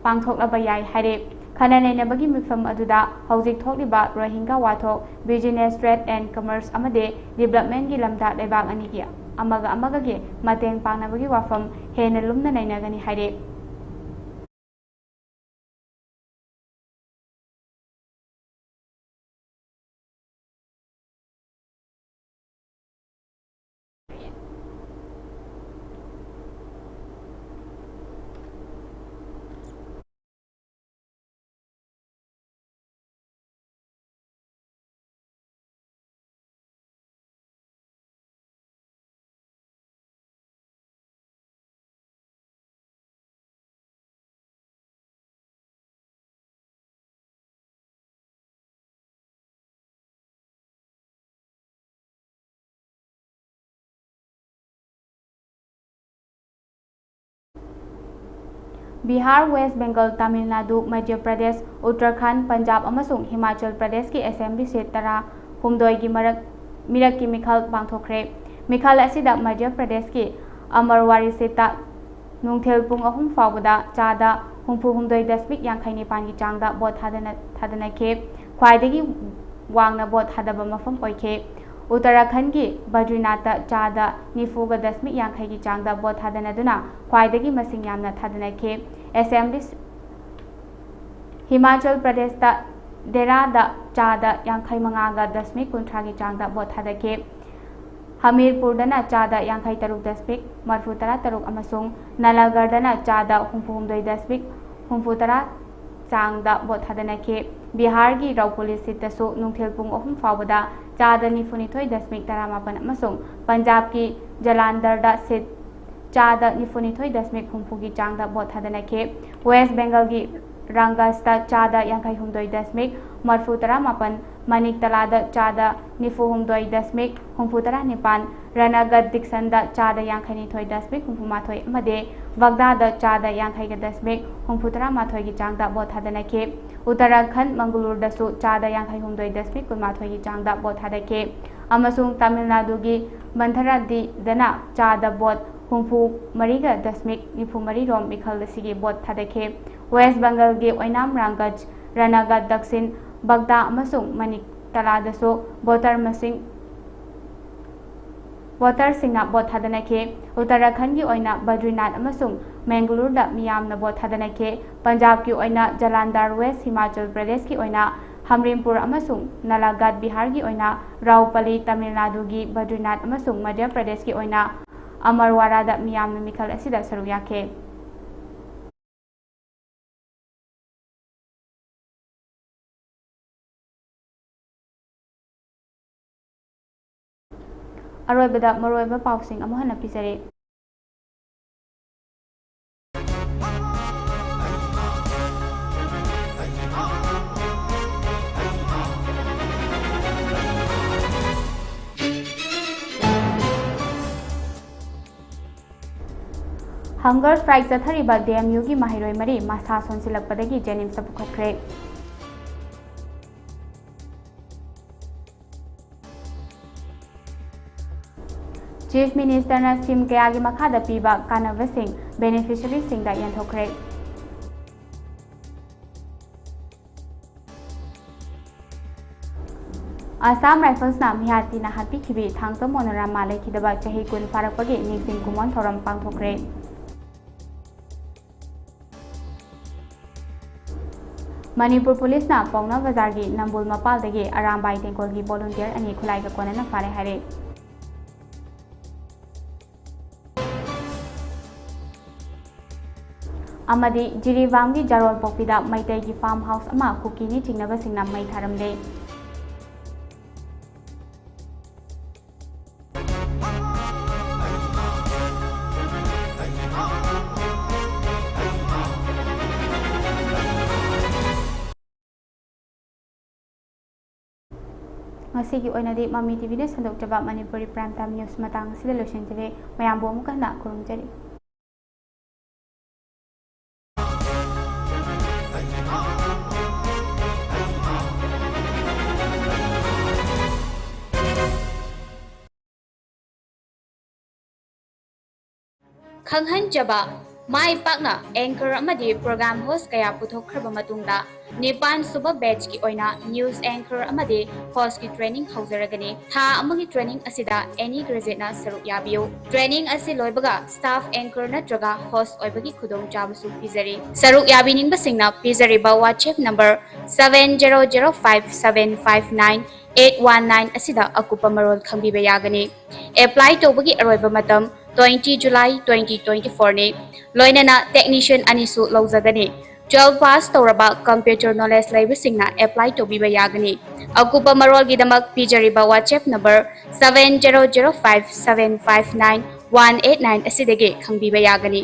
ꯄꯥꯡꯊꯣꯛꯂꯕ ꯌꯥꯏ ꯍꯥꯏꯔꯦ꯫ ꯈꯟꯅ ꯅꯩꯅꯕꯒꯤ ꯃꯤꯐꯝ ꯑꯗꯨꯗ ꯍꯧꯖꯤꯛ ꯊꯣꯛꯂꯤꯕ ꯔꯣꯍꯤꯡꯒꯥ ꯋꯥꯊꯣꯛ, business, trade and commerce ꯑꯃꯗꯤ developmentꯀꯤ ꯂꯝꯗ ꯂꯩꯕꯥꯛ ꯑꯅꯤꯒꯤ ꯑꯃꯒ ꯑꯃꯒꯒꯤ ꯃꯇꯦꯡ ꯄꯥꯡꯅꯕꯒꯤ ꯋꯥꯐꯝ ꯍꯦꯟꯅ ꯂꯨꯝꯅ ꯅꯩꯅꯒꯅꯤ ꯍꯥꯏꯔꯦ꯫ ꯕꯤꯍꯥꯔ, ꯋꯦꯁ ꯕꯦꯡꯒꯜ, ꯇꯥꯃꯤꯜ ꯅꯥꯗꯨ, ꯃꯙ꯭ꯌ ꯄ꯭ꯔꯗꯦꯁ, ꯎꯠꯇꯔꯈꯟꯗ, ꯄꯟꯖꯥꯕ ꯑꯃꯁꯨꯡ ꯍꯤꯃꯥꯆꯜ ꯄ꯭ꯔꯗꯦꯁꯀꯤ ꯑꯦꯁꯦꯝꯕ꯭ꯂꯤ ꯁꯤꯠ ꯇꯔꯥꯍꯨꯝꯗꯣꯏꯒꯤ ꯃꯔꯛ ꯃꯤꯔꯛꯀꯤ ꯃꯤꯈꯜ ꯄꯥꯡꯊꯣꯛꯈ꯭ꯔꯦ꯫ ꯃꯤꯈꯜ ꯑꯁꯤꯗ ꯃꯙ꯭ꯌ ꯄ꯭ꯔꯗꯦꯁꯀꯤ ꯑꯃꯔꯋꯥꯔꯤ ꯁꯤꯠꯇ ꯅꯨꯡꯊꯤꯜ ꯄꯨꯡ ꯑꯍꯨꯝ ꯐꯥꯎꯕꯗ ꯆꯥꯗ ꯍꯨꯝꯐꯨ ꯍꯨꯝꯗꯣꯏ ꯗꯁꯃꯤꯛ ꯌꯥꯡꯈꯩ ꯅꯤꯄꯥꯟꯒꯤ ꯆꯥꯡꯗ ꯚꯣꯠ ꯊꯥꯗꯅ-, ꯊꯥꯗꯅꯈꯤ꯫ ꯈ꯭ꯋꯥꯏꯗꯒꯤ ꯋꯥꯡꯅ ꯚꯣꯠ ꯊꯥꯗꯕ ꯃꯐꯝ ꯑꯣꯏꯈꯤ꯫ ꯎꯠꯇꯔꯥꯈꯟꯗꯒꯤ ꯕꯗ꯭ꯔꯤꯅꯥꯊꯇ ꯆꯥꯗ ꯅꯤꯐꯨꯒ ꯗꯁꯃꯤꯛ ꯌꯥꯡꯈꯩꯒꯤ ꯆꯥꯡꯗ ꯚꯣꯠ ꯊꯥꯗꯅꯗꯨꯅ ꯈ꯭ꯋꯥꯏꯗꯒꯤ ꯃꯁꯤꯡ ꯌꯥꯝꯅ ꯊꯥꯗꯅꯈꯤ꯫ ꯑꯦꯁꯦꯝꯕ꯭ꯂꯤ ꯍꯤꯃꯥꯆꯜ ꯄ꯭ꯔꯗꯦꯁꯇ ꯗꯦꯔꯥꯗ ꯆꯥꯗ ꯌꯥꯡꯈꯩ ꯃꯉꯥꯒ ꯗꯁꯃꯤꯛ ꯀꯨꯟꯊ꯭ꯔꯥꯒꯤ ꯆꯥꯡꯗ ꯚꯣꯠ ꯊꯥꯗꯈꯤ꯫ ꯍꯃꯤꯔꯄꯨꯔꯗꯅ ꯆꯥꯗ ꯌꯥꯡꯈꯩ ꯇꯔꯨꯛ ꯗꯁꯃꯤꯛ ꯃꯔꯤꯐꯨ ꯇꯔꯥ ꯇꯔꯨꯛ ꯑꯃꯁꯨꯡ ꯅꯂꯒꯔꯗꯅ ꯆꯥꯗ ꯍꯨꯝꯐꯨ ꯍꯨꯝꯗꯣꯏ ꯗꯁꯃꯤꯛ ꯍꯨꯝꯐꯨ ꯇꯔꯥ ꯆꯥꯡꯗ ꯚꯣꯠ ꯊꯥꯗꯅꯈꯤ꯫ ꯕꯤꯍꯥꯔꯒꯤ ꯔꯥꯎꯄꯨꯂꯤ ꯁꯤꯠꯇꯁꯨ ꯅꯨꯡꯊꯤꯜ ꯄꯨꯡ ꯑꯍꯨꯝ ꯐꯥꯎꯕꯗ ꯆꯥꯗ ꯅꯤꯐꯨꯅꯤꯊꯣꯏ ꯗꯁꯃꯤꯛ ꯇꯔꯥꯃꯥꯄꯟ ꯑꯃꯁꯨꯡ ꯄꯟꯖꯥꯕꯀꯤ ꯖꯂꯥꯟꯗꯔꯗ ꯁꯤꯠ ꯆꯥꯗ ꯅꯤꯐꯨꯅꯤꯊꯣꯏ ꯗꯁꯃꯤꯛ ꯍꯨꯝꯐꯨꯒꯤ ꯆꯥꯡꯗ ꯚꯣꯠ ꯊꯥꯗꯅꯈꯤ꯫ ꯋꯦꯁ ꯕꯦꯡꯒꯜꯒꯤ ꯔꯥꯡꯒꯁꯇ ꯆꯥꯗ ꯌꯥꯡꯈꯩ ꯍꯨꯝꯗꯣꯏ ꯗꯁꯃꯤꯛ ꯃꯔꯤꯐꯨ ꯇꯔꯥꯃꯥꯄꯟ, ꯃꯅꯤꯛꯇꯂꯥꯗ ꯆꯥꯗ ꯅꯤꯐꯨ ꯍꯨꯝꯗꯣꯏ ꯗꯁꯃꯤꯛ ꯍꯨꯝꯐꯨ ꯇꯔꯥ ꯅꯤꯄꯥꯟ, ꯔꯅꯒꯠ ꯗꯤꯛꯁꯟꯗ ꯆꯥꯗ ꯌꯥꯡꯈꯩ ꯅꯤꯊꯣꯏ ꯗꯁꯃꯤꯛ ꯍꯨꯝꯐꯨ ꯃꯥꯊꯣꯏ ꯑꯃꯗꯤ ꯕꯒꯗꯥꯗ ꯆꯥꯗ ꯌꯥꯡꯈꯩꯒ ꯗꯁꯃꯤꯛ ꯍꯨꯝꯐꯨ ꯇꯔꯥ ꯃꯥꯊꯣꯏꯒꯤ ꯆꯥꯡꯗ ꯚꯣꯠ ꯊꯥꯗꯅꯈꯤ꯫ ꯎꯠꯇꯔꯥꯈꯟꯗ ꯃꯪꯒꯂꯨꯔꯗꯁꯨ ꯆꯥꯗ ꯌꯥꯡꯈꯩ ꯍꯨꯝꯗꯣꯏ ꯗꯁꯃꯤꯛ ꯀꯨꯟꯃꯥꯊꯣꯏꯒꯤ ꯆꯥꯡꯗ ꯚꯣꯠ ꯊꯥꯗꯈꯤ ꯑꯃꯁꯨꯡ ꯇꯥꯃꯤꯜ ꯅꯥꯗꯨꯒꯤ ꯃꯟꯊꯔꯥꯗꯤꯗꯅ ꯆꯥꯗ ꯚꯣꯠ ꯍꯨꯝꯐꯨ ꯃꯔꯤꯒ ꯗꯁꯃꯤꯛ ꯅꯤꯐꯨ ꯃꯔꯤ ꯔꯣꯝ ꯃꯤꯈꯜ ꯑꯁꯤꯒꯤ ꯚꯣꯠ ꯊꯥꯗꯈꯤ꯫ ꯋꯦꯁ ꯕꯦꯡꯒꯜꯒꯤ ꯑꯣꯏꯅꯥꯝ ꯔꯥꯡꯒꯖ, ꯔꯅꯒꯠ ꯗꯛꯁꯤꯟ, ꯕꯒꯗꯥ ꯑꯃꯁꯨꯡ ꯃꯅꯤꯛꯇꯂꯥꯗꯁꯨ ꯚꯣꯇꯔ ꯃꯁꯤꯡ ꯚꯣꯇꯔꯁꯤꯡꯅ ꯚꯣꯠ ꯊꯥꯗꯅꯈꯤ꯫ ꯎꯠꯇꯔꯥꯈꯟꯗꯒꯤ ꯑꯣꯏꯅ ꯕꯗ꯭ꯔꯤꯅꯥꯊ ꯑꯃꯁꯨꯡ ꯃꯦꯡꯒꯂꯨꯔꯗ ꯃꯤꯌꯥꯝꯅ ꯚꯣꯠ ꯊꯥꯗꯅꯈꯤ꯫ ꯄꯟꯖꯥꯕꯀꯤ ꯑꯣꯏꯅ ꯖꯂꯥꯟꯗꯥꯔ ꯋꯦꯁ, ꯍꯤꯃꯥꯆꯜ ꯄ꯭ꯔꯗꯦꯁꯀꯤ ꯑꯣꯏꯅ ꯍꯝꯔꯤꯝꯄꯨꯔ ꯑꯃꯁꯨꯡ ꯅꯂꯥꯒꯥꯠ, ꯕꯤꯍꯥꯔꯒꯤ ꯑꯣꯏꯅ ꯔꯥꯎꯄꯂꯤ, ꯇꯥꯃꯤꯜ ꯅꯥꯗꯨꯒꯤ ꯕꯗ꯭ꯔꯤꯅꯥꯊ ꯑꯃꯁꯨꯡ ꯃꯙ꯭ꯌ ꯄ꯭ꯔꯗꯦꯁꯀꯤ ꯑꯣꯏꯅ ꯑꯃꯔꯋꯥꯔꯥꯗ ꯃꯤꯌꯥꯝꯅ ꯃꯤꯈꯜ ꯑꯁꯤꯗ ꯁꯔꯨꯛ ꯌꯥꯈꯤ꯫ ꯑꯔꯣꯏꯕꯗ ꯃꯔꯨꯑꯣꯏꯕ ꯄꯥꯎꯁꯤꯡ ꯑꯃꯨꯛ ꯍꯟꯅ ꯄꯤꯖꯔꯤ꯫ ꯍꯪꯒꯔ ꯁ꯭ꯇ꯭ꯔꯥꯏꯛ ꯆꯠꯊꯔꯤꯕ ꯗꯤ ꯑꯦꯝ ꯌꯨꯒꯤ ꯃꯍꯩꯔꯣꯏ ꯃꯔꯤ ꯃꯁꯥ ꯁꯣꯟꯁꯤꯜꯂꯛꯄꯗꯒꯤ ꯖꯦꯅꯤꯝꯁꯇ ꯄꯨꯈꯠꯈ꯭ꯔꯦ꯫ ꯆꯤꯐ ꯃꯤꯅꯤꯁꯇꯔꯅ ꯁ꯭ꯀꯤꯝ ꯀꯌꯥꯒꯤ ꯃꯈꯥꯗ ꯄꯤꯕ ꯀꯥꯟꯅꯕꯁꯤꯡ ꯕꯦꯅꯤꯐꯤꯁꯔꯤꯁꯤꯡꯗ ꯌꯦꯟꯊꯣꯛꯈ꯭ꯔꯦ꯫ ꯑꯁꯥꯝ ꯔꯥꯏꯐꯜꯁꯅ ꯃꯤꯍꯥꯠ ꯊꯤꯅ ꯍꯥꯠꯄꯤꯈꯤꯕꯤ ꯊꯥꯡꯖꯝ ꯃꯣꯅꯣꯔꯥꯃꯥ ꯂꯩꯈꯤꯗꯕ ꯆꯍꯤ ꯀꯨꯟ ꯐꯥꯔꯛꯄꯒꯤ ꯅꯤꯡꯁꯤꯡ ꯀꯨꯝꯑꯣꯟ ꯊꯧꯔꯝ ꯄꯥꯡꯊꯣꯛꯈ꯭ꯔꯦ꯫ ꯃꯅꯤꯄꯨꯔ ꯄꯨꯂꯤꯁꯅ ꯄꯥꯎꯅꯥ ꯕꯖꯥꯔꯒꯤ ꯅꯝꯕꯨꯜ ꯃꯄꯥꯜꯗꯒꯤ ꯑꯔꯥꯝꯕꯥꯏ ꯇꯦꯡꯀꯣꯜꯒꯤ ꯚꯣꯂꯨꯟꯇꯤꯌꯔ ꯑꯅꯤ ꯈꯨꯠꯂꯥꯏꯒ ꯀꯣꯟꯅꯅ ꯐꯥꯔꯦ ꯍꯥꯏꯔꯦ꯫ ꯑꯃꯗꯤ ꯖꯤꯔꯤꯕꯥꯝꯒꯤ ꯖꯥꯔꯣꯜ ꯄꯣꯛꯄꯤꯗ ꯃꯩꯇꯩꯒꯤ farm house ꯑꯃ ꯀꯨꯀꯤꯅꯤ ꯆꯤꯡꯅꯕꯁꯤꯡꯅ ꯃꯩ ꯊꯥꯔꯝꯂꯦ꯫ ꯉꯁꯤꯒꯤ ꯑꯣꯏꯅꯗꯤ ꯃꯃꯤ ꯇꯤꯚꯤꯅ ꯁꯟꯗꯣꯛꯆꯕ ꯃꯅꯤꯄꯨꯔꯤ prime time news ꯃꯇꯥꯡ ꯑꯁꯤꯗ ꯂꯣꯏꯁꯤꯟꯖꯔꯦ꯫ ꯃꯌꯥꯝꯕꯨ ꯑꯃꯨꯛ ꯍꯟꯅ ꯈꯨꯔꯨꯝꯖꯔꯤ꯫ ꯈꯪꯍꯟꯖꯕ, ꯃꯥꯏ ꯄꯥꯛꯅ anchor ꯑꯃꯗꯤ program host ꯀꯌꯥ ꯄꯨꯊꯣꯛꯈ꯭ꯔꯕ ꯃꯇꯨꯡꯗ, ꯅꯤꯄꯥꯟ ꯁꯨꯕ batchꯀꯤ ꯑꯣꯏꯅ news anchor ꯑꯃꯗꯤ hostꯀꯤ training ꯍꯧꯖꯔꯒꯅꯤ꯫ ꯊꯥ ꯑꯃꯒꯤ training ꯑꯁꯤꯗ any graduateꯅ ꯁꯔꯨꯛ ꯌꯥꯕꯤꯌꯨ꯫ Training ꯑꯁꯤ ꯂꯣꯏꯕꯒ staff anchor ꯅꯠꯇ꯭ꯔꯒ host ꯑꯣꯏꯕꯒꯤ ꯈꯨꯗꯣꯡꯆꯥꯕꯁꯨ ꯄꯤꯖꯔꯤ꯫ ꯁꯔꯨꯛ ꯌꯥꯕꯤꯅꯤꯡꯕꯁꯤꯡꯅ ꯄꯤꯖꯔꯤꯕ WhatsApp number seven zero zero five seven five nine eight one nine ꯑꯁꯤꯗ ꯑꯀꯨꯞꯄ ꯃꯔꯣꯜ ꯈꯪꯕꯤꯕ ꯌꯥꯒꯅꯤ꯫ Apply ꯇꯧꯕꯒꯤ ꯑꯔꯣꯏꯕ ꯃꯇꯝ twenty July twenty twenty fourꯅꯤ꯫ ꯂꯣꯏꯅꯅ technician ꯑꯅꯤꯁꯨ ꯂꯧꯖꯒꯅꯤ꯫ Twelve pass ꯇꯧꯔꯕ computer knowledge ꯂꯩꯕꯁꯤꯡꯅ apply ꯇꯧꯕꯤꯕ ꯌꯥꯒꯅꯤ꯫ ꯑꯀꯨꯞꯄ ꯃꯔꯣꯜꯒꯤꯗꯃꯛ ꯄꯤꯖꯔꯤꯕ WhatsApp number seven zero zero five seven five nine one eight nine ꯑꯁꯤꯗꯒꯤ ꯈꯪꯕꯤꯕ ꯌꯥꯒꯅꯤ꯫